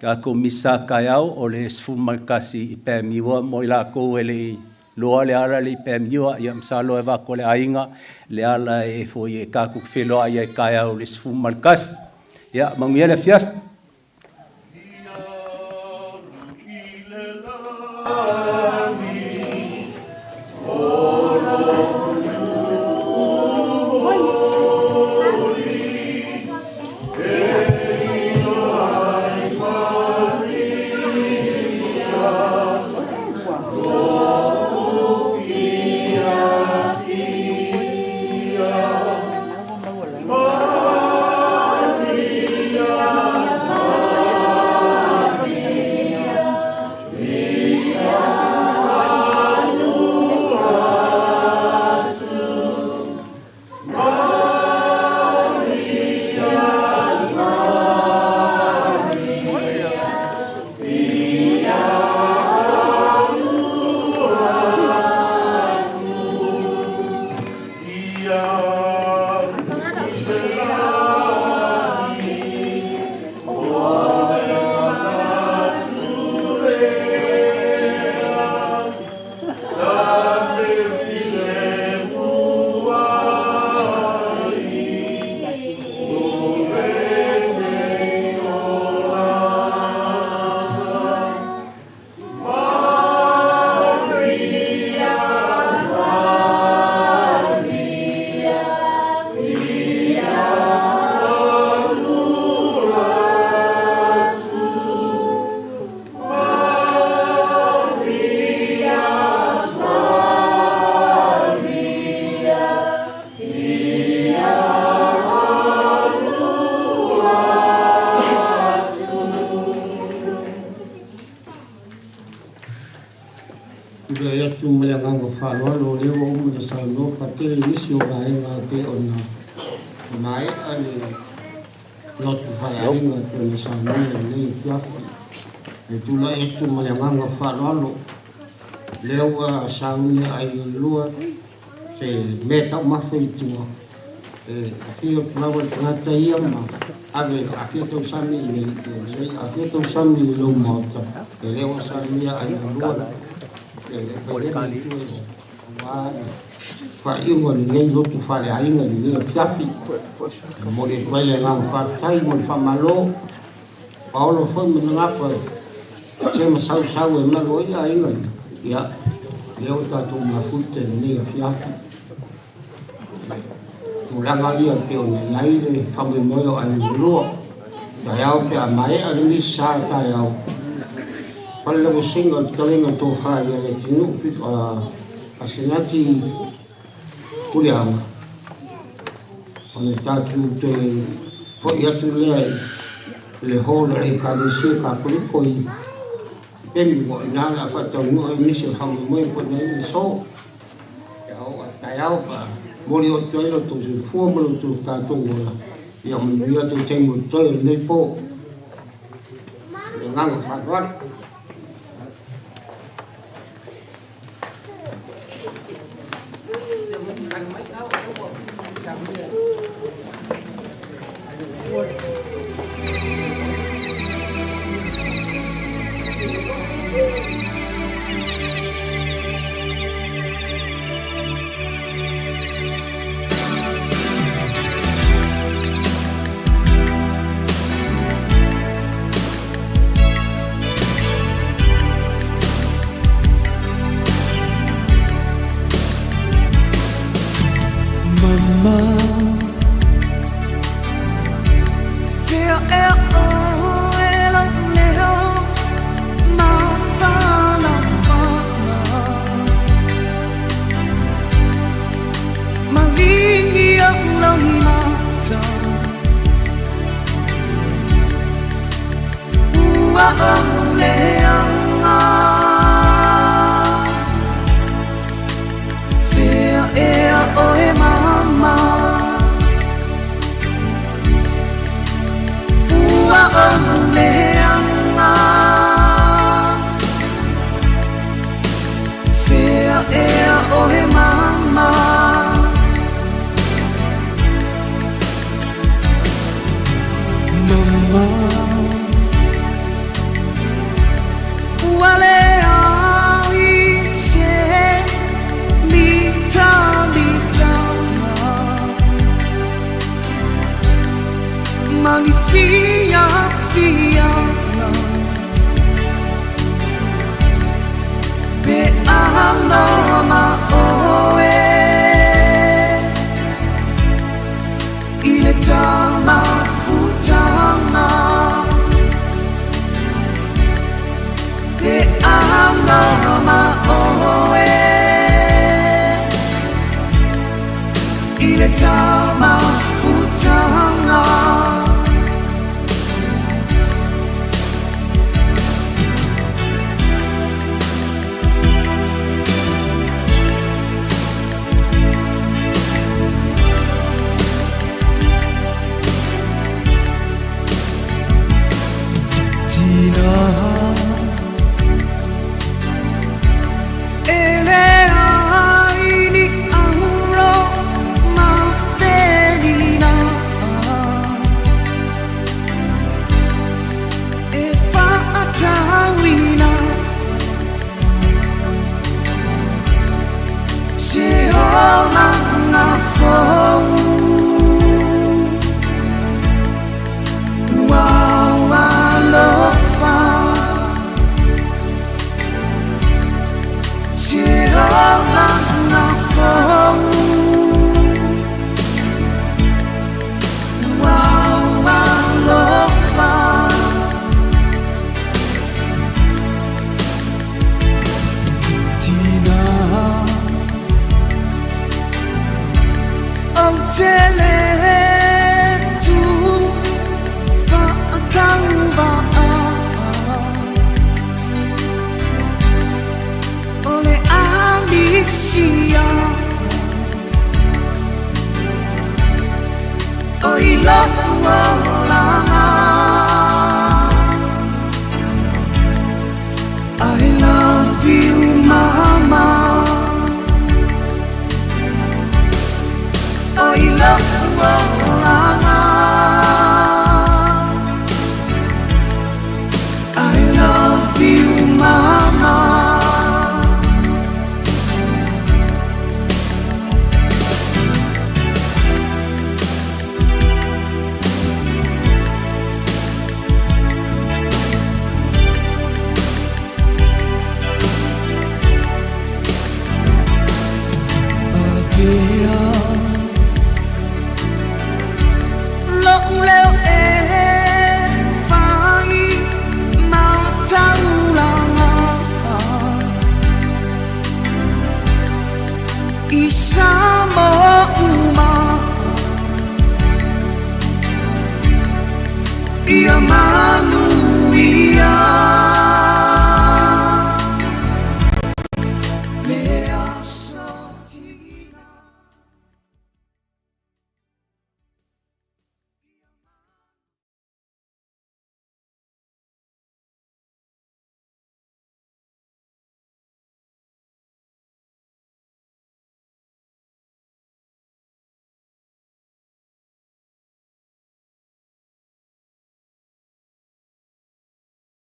Tatou misa taeao o le 11 i Pamiwa mo i lakou e le i loa le ala le i Pamiwa, ia masalo e avatu e le aiga le ala e foi e tatou te feiloai ai taeao i le 11. Ia, manuia le afiafi. Tulai atu ma le agaga faaaloalo o lea ua uma ona saunoa Patele i nisi o vaega e pei ona maea le lotu faaleaiga e pei ona saunoa i lenei afiafi. E tulai atu ma le agaga faaaloalo, lea ua sauni ai lua se mea taumafa i tua, e afio atu lava le tagata ia ma ave afia tausami i le afia tausami i lou maota, e lea ua saunia ai lua le vailele i tua aua le faaiuga o lenei lotu faaleaiga i lenei afiafi. E momoli atu ai le agaga faafetai mo le faamalo paolo foi ma lagapa e se masausau e malu ai aiga ia lea ua tatou mafuta i lenei afiafi. Tulaga ia pei ona i ai le faamoemoe o aiga lua taeao pe a maea le misa taeao pale lauasiga o le fetalaiga tofa ia le atunuu Asenati Kuleaga ona tatou toe fo'i atu lea i le hall o le Ekalesia Katoliko i Pemi ua ina le a faataunuu ai nisi o le faamoemoe po o nai le aso pe a oo atu taeao pa momoli atu ai lo outou soifua ma lo outou tatou ola ia manuia tou taimi o totoe o lenei po. Le agaga faaaloalo. ea ohe mama. Mama ua leai se litalitanga ma ni fiafiaga pe aloha ma oe i le tamafutaga pe aloha ma oe i le tamafutaga. Tina e leai ni auro ma penina e faatauina se olaga fou ua alofa se olaga fou ua alofa. Tina o te le tu faatauva'a o le alisia o i lo'u olaga.